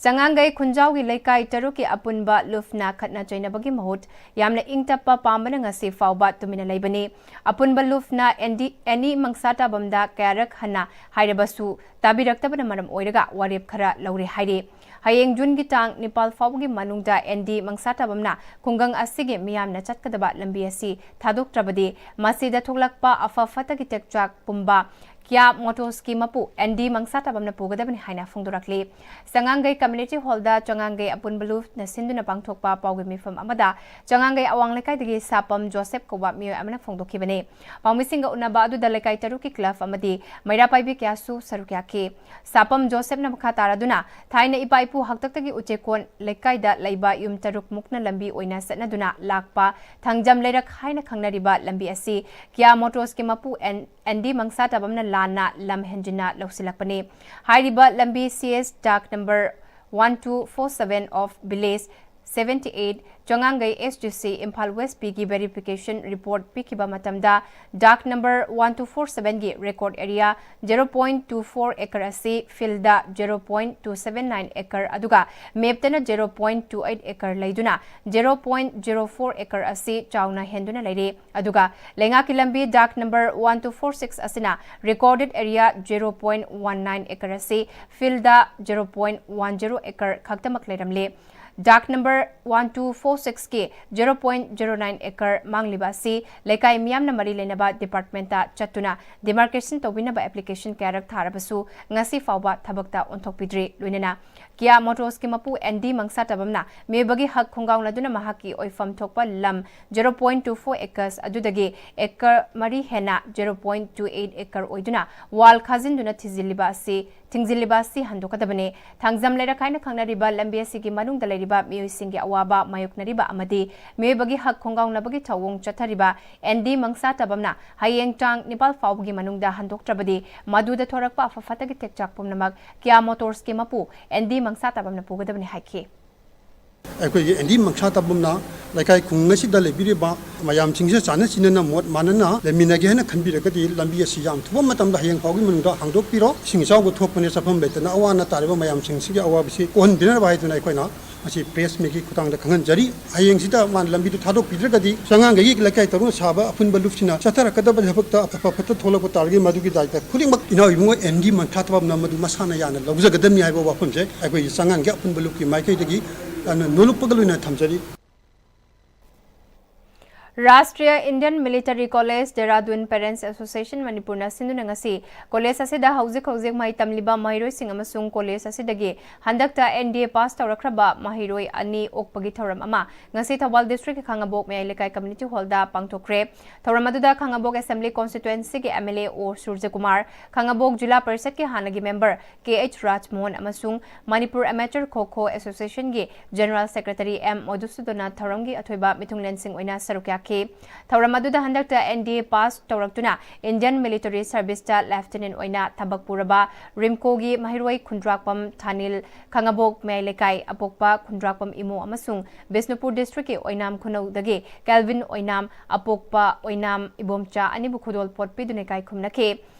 ꯆꯉꯥꯡꯒꯩ ꯈꯨꯟꯖꯥꯎꯒꯤ ꯂꯩꯀꯥꯏ ꯇꯔꯨꯛꯀꯤ ꯑꯄꯨꯟꯕ ꯂꯨꯞꯅ ꯈꯠꯅ ꯆꯩꯅꯕꯒꯤ ꯃꯍꯨꯠ ꯌꯥꯝꯅ ꯏꯪ ꯇꯞꯄ ꯄꯥꯝꯕꯅ ꯉꯁꯤ ꯐꯥꯎꯕ ꯇꯨꯃꯤꯟꯅ ꯂꯩꯕꯅꯤ꯫ ꯑꯄꯨꯟꯕ ꯂꯨꯞꯅ ꯑꯦꯟꯗꯤ, ꯑꯦꯅꯤ ꯃꯪꯁꯥꯇꯥꯕꯝꯗ ꯀꯌꯥꯔꯛ ꯍꯟꯅ ꯍꯥꯏꯔꯕꯁꯨ ꯇꯥꯕꯤꯔꯛꯇꯕꯅ ꯃꯔꯝ ꯑꯣꯏꯔꯒ ꯋꯥꯔꯦꯞ ꯈꯔ ꯂꯧꯔꯦ ꯍꯥꯏꯔꯤ꯫ ꯍꯌꯦꯡ ꯖꯨꯟꯒꯤ ꯇꯥꯡ ꯅꯤꯄꯥꯜ ꯐꯥꯎꯕꯒꯤ ꯃꯅꯨꯡꯗ ꯑꯦꯟꯗꯤ ꯃꯪꯁꯥꯇꯥꯕꯝꯅ ꯈꯨꯡꯒꯪ ꯑꯁꯤꯒꯤ ꯃꯤꯌꯥꯝꯅ ꯆꯠꯀꯗꯕ ꯂꯝꯕꯤ ꯑꯁꯤ ꯊꯥꯗꯣꯛꯇ꯭ꯔꯕꯗꯤ ꯃꯁꯤꯗ ꯊꯣꯛꯂꯛꯄ ꯑꯐ ꯐꯠꯇꯒꯤ ꯇꯦꯛꯆꯥꯛ ꯄꯨꯝꯕ ꯀꯤꯌꯥ ꯃꯣꯇꯣꯔꯁꯀꯤ ꯃꯄꯨ ꯑꯦꯟꯗꯤ ꯃꯪꯁꯥꯇꯥꯕꯝꯅ ꯄꯨꯒꯗꯕꯅꯤ ꯍꯥꯏꯅ ꯐꯣꯡꯗꯣꯔꯛꯂꯤ꯫ ꯆꯉꯥꯡꯒꯩ Community Hall ꯗ ꯆꯉꯥꯡꯒꯩ ꯑꯄꯨꯟꯕ ꯂꯨꯞꯅ ꯁꯤꯟꯗꯨꯅ ꯄꯥꯡꯊꯣꯛꯄ ꯄꯥꯎꯒꯤ ꯃꯤꯐꯝ ꯑꯃꯗ ꯆꯉꯥꯡꯒꯩ ꯑꯋꯥꯡ ꯂꯩꯀꯥꯏꯗꯒꯤ ꯁꯥꯄꯝ ꯖꯣꯁꯦꯞ ꯀꯧꯕ ꯃꯤꯑꯣꯏ ꯑꯃꯅ ꯐꯣꯡꯗꯣꯛꯈꯤꯕꯅꯤ꯫ ꯄꯥꯎꯃꯤꯁꯤꯡꯒ ꯎꯅꯕ ꯑꯗꯨꯗ ꯂꯩꯀꯥꯏ ꯇꯔꯨꯛꯀꯤ club ꯑꯃꯗꯤ ꯃꯩꯔꯥ ꯄꯥꯏꯕꯤ ꯀꯌꯥꯁꯨ ꯁꯔꯨꯛ ꯌꯥꯈꯤ꯫ ꯁꯥꯄꯝ ꯖꯣꯁꯦꯞꯅ ꯃꯈꯥ ꯇꯥꯔꯗꯨꯅ ꯊꯥꯏꯅ ꯏꯄꯥ ꯏꯄꯨ ꯍꯥꯛꯇꯛꯇꯒꯤ ꯎꯆꯦꯛꯀꯣꯟ ꯂꯩꯀꯥꯏꯗ ꯂꯩꯕ ꯌꯨꯝ ꯇꯔꯨꯛ ꯃꯨꯛꯅ ꯂꯝꯕꯤ ꯑꯣꯏꯅ ꯆꯠꯅꯗꯨꯅ ꯂꯥꯛꯄ ꯊꯥꯡꯖꯝ ꯂꯩꯔꯛ ꯍꯥꯏꯅ ꯈꯪꯅꯔꯤꯕ ꯂꯝꯕꯤ ꯑꯁꯤ ꯀꯤꯌꯥ ꯃꯣꯇꯣꯔꯁꯀꯤ ꯃꯄꯨ ꯑꯦꯟ, ꯑꯦꯟꯗꯤ ꯃꯪꯁꯥꯇꯥꯕꯝꯅ ꯂꯥꯟꯅ ꯂꯝ ꯍꯦꯟꯖꯤꯟꯅ ꯂꯧꯁꯤꯜꯂꯛꯄꯅꯤ꯫ ꯍꯥꯏꯔꯤꯕ ꯂꯝꯕꯤ C S dark number one two four seven of village seventy eight ꯆꯉꯥꯡꯒꯩ S G C Imphal West Bꯒꯤ verification report ꯄꯤꯈꯤꯕ ꯃꯇꯝꯗ, dark number one two four seven ꯒꯤ record area zero point two four acre ꯑꯁꯤ field ꯗ zero point two seven nine acre, ꯑꯗꯨꯒ map ꯇꯅ zero point two eight acre ꯂꯩꯗꯨꯅ, zero point zero four acre ꯑꯁꯤ ꯆꯥꯎꯅ ꯍꯦꯟꯗꯨꯅ ꯂꯩꯔꯤ꯫ ꯑꯗꯨꯒ ꯂꯩꯉꯥꯛꯀꯤ ꯂꯝꯕꯤ dark number one two four six ꯑꯁꯤꯅ recorded area zero point one nine acre ꯑꯁꯤ field ꯗ zero point one zero acre ꯈꯛꯇꯃꯛ ꯂꯩꯔꯝꯂꯤ꯫ Dark number one two four six ꯀꯤ zero point zero nine acre ꯃꯥꯡꯂꯤꯕ ꯑꯁꯤ ꯂꯩꯀꯥꯏ ꯃꯤꯌꯥꯝꯅ ꯃꯔꯤ ꯂꯩꯅꯕ department ꯇ ꯆꯠꯇꯨꯅ demarcation ꯇꯧꯕꯤꯅꯕ application ꯀꯌꯥꯔꯛ ꯊꯥꯔꯕꯁꯨ ꯉꯁꯤ ꯐꯥꯎꯕ ꯊꯕꯛꯇ ꯑꯣꯟꯊꯣꯛꯄꯤꯗ꯭ꯔꯤ꯫ ꯂꯣꯏꯅꯅ Kia Motors ꯀꯤ ꯃꯄꯨ N D ꯃꯪꯁꯥꯇꯕꯝꯅ ꯃꯤꯑꯣꯏꯕꯒꯤ ꯍꯛ ꯈꯣꯡꯒꯥꯎꯅꯗꯨꯅ ꯃꯍꯥꯛꯀꯤ ꯑꯣꯏꯐꯝ ꯊꯣꯛꯄ ꯂꯝ zero point two four acres ꯑꯗꯨꯗꯒꯤ acre ꯃꯔꯤ ꯍꯦꯟꯅ, zero point two eight acre ꯑꯣꯏꯗꯨꯅ, wall ꯈꯥꯖꯤꯟꯗꯨꯅ ꯊꯤꯖꯤꯜꯂꯤꯕ ꯑꯁꯤ, ꯊꯤꯡꯖꯤꯜꯂꯤꯕ ꯑꯁꯤ ꯍꯟꯗꯣꯛꯀꯗꯕꯅꯤ꯫ ꯊꯥꯡꯖꯝ ꯂꯩꯔꯛ ꯍꯥꯏꯅ ꯈꯪꯅꯔꯤꯕ ꯂꯝꯕꯤ ꯑꯁꯤꯒꯤ ꯃꯅꯨꯡꯗ ꯂꯩꯔꯤꯕ ꯃꯤꯑꯣꯏꯁꯤꯡꯒꯤ ꯑꯋꯥꯕ ꯃꯥꯌꯣꯛꯅꯔꯤꯕ ꯑꯃꯗꯤ ꯃꯤꯑꯣꯏꯕꯒꯤ ꯍꯛ ꯈꯣꯡꯒꯥꯎꯅꯕꯒꯤ ꯊꯧꯑꯣꯡ ꯆꯠꯊꯔꯤꯕ N D ꯃꯪꯁꯥꯇꯕꯝꯅ ꯍꯌꯦꯡ ꯇꯥꯡ ꯅꯤꯄꯥꯜ ꯐꯥꯎꯕꯒꯤ ꯃꯅꯨꯡꯗ ꯍꯟꯗꯣꯛꯇ꯭ꯔꯕꯗꯤ ꯃꯗꯨꯗ ꯊꯣꯔꯛꯄ ꯑꯐ ꯐꯠꯇꯒꯤ ꯇꯦꯛꯆꯥꯛ ꯄꯨꯝꯅꯃꯛ Kia Motors ꯀꯤ ꯃꯄꯨ N D ꯃꯪꯁꯥꯇꯕꯝꯅ ꯄꯨꯒꯗꯕꯅꯤ ꯍꯥꯏꯈꯤ꯫ ꯑꯩꯈꯣꯏꯒꯤ N D ꯃꯪꯁꯥꯇꯕꯝꯅ ꯂꯩꯀꯥꯏ ꯈꯨꯡꯒꯪ ꯑꯁꯤꯗ ꯂꯩꯕꯤꯔꯤꯕ ꯃꯌꯥꯝꯁꯤꯡꯁꯦ ꯆꯥꯟꯅ ꯆꯤꯟꯅꯅ ꯃꯣꯠ ꯃꯥꯟꯅꯅ ꯂꯩꯃꯤꯟꯅꯒꯦ ꯍꯥꯏꯅ ꯈꯟꯕꯤꯔꯒꯗꯤ ꯂꯝꯕꯤ ꯑꯁꯤ ꯌꯥꯝ ꯊꯨꯕ ꯃꯇꯝꯗ ꯍꯌꯦꯡ ꯐꯥꯎꯒꯤ ꯃꯅꯨꯡꯗ ꯍꯥꯡꯗꯣꯛꯄꯤꯔꯣ꯫ ꯏꯁꯤꯡ ꯏꯆꯥꯎꯒ ꯊꯣꯛꯄꯅ ꯆꯠꯐꯝ ꯂꯩꯇꯅ ꯑꯋꯥ ꯑꯅꯥ ꯇꯥꯔꯤꯕ ꯃꯌꯥꯝꯁꯤꯡꯁꯤꯒꯤ ꯑꯋꯥꯕꯁꯤ ꯀꯣꯛꯍꯟꯕꯤꯅꯕ ꯍꯥꯏꯗꯨꯅ ꯑꯩꯈꯣꯏꯅ ꯃꯁꯤ press meet ꯀꯤ ꯈꯨꯠꯊꯥꯡꯗ ꯈꯪꯍꯟꯖꯔꯤ꯫ ꯍꯌꯦꯡꯁꯤꯗ ꯃꯥꯅ ꯂꯝꯕꯤꯗꯨ ꯊꯥꯗꯣꯛꯄꯤꯗ꯭ꯔꯒꯗꯤ ꯆꯉꯥꯡꯒꯩꯒꯤ ꯂꯩꯀꯥꯏ ꯇꯔꯨꯛꯅ ꯁꯥꯕ ꯑꯄꯨꯟꯕ ꯂꯨꯞꯁꯤꯅ ꯆꯠꯊꯔꯛꯀꯗꯕ ꯊꯕꯛꯇ ꯑꯐ ꯐꯠꯇ ꯊꯣꯛꯂꯛꯄ ꯇꯥꯔꯒꯗꯤ ꯃꯗꯨꯒꯤ ꯗꯥꯏꯇ ꯈꯨꯗꯤꯡꯃꯛ ꯏꯅꯥꯎ ꯏꯕꯨꯡꯉꯣ N D ꯃꯪꯁꯥꯇꯕꯝꯅ ꯃꯗꯨ ꯃꯁꯥꯅ ꯌꯥꯅ ꯂꯧꯖꯒꯗꯕꯅꯤ ꯍꯥꯏꯕ ꯋꯥꯐꯝꯁꯦ ꯑꯩꯈꯣꯏꯒꯤ ꯆꯉꯥꯡꯒꯤ ꯑꯄꯨꯟꯕ ꯂꯨꯞꯀꯤ ꯃꯥꯏꯀꯩꯗꯒꯤ ꯌꯥꯝꯅ ꯅꯣꯂꯨꯛꯄꯒ ꯂꯣꯏꯅꯅ ꯊꯝꯖꯔꯤ꯫ Rashtriya Indian Military College Dehradun Parents Association ꯃꯅꯤꯄꯨꯔꯅ ꯁꯤꯟꯗꯨꯅ ꯉꯁꯤ college ꯑꯁꯤꯗ ꯍꯧꯖꯤꯛ ꯍꯧꯖꯤꯛ ꯃꯍꯩ ꯇꯝꯂꯤꯕ ꯃꯍꯩꯔꯣꯏꯁꯤꯡ ꯑꯃꯁꯨꯡ college ꯑꯁꯤꯗꯒꯤ ꯍꯟꯗꯛꯇ N D A pass ꯇꯧꯔꯛꯈ꯭ꯔꯕ ꯃꯍꯩꯔꯣꯏ ꯑꯅꯤ ꯑꯣꯛꯄꯒꯤ ꯊꯧꯔꯝ ꯑꯃ ꯉꯁꯤ ꯊꯧꯕꯥꯜ district ꯀꯤ ꯈꯥꯉꯕꯣꯛ ꯃꯌꯥꯏ ꯂꯩꯀꯥꯏ community hall ꯗ ꯄꯥꯡꯊꯣꯛꯈ꯭ꯔꯦ꯫ ꯊꯧꯔꯝ ꯑꯗꯨꯗ ꯈꯥꯉꯕꯣꯛ assembly constituency ꯒꯤ M L A O ꯁꯨꯔꯖꯀꯨꯃꯥꯔ, ꯈꯥꯉꯕꯣꯛ ꯖꯤꯂꯥ ꯄꯔꯤꯁꯠꯀꯤ ꯍꯥꯟꯅꯒꯤ member K H ꯔꯥꯖꯃꯣꯍꯟ ꯑꯃꯁꯨꯡ Manipur Amateur Kho Kho Association ꯒꯤ General Secretary M ꯃꯣꯙꯨꯁꯨꯗꯅ ꯊꯧꯔꯝꯒꯤ ꯑꯊꯣꯏꯕ ꯃꯤꯊꯨꯡꯂꯦꯟꯁꯤꯡ ꯑꯣꯏꯅ ꯁꯔꯨꯛ ꯌꯥꯈꯤ꯫ ꯈꯤ꯫ ꯊꯧꯔꯝ ꯑꯗꯨꯗ ꯍꯟꯗꯛꯇ N D A pass ꯇꯧꯔꯛꯇꯨꯅ Indian military service ꯇ lieutenant ꯑꯣꯏꯅ ꯊꯕꯛ ꯄꯨꯔꯕ ꯔꯤꯝꯀꯣꯒꯤ ꯃꯍꯩꯔꯣꯏ ꯈꯨꯟꯗ꯭ꯔꯥꯛꯄꯝ ꯊꯥꯅꯤꯜ, ꯈꯥꯉꯕꯣꯛ ꯃꯌꯥꯏ ꯂꯩꯀꯥꯏ ꯑꯄꯣꯛꯄ ꯈꯨꯟꯗ꯭ꯔꯥꯛꯄꯝ ꯏꯃꯣ ꯑꯃꯁꯨꯡ ꯕꯤꯁꯅꯨꯄꯨꯔ district ꯀꯤ ꯑꯣꯏꯅꯥꯝ ꯈꯨꯅꯧꯗꯒꯤ ꯀꯦꯜꯚꯤꯟ ꯑꯣꯏꯅꯥꯝ ꯑꯄꯣꯛꯄ ꯑꯣꯏꯅꯥꯝ ꯏꯕꯣꯝꯆꯥ ꯑꯅꯤꯕꯨ ꯈꯨꯗꯣꯜ ꯄꯣꯠ ꯄꯤꯗꯨꯅ ꯏꯀꯥꯏ ꯈꯨꯝꯅꯈꯤ꯫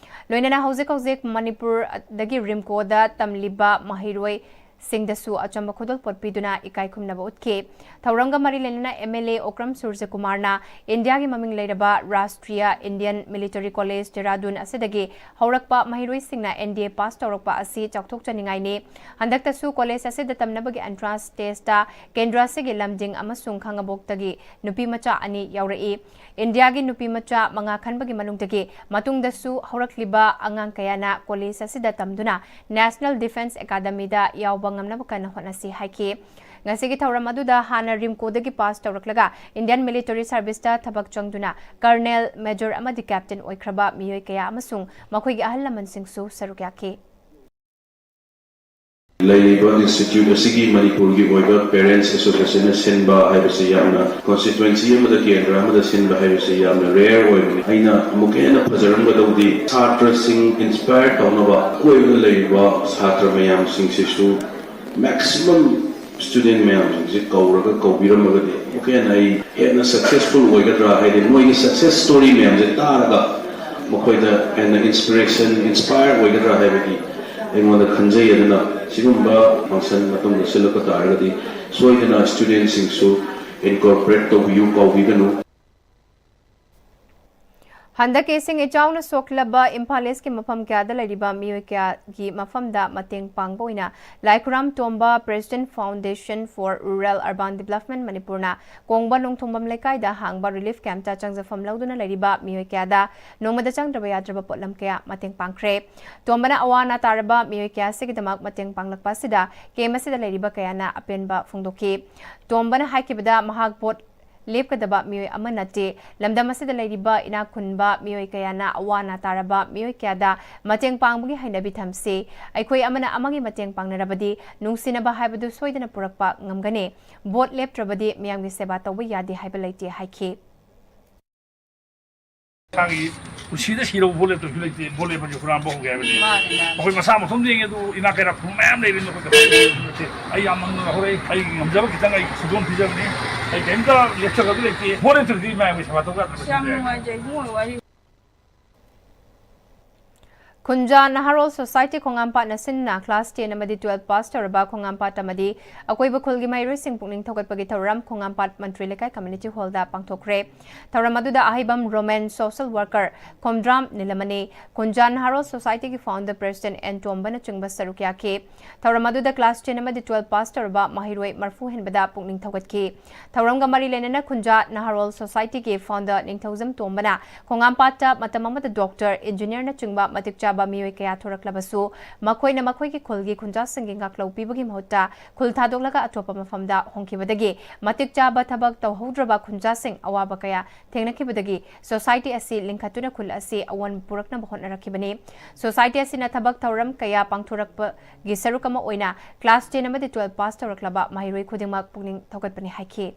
ꯂꯣꯏꯅꯅ ꯍꯧꯖꯤꯛ ꯍꯧꯖꯤꯛ ꯃꯅꯤꯄꯨꯔꯗꯒꯤ ꯔꯤꯝꯀꯣꯗ ꯇꯝꯂꯤꯕ ꯃꯍꯩꯔꯣꯏ ꯁꯤꯡꯗꯁꯨ ꯑꯆꯝꯕ ꯈꯨꯗꯣꯜ ꯄꯣꯠ ꯄꯤꯗꯨꯅ ꯏꯀꯥꯏ ꯈꯨꯝꯅꯕ ꯎꯠꯈꯤ꯫ ꯊꯧꯔꯝꯒ ꯃꯔꯤ ꯂꯩꯅꯅ M L A ꯑꯣꯀ꯭ꯔꯝ ꯁꯨꯔꯖꯀꯨꯃꯥꯔꯅ ꯏꯟꯗꯤꯌꯥꯒꯤ ꯃꯃꯤꯡ ꯂꯩꯔꯕ Rashtriya Indian military college Dehradun ꯑꯁꯤꯗꯒꯤ ꯍꯧꯔꯛꯄ ꯃꯍꯩꯔꯣꯏꯁꯤꯡꯅ N D A pass ꯇꯧꯔꯛꯄ ꯑꯁꯤ ꯆꯥꯎꯊꯣꯛꯆꯅꯤꯡꯉꯥꯏꯅꯤ꯫ ꯍꯟꯗꯛꯇꯁꯨ ꯀꯣꯂꯦꯖ ꯑꯁꯤꯗ ꯇꯝꯅꯕꯒꯤ entrance test ꯇ ꯀꯦꯟꯗ꯭ꯔ ꯑꯁꯤꯒꯤ ꯂꯝꯖꯤꯡ ꯑꯃꯁꯨꯡ ꯈꯥꯉꯕꯣꯛꯇꯒꯤ ꯅꯨꯄꯤ ꯃꯆꯥ ꯑꯅꯤ ꯌꯥꯎꯔꯛꯏ꯫ ꯏꯟꯗꯤꯌꯥꯒꯤ ꯅꯨꯄꯤ ꯃꯆꯥ ꯃꯉꯥ ꯈꯟꯕꯒꯤ ꯃꯅꯨꯡꯗꯒꯤ ꯃꯇꯨꯡꯗꯁꯨ ꯍꯧꯔꯛꯂꯤꯕ ꯑꯉꯥꯡ ꯀꯌꯥꯅ ꯀꯣꯂꯦꯖ ꯑꯁꯤꯗ ꯇꯝꯗꯨꯅ National Defence Academy ꯗ ꯌꯥꯎꯕ ꯉꯝꯅꯕ ꯀꯟꯅ ꯍꯣꯠꯅꯁꯤ ꯍꯥꯏꯈꯤ꯫ ꯉꯁꯤꯒꯤ ꯊꯧꯔꯝ ꯑꯗꯨꯗ ꯍꯥꯟꯅ ꯔꯤꯝꯀꯣꯗꯒꯤ pass ꯇꯧꯔꯛꯂꯒ Indian military service ꯇ ꯊꯕꯛ ꯆꯪꯗꯨꯅ colonel, major ꯑꯃꯗꯤ captain ꯑꯣꯏꯈ꯭ꯔꯕ ꯃꯤꯑꯣꯏ ꯀꯌꯥ ꯑꯃꯁꯨꯡ ꯃꯈꯣꯏꯒꯤ ꯑꯍꯜ ꯂꯃꯟꯁꯤꯡꯁꯨ ꯁꯔꯨꯛ ꯌꯥꯈꯤ꯫ ꯂꯩꯔꯤꯕ institute ꯑꯁꯤꯒꯤ ꯃꯅꯤꯄꯨꯔꯒꯤ ꯑꯣꯏꯕ Parents Association ꯅ ꯁꯤꯟꯕ ꯍꯥꯏꯕꯁꯤ ꯌꯥꯝꯅ, constituency ꯑꯃꯗ ꯀꯦꯟꯗ꯭ꯔ ꯑꯃꯗ ꯁꯤꯟꯕ ꯍꯥꯏꯕꯁꯤ ꯌꯥꯝꯅ rare ꯑꯣꯏꯕꯅꯤ꯫ ꯑꯩꯅ ꯑꯃꯨꯛꯀ ꯍꯦꯟꯅ ꯐꯖꯔꯝꯒꯗꯧꯗꯤ ꯁꯥꯇ꯭ꯔꯁꯤꯡ inspire ꯇꯧꯅꯕ ꯑꯀꯣꯏꯕꯗ ꯂꯩꯔꯤꯕ ꯁꯥꯇ꯭ꯔ ꯃꯌꯥꯝꯁꯤꯡꯁꯤꯁꯨ maximum student ꯃꯌꯥꯝꯁꯤꯡꯁꯦ ꯀꯧꯔꯒ ꯀꯧꯕꯤꯔꯝꯃꯒꯗꯤ ꯑꯃꯨꯛꯀ ꯍꯦꯟꯅ ꯑꯩ ꯍꯦꯟꯅ successful ꯑꯣꯏꯒꯗ꯭ꯔꯥ, ꯍꯥꯏꯗꯤ ꯃꯣꯏꯒꯤ success story ꯃꯌꯥꯝꯁꯦ ꯇꯥꯔꯒ ꯃꯈꯣꯏꯗ ꯍꯦꯟꯅ inspiration, inspire ꯑꯣꯏꯒꯗ꯭ꯔꯥ ꯍꯥꯏꯕꯒꯤ ꯑꯩꯉꯣꯟꯗ ꯈꯟꯖꯩ꯫ ꯑꯗꯨꯅ ꯁꯤꯒꯨꯝꯕ function ꯃꯇꯨꯡꯗ ꯁꯤꯜꯂꯛꯄ ꯇꯥꯔꯒꯗꯤ ꯁꯣꯏꯗꯅ student ꯁꯤꯡꯁꯨ incorporate ꯇꯧꯕꯤꯌꯨ, ꯀꯥꯎꯕꯤꯒꯅꯨ꯫ ꯍꯟꯗꯛꯀꯤ ꯏꯁꯤꯡ ꯏꯆꯥꯎꯅ ꯁꯣꯛꯂꯕ ꯏꯝꯐꯥꯜ ꯏꯁꯀꯤ ꯃꯐꯝ ꯀꯌꯥꯗ ꯂꯩꯔꯤꯕ ꯃꯤꯑꯣꯏ ꯀꯌꯥꯒꯤ ꯃꯐꯝꯗ ꯃꯇꯦꯡ ꯄꯥꯡꯕ ꯑꯣꯏꯅ ꯂꯥꯏꯈꯨꯔꯥꯝ ꯇꯣꯝꯕ President Foundation for Rural Urban Development ꯃꯅꯤꯄꯨꯔꯅ ꯀꯣꯡꯕ ꯅꯣꯡꯊꯣꯡꯕꯝ ꯂꯩꯀꯥꯏꯗ ꯍꯥꯡꯕ relief camp ꯇ ꯆꯪꯖꯐꯝ ꯂꯧꯗꯨꯅ ꯂꯩꯔꯤꯕ ꯃꯤꯑꯣꯏ ꯀꯌꯥꯗ ꯅꯣꯡꯃꯗ ꯆꯪꯗ꯭ꯔꯕ ꯌꯥꯗ꯭ꯔꯕ ꯄꯣꯠꯂꯝ ꯀꯌꯥ ꯃꯇꯦꯡ ꯄꯥꯡꯈ꯭ꯔꯦ꯫ ꯇꯣꯝꯕꯅ ꯑꯋꯥ ꯑꯅꯥ ꯇꯥꯔꯕ ꯃꯤꯑꯣꯏ ꯀꯌꯥ ꯑꯁꯤꯒꯤꯗꯃꯛ ꯃꯇꯦꯡ ꯄꯥꯡꯂꯛꯄ ꯑꯁꯤꯗ camp ꯑꯁꯤꯗ ꯂꯩꯔꯤꯕ ꯀꯌꯥꯅ ꯑꯄꯦꯟꯕ ꯐꯣꯡꯗꯣꯛꯈꯤ꯫ ꯇꯣꯝꯕꯅ ꯍꯥꯏꯈꯤꯕꯗ ꯃꯍꯥꯛ ꯄꯣꯠ ꯂꯦꯞꯀꯗꯕ ꯃꯤꯑꯣꯏ ꯑꯃ ꯅꯠꯇꯦ꯫ ꯂꯝꯗꯝ ꯑꯁꯤꯗ ꯂꯩꯔꯤꯕ ꯏꯅꯥꯛ ꯈꯨꯟꯕ ꯃꯤꯑꯣꯏ ꯀꯌꯥꯅ ꯑꯋꯥ ꯑꯅꯥ ꯇꯥꯔꯕ ꯃꯤꯑꯣꯏ ꯀꯌꯥꯗ ꯃꯇꯦꯡ ꯄꯥꯡꯕꯒꯤ ꯍꯩꯅꯕꯤ ꯊꯝꯁꯤ꯫ ꯑꯩꯈꯣꯏ ꯑꯃꯅ ꯑꯃꯒꯤ ꯃꯇꯦꯡ ꯄꯥꯡꯅꯔꯕꯗꯤ ꯅꯨꯡꯁꯤꯅꯕ ꯍꯥꯏꯕꯗꯨ ꯁꯣꯏꯗꯅ ꯄꯨꯔꯛꯄ ꯉꯝꯒꯅꯤ꯫ ꯚꯣꯠ ꯂꯦꯞꯇ꯭ꯔꯕꯗꯤ ꯃꯤꯌꯥꯝꯒꯤ ꯁꯦꯕꯥ ꯇꯧꯕ ꯌꯥꯗꯦ ꯍꯥꯏꯕ ꯂꯩꯇꯦ ꯍꯥꯏꯈꯤ꯫ ꯏꯁꯥꯒꯤ ꯄꯨꯟꯁꯤꯗ ꯁꯤꯔꯕ ꯚꯣꯠ ꯂꯦꯞꯇꯕꯁꯨ ꯂꯩꯇꯦ꯫ ꯚꯣꯠ ꯂꯦꯞꯄꯁꯨ ꯍꯨꯔꯥꯟꯕ ꯍꯧꯒꯦ ꯍꯥꯏꯕꯅꯤ꯫ ꯃꯥꯅꯤ, ꯃꯥꯅꯤ꯫ ꯑꯩꯈꯣꯏ ꯃꯁꯥ ꯃꯊꯣꯝꯗ ꯌꯦꯡꯉꯦ, ꯑꯗꯨ ꯏꯅꯥꯛ ꯀꯩꯔꯥꯛ ꯈꯨꯟ ꯃꯌꯥꯝ ꯂꯩꯕꯅꯤꯅ ꯑꯩꯈꯣꯏ ꯀꯩꯁꯨ ꯅꯠꯇꯦ꯫ ꯑꯩ ꯌꯥꯝ ꯃꯪꯗꯅ ꯍꯧꯔꯛꯏ꯫ ꯑꯩꯒꯤ ꯉꯝꯖꯕ ꯈꯤꯇꯪ ꯑꯩ ꯈꯨꯗꯣꯜ ꯄꯤꯖꯕꯅꯤ꯫ ꯑꯩ ꯀꯔꯤꯝꯇ ꯂꯦꯞꯆꯒꯗꯕ ꯂꯩꯇꯦ꯫ ꯚꯣꯠ ꯂꯦꯞꯇ꯭ꯔꯗꯤ ꯃꯌꯥꯝꯒꯤ ꯁꯦꯕꯥ ꯇꯧꯕ ꯌꯥꯗꯕ ꯌꯥꯝ ꯅꯠꯇꯦ꯫ ꯅꯨꯡꯉꯥꯏꯖꯩ ꯏꯕꯨꯡꯉꯣ ꯋꯥꯔꯤ꯫ ꯈꯨꯟꯖꯥ ꯅꯍꯥꯔꯣꯜ ꯁꯣꯁꯥꯏꯇꯤ ꯈꯣꯡꯉꯥꯝꯄꯥꯠꯅ ꯁꯤꯟꯅ class ten ꯑꯃꯗꯤ twelve pass ꯇꯧꯔꯕ ꯈꯣꯡꯉꯥꯝꯄꯥꯠ ꯑꯃꯗꯤ ꯑꯀꯣꯏꯕ ꯈꯨꯜꯒꯤ ꯃꯍꯩꯔꯣꯏꯁꯤꯡ ꯄꯨꯛꯅꯤꯡ ꯊꯧꯒꯠꯄꯒꯤ ꯊꯧꯔꯝ ꯈꯣꯡꯉꯥꯝꯄꯥꯠ ꯃꯟꯇ꯭ꯔꯤ ꯂꯩꯀꯥꯏ community hall ꯗ ꯄꯥꯡꯊꯣꯛꯈ꯭ꯔꯦ꯫ ꯊꯧꯔꯝ ꯑꯗꯨꯗ ꯑꯍꯩꯕꯝ ꯔꯣꯃꯦꯟ, social worker ꯈꯣꯝꯗ꯭ꯔꯥꯝ ꯅꯤꯂꯃꯅꯤ, ꯈꯨꯟꯖꯥ ꯅꯍꯥꯔꯣꯜ ꯁꯣꯁꯥꯏꯇꯤꯒꯤ founder president ꯑꯦꯟ ꯇꯣꯝꯕꯅꯆꯤꯡꯕ ꯁꯔꯨꯛ ꯌꯥꯈꯤ꯫ ꯊꯧꯔꯝ ꯑꯗꯨꯗ class ten ꯑꯃꯗꯤ twelve pass ꯇꯧꯔꯕ ꯃꯍꯩꯔꯣꯏ ꯃꯔꯐꯨ ꯍꯦꯟꯕꯗ ꯄꯨꯛꯅꯤꯡ ꯊꯧꯒꯠꯈꯤ꯫ ꯊꯧꯔꯝꯒ ꯃꯔꯤ ꯂꯩꯅꯅ ꯈꯨꯟꯖꯥ ꯅꯍꯥꯔꯣꯜ ꯁꯣꯁꯥꯏꯇꯤꯒꯤ founder ꯅꯤꯡꯊꯧꯖꯝ ꯇꯣꯝꯕꯅ ꯈꯣꯡꯉꯥꯝꯄꯥꯠꯇ ꯃꯇꯝ ꯑꯃꯗ doctor, engineer ꯅꯆꯤꯡꯕ ꯃꯇꯤꯛ ꯆꯥꯕ ꯃꯤꯑꯣꯏ ꯀꯌꯥ ꯊꯣꯔꯛꯂꯕꯁꯨ ꯃꯈꯣꯏꯅ ꯃꯈꯣꯏꯒꯤ ꯈꯨꯜꯒꯤ ꯈꯨꯟꯖꯥꯁꯤꯡꯒꯤ ꯉꯥꯛꯂꯧ ꯄꯤꯕꯒꯤ ꯃꯍꯨꯠꯇ ꯈꯨꯜ ꯊꯥꯗꯣꯛꯂꯒ ꯑꯇꯣꯞꯄ ꯃꯐꯝꯗ ꯍꯣꯡꯈꯤꯕꯗꯒꯤ ꯃꯇꯤꯛ ꯆꯥꯕ ꯊꯕꯛ ꯇꯧꯍꯧꯗ꯭ꯔꯕ ꯈꯨꯟꯖꯥꯁꯤꯡ ꯑꯋꯥꯕ ꯀꯌꯥ ꯊꯦꯡꯅꯈꯤꯕꯗꯒꯤ society ꯑꯁꯤ ꯂꯤꯡꯈꯠꯇꯨꯅ ꯈꯨꯜ ꯑꯁꯤ ꯑꯑꯣꯟꯕ ꯄꯨꯔꯛꯅꯕ ꯍꯣꯠꯅꯔꯛꯈꯤꯕꯅꯤ꯫ Society ꯑꯁꯤꯅ ꯊꯕꯛ ꯊꯧꯔꯝ ꯀꯌꯥ ꯄꯥꯡꯊꯣꯔꯛꯄꯒꯤ ꯁꯔꯨꯛ ꯑꯃ ꯑꯣꯏꯅ class ten ꯑꯃꯗꯤ twelve pass ꯇꯧꯔꯛꯂꯕ ꯃꯍꯩꯔꯣꯏ ꯈꯨꯗꯤꯡꯃꯛ ꯄꯨꯛꯅꯤꯡ ꯊꯧꯒꯠꯄꯅꯤ ꯍꯥꯏꯈꯤ꯫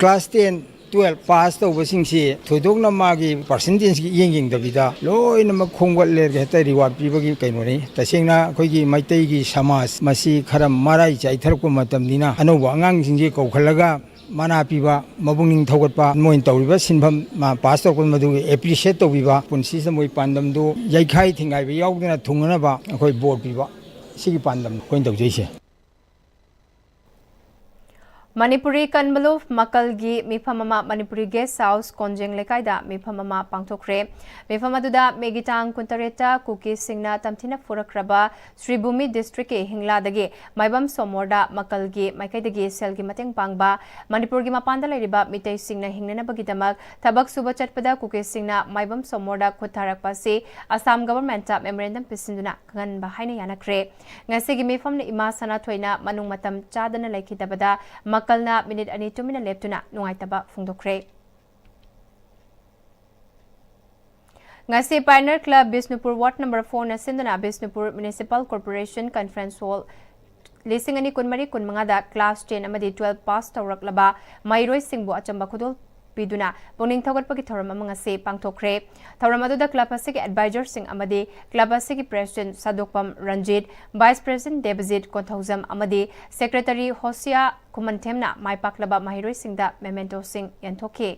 Class ten, twelve pass ꯇꯧꯕꯁꯤꯡꯁꯤ ꯊꯣꯏꯗꯣꯛꯅ ꯃꯥꯒꯤ percentageꯀꯤ ꯏꯌꯦꯡ ꯌꯦꯡꯗꯕꯤꯗ ꯂꯣꯏꯅꯃꯛ ꯈꯣꯝꯒꯠꯂꯦ, ꯍꯦꯛꯇ reward ꯄꯤꯕꯒꯤ ꯀꯩꯅꯣꯅꯤ꯫ ꯇꯁꯦꯡꯅ ꯑꯩꯈꯣꯏꯒꯤ ꯃꯩꯇꯩꯒꯤ ꯁꯃꯥꯖ ꯃꯁꯤ ꯈꯔ ꯃꯔꯥꯏ ꯆꯥꯏꯊꯔꯛꯄ ꯃꯇꯝꯅꯤꯅ ꯑꯅꯧꯕ ꯑꯉꯥꯡꯁꯤꯡꯁꯤ ꯀꯧꯈꯠꯂꯒ ꯃꯅꯥ ꯄꯤꯕ, ꯃꯄꯨꯛꯅꯤꯡ ꯊꯧꯒꯠꯄ, ꯃꯣꯏꯅ ꯇꯧꯔꯤꯕ ꯁꯤꯟꯐꯝ, ꯃꯥ pass ꯇꯧꯔꯛꯄ ꯃꯗꯨꯒꯤ appreciate ꯇꯧꯕꯤꯕ, ꯄꯨꯟꯁꯤꯁꯤꯗ ꯃꯣꯏ ꯄꯥꯟꯗꯝꯗꯨ ꯌꯩꯈꯥꯏ ꯊꯤꯡꯒꯥꯏꯕ ꯌꯥꯎꯗꯅ ꯊꯨꯡꯅꯅꯕ ꯑꯩꯈꯣꯏ ꯕꯣꯔ ꯄꯤꯕ, ꯁꯤꯒꯤ ꯄꯥꯟꯗꯝ ꯑꯩꯈꯣꯏꯅ ꯇꯧꯖꯩꯁꯦ꯫ ꯃꯅꯤꯄꯨꯔꯤ ꯀꯟꯕꯂꯨꯞ ꯃꯀꯜꯒꯤ ꯃꯤꯐꯝ ꯑꯃ ꯃꯅꯤꯄꯨꯔꯤ guest house ꯀꯣꯟꯖꯦꯡ ꯂꯩꯀꯥꯏꯗ ꯃꯤꯐꯝ ꯑꯃ ꯄꯥꯡꯊꯣꯛꯈ꯭ꯔꯦ꯫ ꯃꯤꯐꯝ ꯑꯗꯨꯗ ꯃꯦꯒꯤ ꯇꯥꯡ ꯀꯨꯟꯇꯔꯦꯠꯇ ꯀꯨꯀꯤꯁꯤꯡꯅ ꯇꯝꯊꯤꯅ ꯐꯨꯔꯛꯈ꯭ꯔꯕ ꯁ꯭ꯔꯤꯚꯨꯃꯤ districtꯀꯤ ꯍꯤꯡꯂꯥꯗꯒꯤ ꯃꯥꯏꯕꯝ ꯁꯣꯃꯣꯔꯗ ꯃꯀꯜꯒꯤ ꯃꯥꯏꯀꯩꯗꯒꯤ ꯁꯦꯜꯒꯤ ꯃꯇꯦꯡ ꯄꯥꯡꯕ, ꯃꯅꯤꯄꯨꯔꯒꯤ ꯃꯄꯥꯟꯗ ꯂꯩꯔꯤꯕ ꯃꯤꯇꯩꯁꯤꯡꯅ ꯍꯤꯡꯅꯅꯕꯒꯤꯗꯃꯛ ꯊꯕꯛ ꯁꯨꯕ ꯆꯠꯄꯗ ꯀꯨꯀꯤꯁꯤꯡꯅ ꯃꯥꯏꯕꯝ ꯁꯣꯃꯣꯔꯗ ꯈꯨꯠ ꯊꯥꯔꯛꯄ ꯑꯁꯤ ꯑꯁꯥꯝ governmentꯇ memorandum ꯄꯤꯁꯤꯟꯗꯨꯅ ꯈꯪꯍꯟꯕ ꯍꯥꯏꯅ ꯌꯥꯅꯈ꯭ꯔꯦ꯫ ꯉꯁꯤꯒꯤ ꯃꯤꯐꯝꯅ ꯏꯃꯥ ꯁꯅꯥꯊꯣꯏꯅ ꯃꯅꯨꯡ ꯃꯇꯝ ꯆꯥꯗꯅ ꯂꯩꯈꯤꯗꯕꯗ ꯃꯀꯜꯅ minute ꯑꯅꯤ ꯇꯨꯃꯤꯟꯅ ꯂꯦꯞꯇꯨꯅ ꯅꯨꯡꯉꯥꯏꯇꯕ ꯐꯣꯡꯗꯣꯛꯈ꯭ꯔꯦ꯫ ꯉꯁꯤ Pioneer Club Bishnupur ward number fourꯅ ꯁꯤꯟꯗꯨꯅ Bishnupur Municipal Corporation Conference Hall ꯂꯤꯁꯤꯡ ꯑꯅꯤ ꯀꯨꯟꯃꯔꯤ ꯀꯨꯟꯃꯉꯥꯗ class ten ꯑꯃꯗꯤ twelve pass ꯇꯧꯔꯛꯂꯕ ꯃꯍꯩꯔꯣꯏꯁꯤꯡꯕꯨ ꯑꯆꯝꯕ ꯈꯨꯗꯣꯜ ꯄꯤꯗꯨꯅ ꯄꯨꯛꯅꯤꯡ ꯊꯧꯒꯠꯄꯒꯤ ꯊꯧꯔꯝ ꯑꯃ ꯉꯁꯤ ꯄꯥꯡꯊꯣꯛꯈ꯭ꯔꯦ꯫ ꯊꯧꯔꯝ ꯑꯗꯨꯗ club ꯑꯁꯤꯒꯤ advisorꯁꯤꯡ ꯑꯃꯗꯤ club ꯑꯁꯤꯒꯤ president ꯁꯥꯗꯣꯛꯄꯝ Ranjit, vice president ꯗꯦꯕꯖꯤꯠ Konthoujam ꯑꯃꯗꯤ secretary ꯍꯣꯁꯤꯌꯥ ꯈꯨꯃꯟꯊꯦꯝꯅ ꯃꯥꯏ ꯄꯥꯛꯂꯕ ꯃꯍꯩꯔꯣꯏꯁꯤꯡꯗ mementoꯁꯤꯡ ꯌꯦꯟꯊꯣꯛꯈꯤ꯫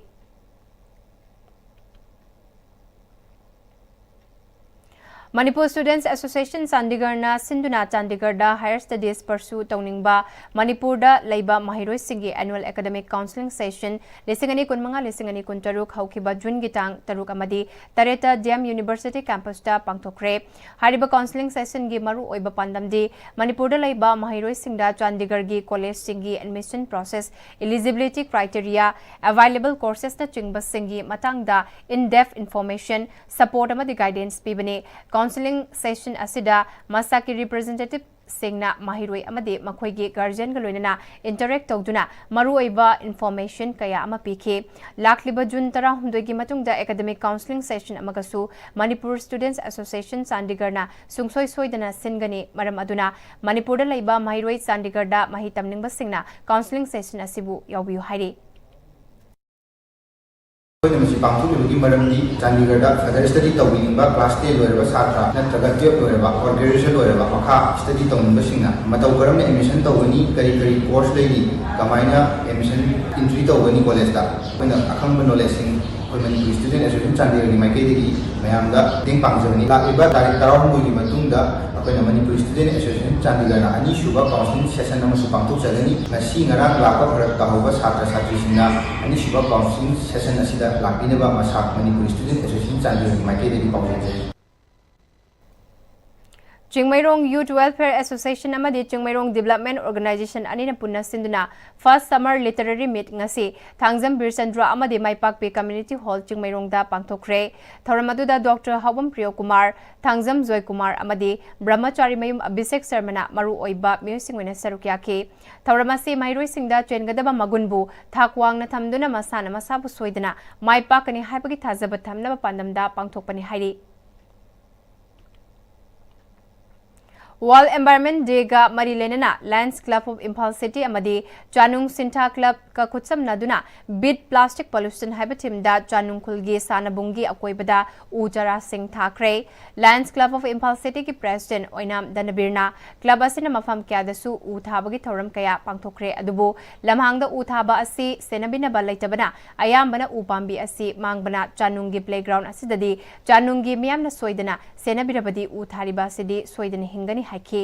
Manipur Students Association ꯆꯥꯟꯗꯤꯒꯔꯅ ꯁꯤꯟꯗꯨꯅ ꯆꯥꯟꯗꯤꯒꯔꯗ higher studies pursue ꯇꯧꯅꯤꯡꯕ ꯃꯅꯤꯄꯨꯔꯗ ꯂꯩꯕ ꯃꯍꯩꯔꯣꯏꯁꯤꯡꯒꯤ annual academic counselling session ꯂꯤꯁꯤꯡ ꯑꯅꯤ ꯀꯨꯟꯃꯉꯥ ꯂꯤꯁꯤꯡ ꯑꯅꯤ ꯀꯨꯟꯇꯔꯨꯛ ꯍꯧꯈꯤꯕ ꯖꯨꯟꯒꯤ ꯇꯥꯡ ꯇꯔꯨꯛ ꯑꯃꯗꯤ ꯇꯔꯦꯠꯇ D M University campusꯇ ꯄꯥꯡꯊꯣꯛꯈ꯭ꯔꯦ꯫ ꯍꯥꯏꯔꯤꯕ counselling sessionꯒꯤ ꯃꯔꯨꯑꯣꯏꯕ ꯄꯥꯟꯗꯝꯗꯤ ꯃꯅꯤꯄꯨꯔꯗ ꯂꯩꯕ ꯃꯍꯩꯔꯣꯏꯁꯤꯡꯗ ꯆꯥꯟꯗꯤꯒꯔꯒꯤ collegeꯁꯤꯡꯒꯤ admission process, eligibility criteria, available coursesꯅꯆꯤꯡꯕꯁꯤꯡꯒꯤ ꯃꯇꯥꯡꯗ in-depth information, support ꯑꯃꯗꯤ guidance ꯄꯤꯕꯅꯤ꯫ Counselling session ꯑꯁꯤꯗ ꯃꯁꯥꯛꯀꯤ representativeꯁꯤꯡꯅ ꯃꯍꯩꯔꯣꯏ ꯑꯃꯗꯤ ꯃꯈꯣꯏꯒꯤ guardianꯒ ꯂꯣꯏꯅꯅ interact ꯇꯧꯗꯨꯅ ꯃꯔꯨꯑꯣꯏꯕ information ꯀꯌꯥ ꯑꯃ ꯄꯤꯈꯤ꯫ ꯂꯥꯛꯂꯤꯕ ꯖꯨꯟ ꯇꯔꯥꯍꯨꯝꯗꯣꯏꯒꯤ ꯃꯇꯨꯡꯗ academic counselling session ꯑꯃꯒꯁꯨ Manipur Students Association ꯆꯥꯟꯗꯤꯒꯔꯅ ꯁꯨꯡꯁꯣꯏ ꯁꯣꯏꯗꯅ ꯁꯤꯟꯒꯅꯤ꯫ ꯃꯔꯝ ꯑꯗꯨꯅ ꯃꯅꯤꯄꯨꯔꯗ ꯂꯩꯕ ꯃꯍꯩꯔꯣꯏ ꯆꯥꯟꯗꯤꯒꯔꯗ ꯃꯍꯩ ꯇꯝꯅꯤꯡꯕꯁꯤꯡꯅ counselling session ꯑꯁꯤꯕꯨ ꯌꯥꯎꯕꯤꯌꯨ ꯍꯥꯏꯔꯤ꯫ ꯑꯩꯈꯣꯏꯅ ꯃꯁꯤ ꯄꯥꯡꯊꯣꯛꯂꯤꯕꯒꯤ ꯃꯔꯝꯗꯤ ꯆꯥꯟꯗꯤꯒꯔꯗ further study ꯇꯧꯕꯤꯅꯤꯡꯕ class ten ꯂꯣꯏꯔꯕ ꯁꯥꯇ꯭ꯔ ꯅꯠꯇ꯭ꯔꯒ twelve ꯂꯣꯏꯔꯕ or graduation ꯂꯣꯏꯔꯕ ꯃꯈꯥ study ꯇꯧꯅꯤꯡꯕꯁꯤꯡꯅ ꯃꯇꯧ ꯀꯔꯝꯅ admission ꯇꯧꯒꯅꯤ, ꯀꯔꯤ ꯀꯔꯤ course ꯂꯩꯔꯤ, ꯀꯃꯥꯏꯅ admission entry ꯇꯧꯒꯅꯤ collegeꯇ, ꯑꯩꯈꯣꯏꯅ ꯑꯈꯪꯕ knowledgeꯁꯤꯡ ꯑꯩꯈꯣꯏ ꯃꯅꯤꯄꯨꯔ Student Association ꯆꯥꯟꯗꯤꯒꯔꯒꯤ ꯃꯥꯏꯀꯩꯗꯒꯤ ꯃꯌꯥꯝꯗ ꯃꯇꯦꯡ ꯄꯥꯡꯖꯕꯅꯤ꯫ ꯂꯥꯛꯂꯤꯕ ꯇꯥꯔꯤꯛ ꯇꯔꯥꯍꯨꯝꯗꯣꯏꯒꯤ ꯃꯇꯨꯡꯗ ꯑꯩꯈꯣꯏꯅ ꯃꯅꯤꯄꯨꯔ Student Association ꯆꯥꯟꯗꯤꯒꯔꯅ ꯑꯅꯤꯁꯨꯕ counselling session ꯑꯃꯁꯨ ꯄꯥꯡꯊꯣꯛꯆꯒꯅꯤ꯫ ꯉꯁꯤ ꯉꯔꯥꯡ ꯂꯥꯛꯄ ꯐꯔꯛ ꯇꯥꯍꯧꯕ ꯁꯥꯇ꯭ꯔ ꯁꯥꯇ꯭ꯔꯤꯁꯤꯡꯅ ꯑꯅꯤꯁꯨꯕ counselling session ꯑꯁꯤꯗ ꯂꯥꯛꯄꯤꯅꯕ ꯃꯁꯥ ꯃꯅꯤꯄꯨꯔ Student Association ꯆꯥꯟꯗꯤꯒꯔꯒꯤ ꯃꯥꯏꯀꯩꯗꯒꯤ ꯄꯥꯎꯖꯦꯜꯖꯔꯤ꯫ ꯆꯤꯡꯃꯩꯔꯣꯡ Youth Welfare Association ꯑꯃꯗꯤ ꯆꯤꯡꯃꯩꯔꯣꯡ Development Organization ꯑꯅꯤꯅ ꯄꯨꯟꯅ ꯁꯤꯟꯗꯨꯅ First Summer Literary Meet ꯉꯁꯤ ꯊꯥꯡꯖꯝ ꯕꯤꯔꯆꯟꯗ꯭ꯔ ꯑꯃꯗꯤ ꯃꯥꯏꯄꯥꯛꯄꯤ Community Hall ꯆꯤꯡꯃꯩꯔꯣꯡꯗ ꯄꯥꯡꯊꯣꯛꯈ꯭ꯔꯦ꯫ ꯊꯧꯔꯝ ꯑꯗꯨꯗ ꯗꯣꯛꯇꯔ ꯍꯥꯎꯕꯝ ꯄ꯭ꯔꯤꯌꯣꯀꯨꯃꯥꯔ, ꯊꯥꯡꯖꯝ ꯖꯣꯏꯀꯨꯃꯥꯔ ꯑꯃꯗꯤ ꯕ꯭ꯔꯍꯃꯆꯥꯔꯤꯃꯌꯨꯝ ꯑꯚꯤꯁꯦꯛ ꯁꯔꯃꯅ ꯃꯔꯨꯑꯣꯏꯕ ꯃꯤꯑꯣꯏꯁꯤꯡ ꯑꯣꯏꯅ ꯁꯔꯨꯛ ꯌꯥꯈꯤ꯫ ꯊꯧꯔꯝ ꯑꯁꯤ ꯃꯍꯩꯔꯣꯏꯁꯤꯡꯗ ꯆꯦꯟꯒꯗꯕ ꯃꯒꯨꯟꯕꯨ ꯊꯥꯛ ꯋꯥꯡꯅ ꯊꯝꯗꯨꯅ ꯃꯁꯥꯅ ꯃꯁꯥꯕꯨ ꯁꯣꯏꯗꯅ ꯃꯥꯏ ꯄꯥꯛꯀꯅꯤ ꯍꯥꯏꯕꯒꯤ ꯊꯥꯖꯕ ꯊꯝꯅꯕ ꯄꯥꯟꯗꯝꯗ ꯄꯥꯡꯊꯣꯛꯄꯅꯤ ꯍꯥꯏꯔꯤ꯫ World Environment Day ꯒ ꯃꯔꯤ ꯂꯩꯅꯅ Lions Club of Imphal City ꯑꯃꯗꯤ ꯆꯥꯅꯨꯡ ꯁꯤꯟꯊꯥ Club ꯀ ꯈꯨꯠꯁꯝꯅꯗꯨꯅ Beat Plastic Pollution ꯍꯥꯏꯕ theme ꯗ ꯆꯥꯅꯨꯡ ꯈꯨꯜꯒꯤ ꯁꯥꯟꯅꯕꯨꯡꯒꯤ ꯑꯀꯣꯏꯕꯗ ꯎ ꯆꯥꯔꯥꯁꯤꯡ ꯊꯥꯈ꯭ꯔꯦ꯫ Lions Club of Imphal City ꯒꯤ President ꯑꯣꯏꯅꯥꯝ ꯙꯅꯕꯤꯔꯅ club ꯑꯁꯤꯅ ꯃꯐꯝ ꯀꯌꯥꯗꯁꯨ ꯎ ꯊꯥꯕꯒꯤ ꯊꯧꯔꯝ ꯀꯌꯥ ꯄꯥꯡꯊꯣꯛꯈ꯭ꯔꯦ, ꯑꯗꯨꯕꯨ ꯂꯝꯍꯥꯡꯗ ꯎ ꯊꯥꯕ ꯑꯁꯤ ꯁꯦꯟꯅꯕꯤꯅꯕ ꯂꯩꯇꯕꯅ ꯑꯌꯥꯝꯕꯅ ꯎ ꯄꯥꯝꯕꯤ ꯑꯁꯤ ꯃꯥꯡꯕꯅ ꯆꯥꯅꯨꯡꯒꯤ playground ꯑꯁꯤꯗꯗꯤ ꯆꯥꯅꯨꯡꯒꯤ ꯃꯤꯌꯥꯝꯅ ꯁꯣꯏꯗꯅ ꯁꯦꯟꯅꯕꯤꯔꯕꯗꯤ ꯎ ꯊꯥꯔꯤꯕ ꯑꯁꯤꯗꯤ ꯁꯣꯏꯗꯅ ꯍꯤꯡꯒꯅꯤ ꯍꯥꯏꯈꯤ꯫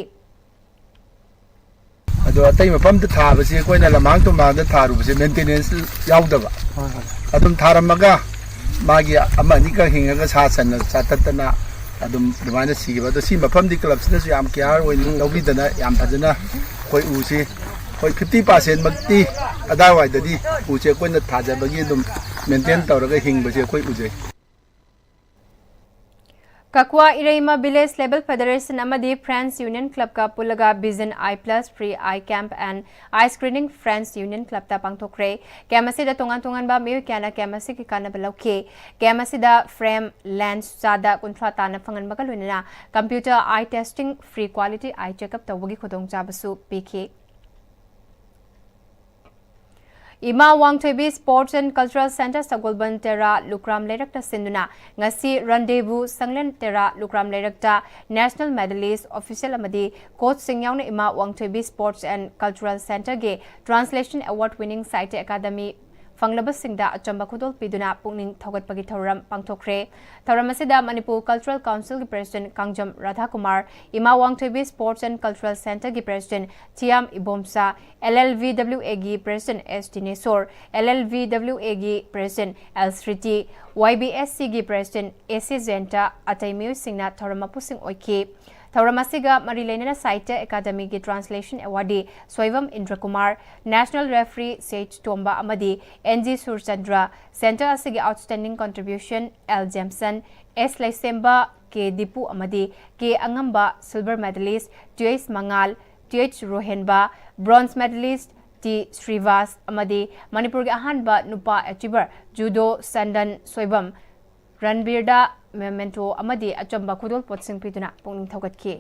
ꯑꯗꯣ ꯑꯇꯩ ꯃꯐꯝꯗ ꯊꯥꯕꯁꯤ ꯑꯩꯈꯣꯏꯅ ꯂꯝꯍꯥꯡ ꯇꯨꯝꯍꯥꯡꯗ ꯊꯥꯔꯨꯕꯁꯦ maintenance ꯌꯥꯎꯗꯕ꯫ ꯑꯗꯨꯝ ꯊꯥꯔꯝꯃꯒ ꯃꯥꯒꯤ ꯑꯃ ꯑꯅꯤꯈꯛ ꯍꯤꯡꯉꯒ ꯁꯥ ꯁꯟꯅ ꯆꯥꯊꯠꯇꯅ ꯑꯗꯨꯝ ꯑꯗꯨꯃꯥꯏꯅ ꯁꯤꯈꯤꯕ꯫ ꯑꯗꯣ ꯁꯤ ꯃꯐꯝꯗꯤ club ꯁꯤꯅꯁꯨ ꯌꯥꯝ care ꯑꯣꯏꯅ ꯂꯧꯕꯤꯗꯅ ꯌꯥꯝ ꯐꯖꯅ ꯑꯩꯈꯣꯏ ꯎꯁꯤ ꯑꯩꯈꯣꯏ fifty percent ꯃꯛꯇꯤ ꯑꯗꯥꯏꯋꯥꯏꯗꯗꯤ ꯎꯁꯦ ꯑꯩꯈꯣꯏꯅ ꯊꯥꯖꯕꯒꯤ ꯑꯗꯨꯝ maintain ꯇꯧꯔꯒ ꯍꯤꯡꯕꯁꯦ ꯑꯩꯈꯣꯏ ꯎꯖꯩ꯫ ꯀꯛꯋꯥ ꯏꯔꯩꯃ Village Level Federation ꯑꯃꯗꯤ Friends Union Club ꯀ ꯄꯨꯜꯂꯒ Vision Eye Plus Free Eye Camp and Eye Screening Friends Union Club ꯇ ꯄꯥꯡꯊꯣꯛꯈ꯭ꯔꯦ꯫ Camp ꯑꯁꯤꯗ ꯇꯣꯉꯥꯟ ꯇꯣꯉꯥꯟꯕ ꯃꯤꯑꯣꯏ ꯀꯌꯥꯅ camp ꯑꯁꯤꯒꯤ ꯀꯥꯟꯅꯕ ꯂꯧꯈꯤ꯫ Camp ꯑꯁꯤꯗ frame, lens ꯆꯥꯗ ꯀꯨꯟꯊ꯭ꯔꯥ ꯇꯥꯅ ꯐꯪꯍꯟꯕꯒ ꯂꯣꯏꯅꯅ computer eye testing, free quality eye checkup ꯇꯧꯕꯒꯤ ꯈꯨꯗꯣꯡꯆꯥꯕꯁꯨ ꯄꯤꯈꯤ꯫ ꯏꯃꯥ ꯋꯥꯡꯊꯣꯏꯕꯤ Sports and Cultural Centre ꯁꯒꯣꯜꯕꯟ ꯇꯦꯔꯥ ꯂꯨꯀ꯭ꯔꯥꯝ ꯂꯩꯔꯛꯇ ꯁꯤꯟꯗꯨꯅ ꯉꯁꯤ Rendezvous ꯁꯪꯂꯦꯟ ꯇꯦꯔꯥ ꯂꯨꯀ꯭ꯔꯥꯝ ꯂꯩꯔꯛꯇ National Medalist Official ꯑꯃꯗꯤ coach ꯁꯤꯡ ꯌꯥꯎꯅ ꯏꯃꯥ ꯋꯥꯡꯊꯣꯏꯕꯤ Sports and Cultural Centre ꯒꯤ Translation Award winning Sahitya Academy ꯐꯪꯂꯕꯁꯤꯡꯗ ꯑꯆꯝꯕ ꯈꯨꯗꯣꯜ ꯄꯤꯗꯨꯅ ꯄꯨꯛꯅꯤꯡ ꯊꯧꯒꯠꯄꯒꯤ ꯊꯧꯔꯝ ꯄꯥꯡꯊꯣꯛꯈ꯭ꯔꯦ꯫ ꯊꯧꯔꯝ ꯑꯁꯤꯗ Manipur Cultural Council ꯒꯤ President ꯀꯥꯡꯖꯝ ꯔꯥꯙꯥꯀꯨꯃꯥꯔ, ꯏꯃꯥ ꯋꯥꯡꯊꯣꯏꯕꯤ Sports and Cultural Centre ꯒꯤ President Thiyam Ibomcha, L L V W A ꯒꯤ President S ꯗꯤꯅꯦꯁꯣꯔ, L L V W A ꯒꯤ President L ꯁ꯭ꯔꯤꯇꯤ, Y B S C ꯒꯤ President A C ꯖꯌꯟꯇ, ꯑꯇꯩ ꯃꯤꯑꯣꯏꯁꯤꯡꯅ ꯊꯧꯔꯝ ꯃꯄꯨꯁꯤꯡ ꯑꯣꯏꯈꯤ꯫ ꯊꯧꯔꯝ ꯑꯁꯤꯒ ꯃꯔꯤ ꯂꯩꯅꯅ Sahitya Academy ꯒꯤ Translation Award ꯁꯣꯏꯕꯝ Indrakumar, National Referee C H Tomba ꯑꯃꯗꯤ ꯑꯦꯟ ꯖꯤ ꯁꯨꯔꯆꯟꯗ꯭ꯔ, Centre ꯑꯁꯤꯒꯤ Outstanding Contribution L Jemson, S Leisemba, K Dipu ꯑꯃꯗꯤ K Angamba, Silver Medalist T H Mangal, T H Rohenba, Bronze Medalist T Srivas ꯑꯃꯗꯤ ꯃꯅꯤꯄꯨꯔꯒꯤ ꯑꯍꯥꯟꯕ ꯅꯨꯄꯥ Achiever Judo ꯁꯟꯗꯟ ꯁꯣꯏꯕꯝ ꯔꯟꯕꯤꯔꯗ memento ꯑꯃꯗꯤ ꯑꯆꯝꯕ ꯈꯨꯗꯣꯜꯄꯣꯠꯁꯤꯡ ꯄꯤꯗꯨꯅ ꯄꯨꯛꯅꯤꯡ ꯊꯧꯒꯠꯈꯤ꯫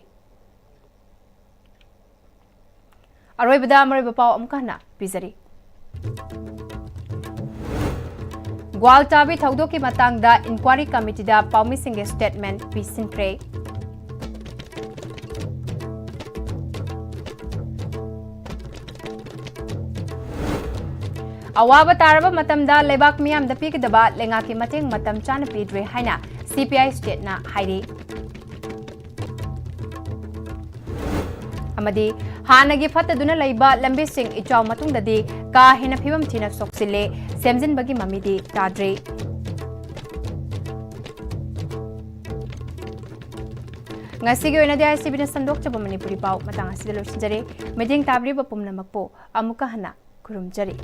ꯑꯔꯣꯏꯕꯗ ꯃꯔꯨꯑꯣꯏꯕ ꯄꯥꯎ ꯑꯃꯨꯛꯀ ꯍꯟꯅ ꯄꯤꯖꯔꯤ꯫ ꯒ꯭ꯋꯥꯜꯇꯥꯕꯤ ꯊꯧꯗꯣꯛꯀꯤ ꯃꯇꯥꯡꯗ ꯏꯟꯀ꯭ꯋꯥꯏꯔꯤ ꯀꯃꯤꯇꯤꯗ ꯄꯥꯎꯃꯤꯁꯤꯡꯒꯤ ꯁ꯭ꯇꯦꯠꯃꯦꯟꯠ ꯄꯤꯁꯤꯟꯈ꯭ꯔꯦ꯫ ꯑꯋꯥꯕ ꯇꯥꯔꯕ ꯃꯇꯝꯗ ꯂꯩꯕꯥꯛ ꯃꯤꯌꯥꯝꯗ ꯄꯤꯒꯗꯕ ꯂꯩꯉꯥꯛꯀꯤ ꯃꯇꯦꯡ ꯃꯇꯝ ꯆꯥꯅ ꯄꯤꯗ꯭ꯔꯦ ꯍꯥꯏꯅ ꯁꯤ ꯄꯤ ꯑꯥꯏ ꯁ꯭ꯇꯦꯠꯅ ꯍꯥꯏꯔꯤ꯫ ꯑꯃꯗꯤ ꯍꯥꯟꯅꯒꯤ ꯐꯠꯇꯗꯨꯅ ꯂꯩꯕ ꯂꯝꯕꯤꯁꯤꯡ ꯏꯆꯥꯎ ꯃꯇꯨꯡꯗꯗꯤ ꯀꯥ ꯍꯦꯟꯅ ꯐꯤꯕꯝ ꯊꯤꯅ ꯁꯣꯛꯆꯤꯜꯂꯦ, ꯁꯦꯝꯖꯤꯟꯕꯒꯤ ꯃꯃꯤꯗꯤ ꯇꯥꯗ꯭ꯔꯤ꯫ ꯉꯁꯤꯒꯤ ꯑꯣꯏꯅꯗꯤ ꯑꯥꯏ ꯁꯤ ꯕꯤꯅ ꯁꯟꯗꯣꯛꯆꯕ ꯃꯅꯤꯄꯨꯔꯤ ꯄꯥꯎ ꯃꯇꯥꯡ ꯑꯁꯤꯗ ꯂꯣꯏꯁꯤꯟꯖꯔꯦ꯫ ꯃꯤꯠꯌꯦꯡ ꯇꯥꯕꯤꯔꯤꯕ ꯄꯨꯝꯅꯃꯛꯄꯨ ꯑꯃꯨꯛꯀ ꯍꯟꯅ ꯈꯨꯔꯨꯝꯖꯔꯤ꯫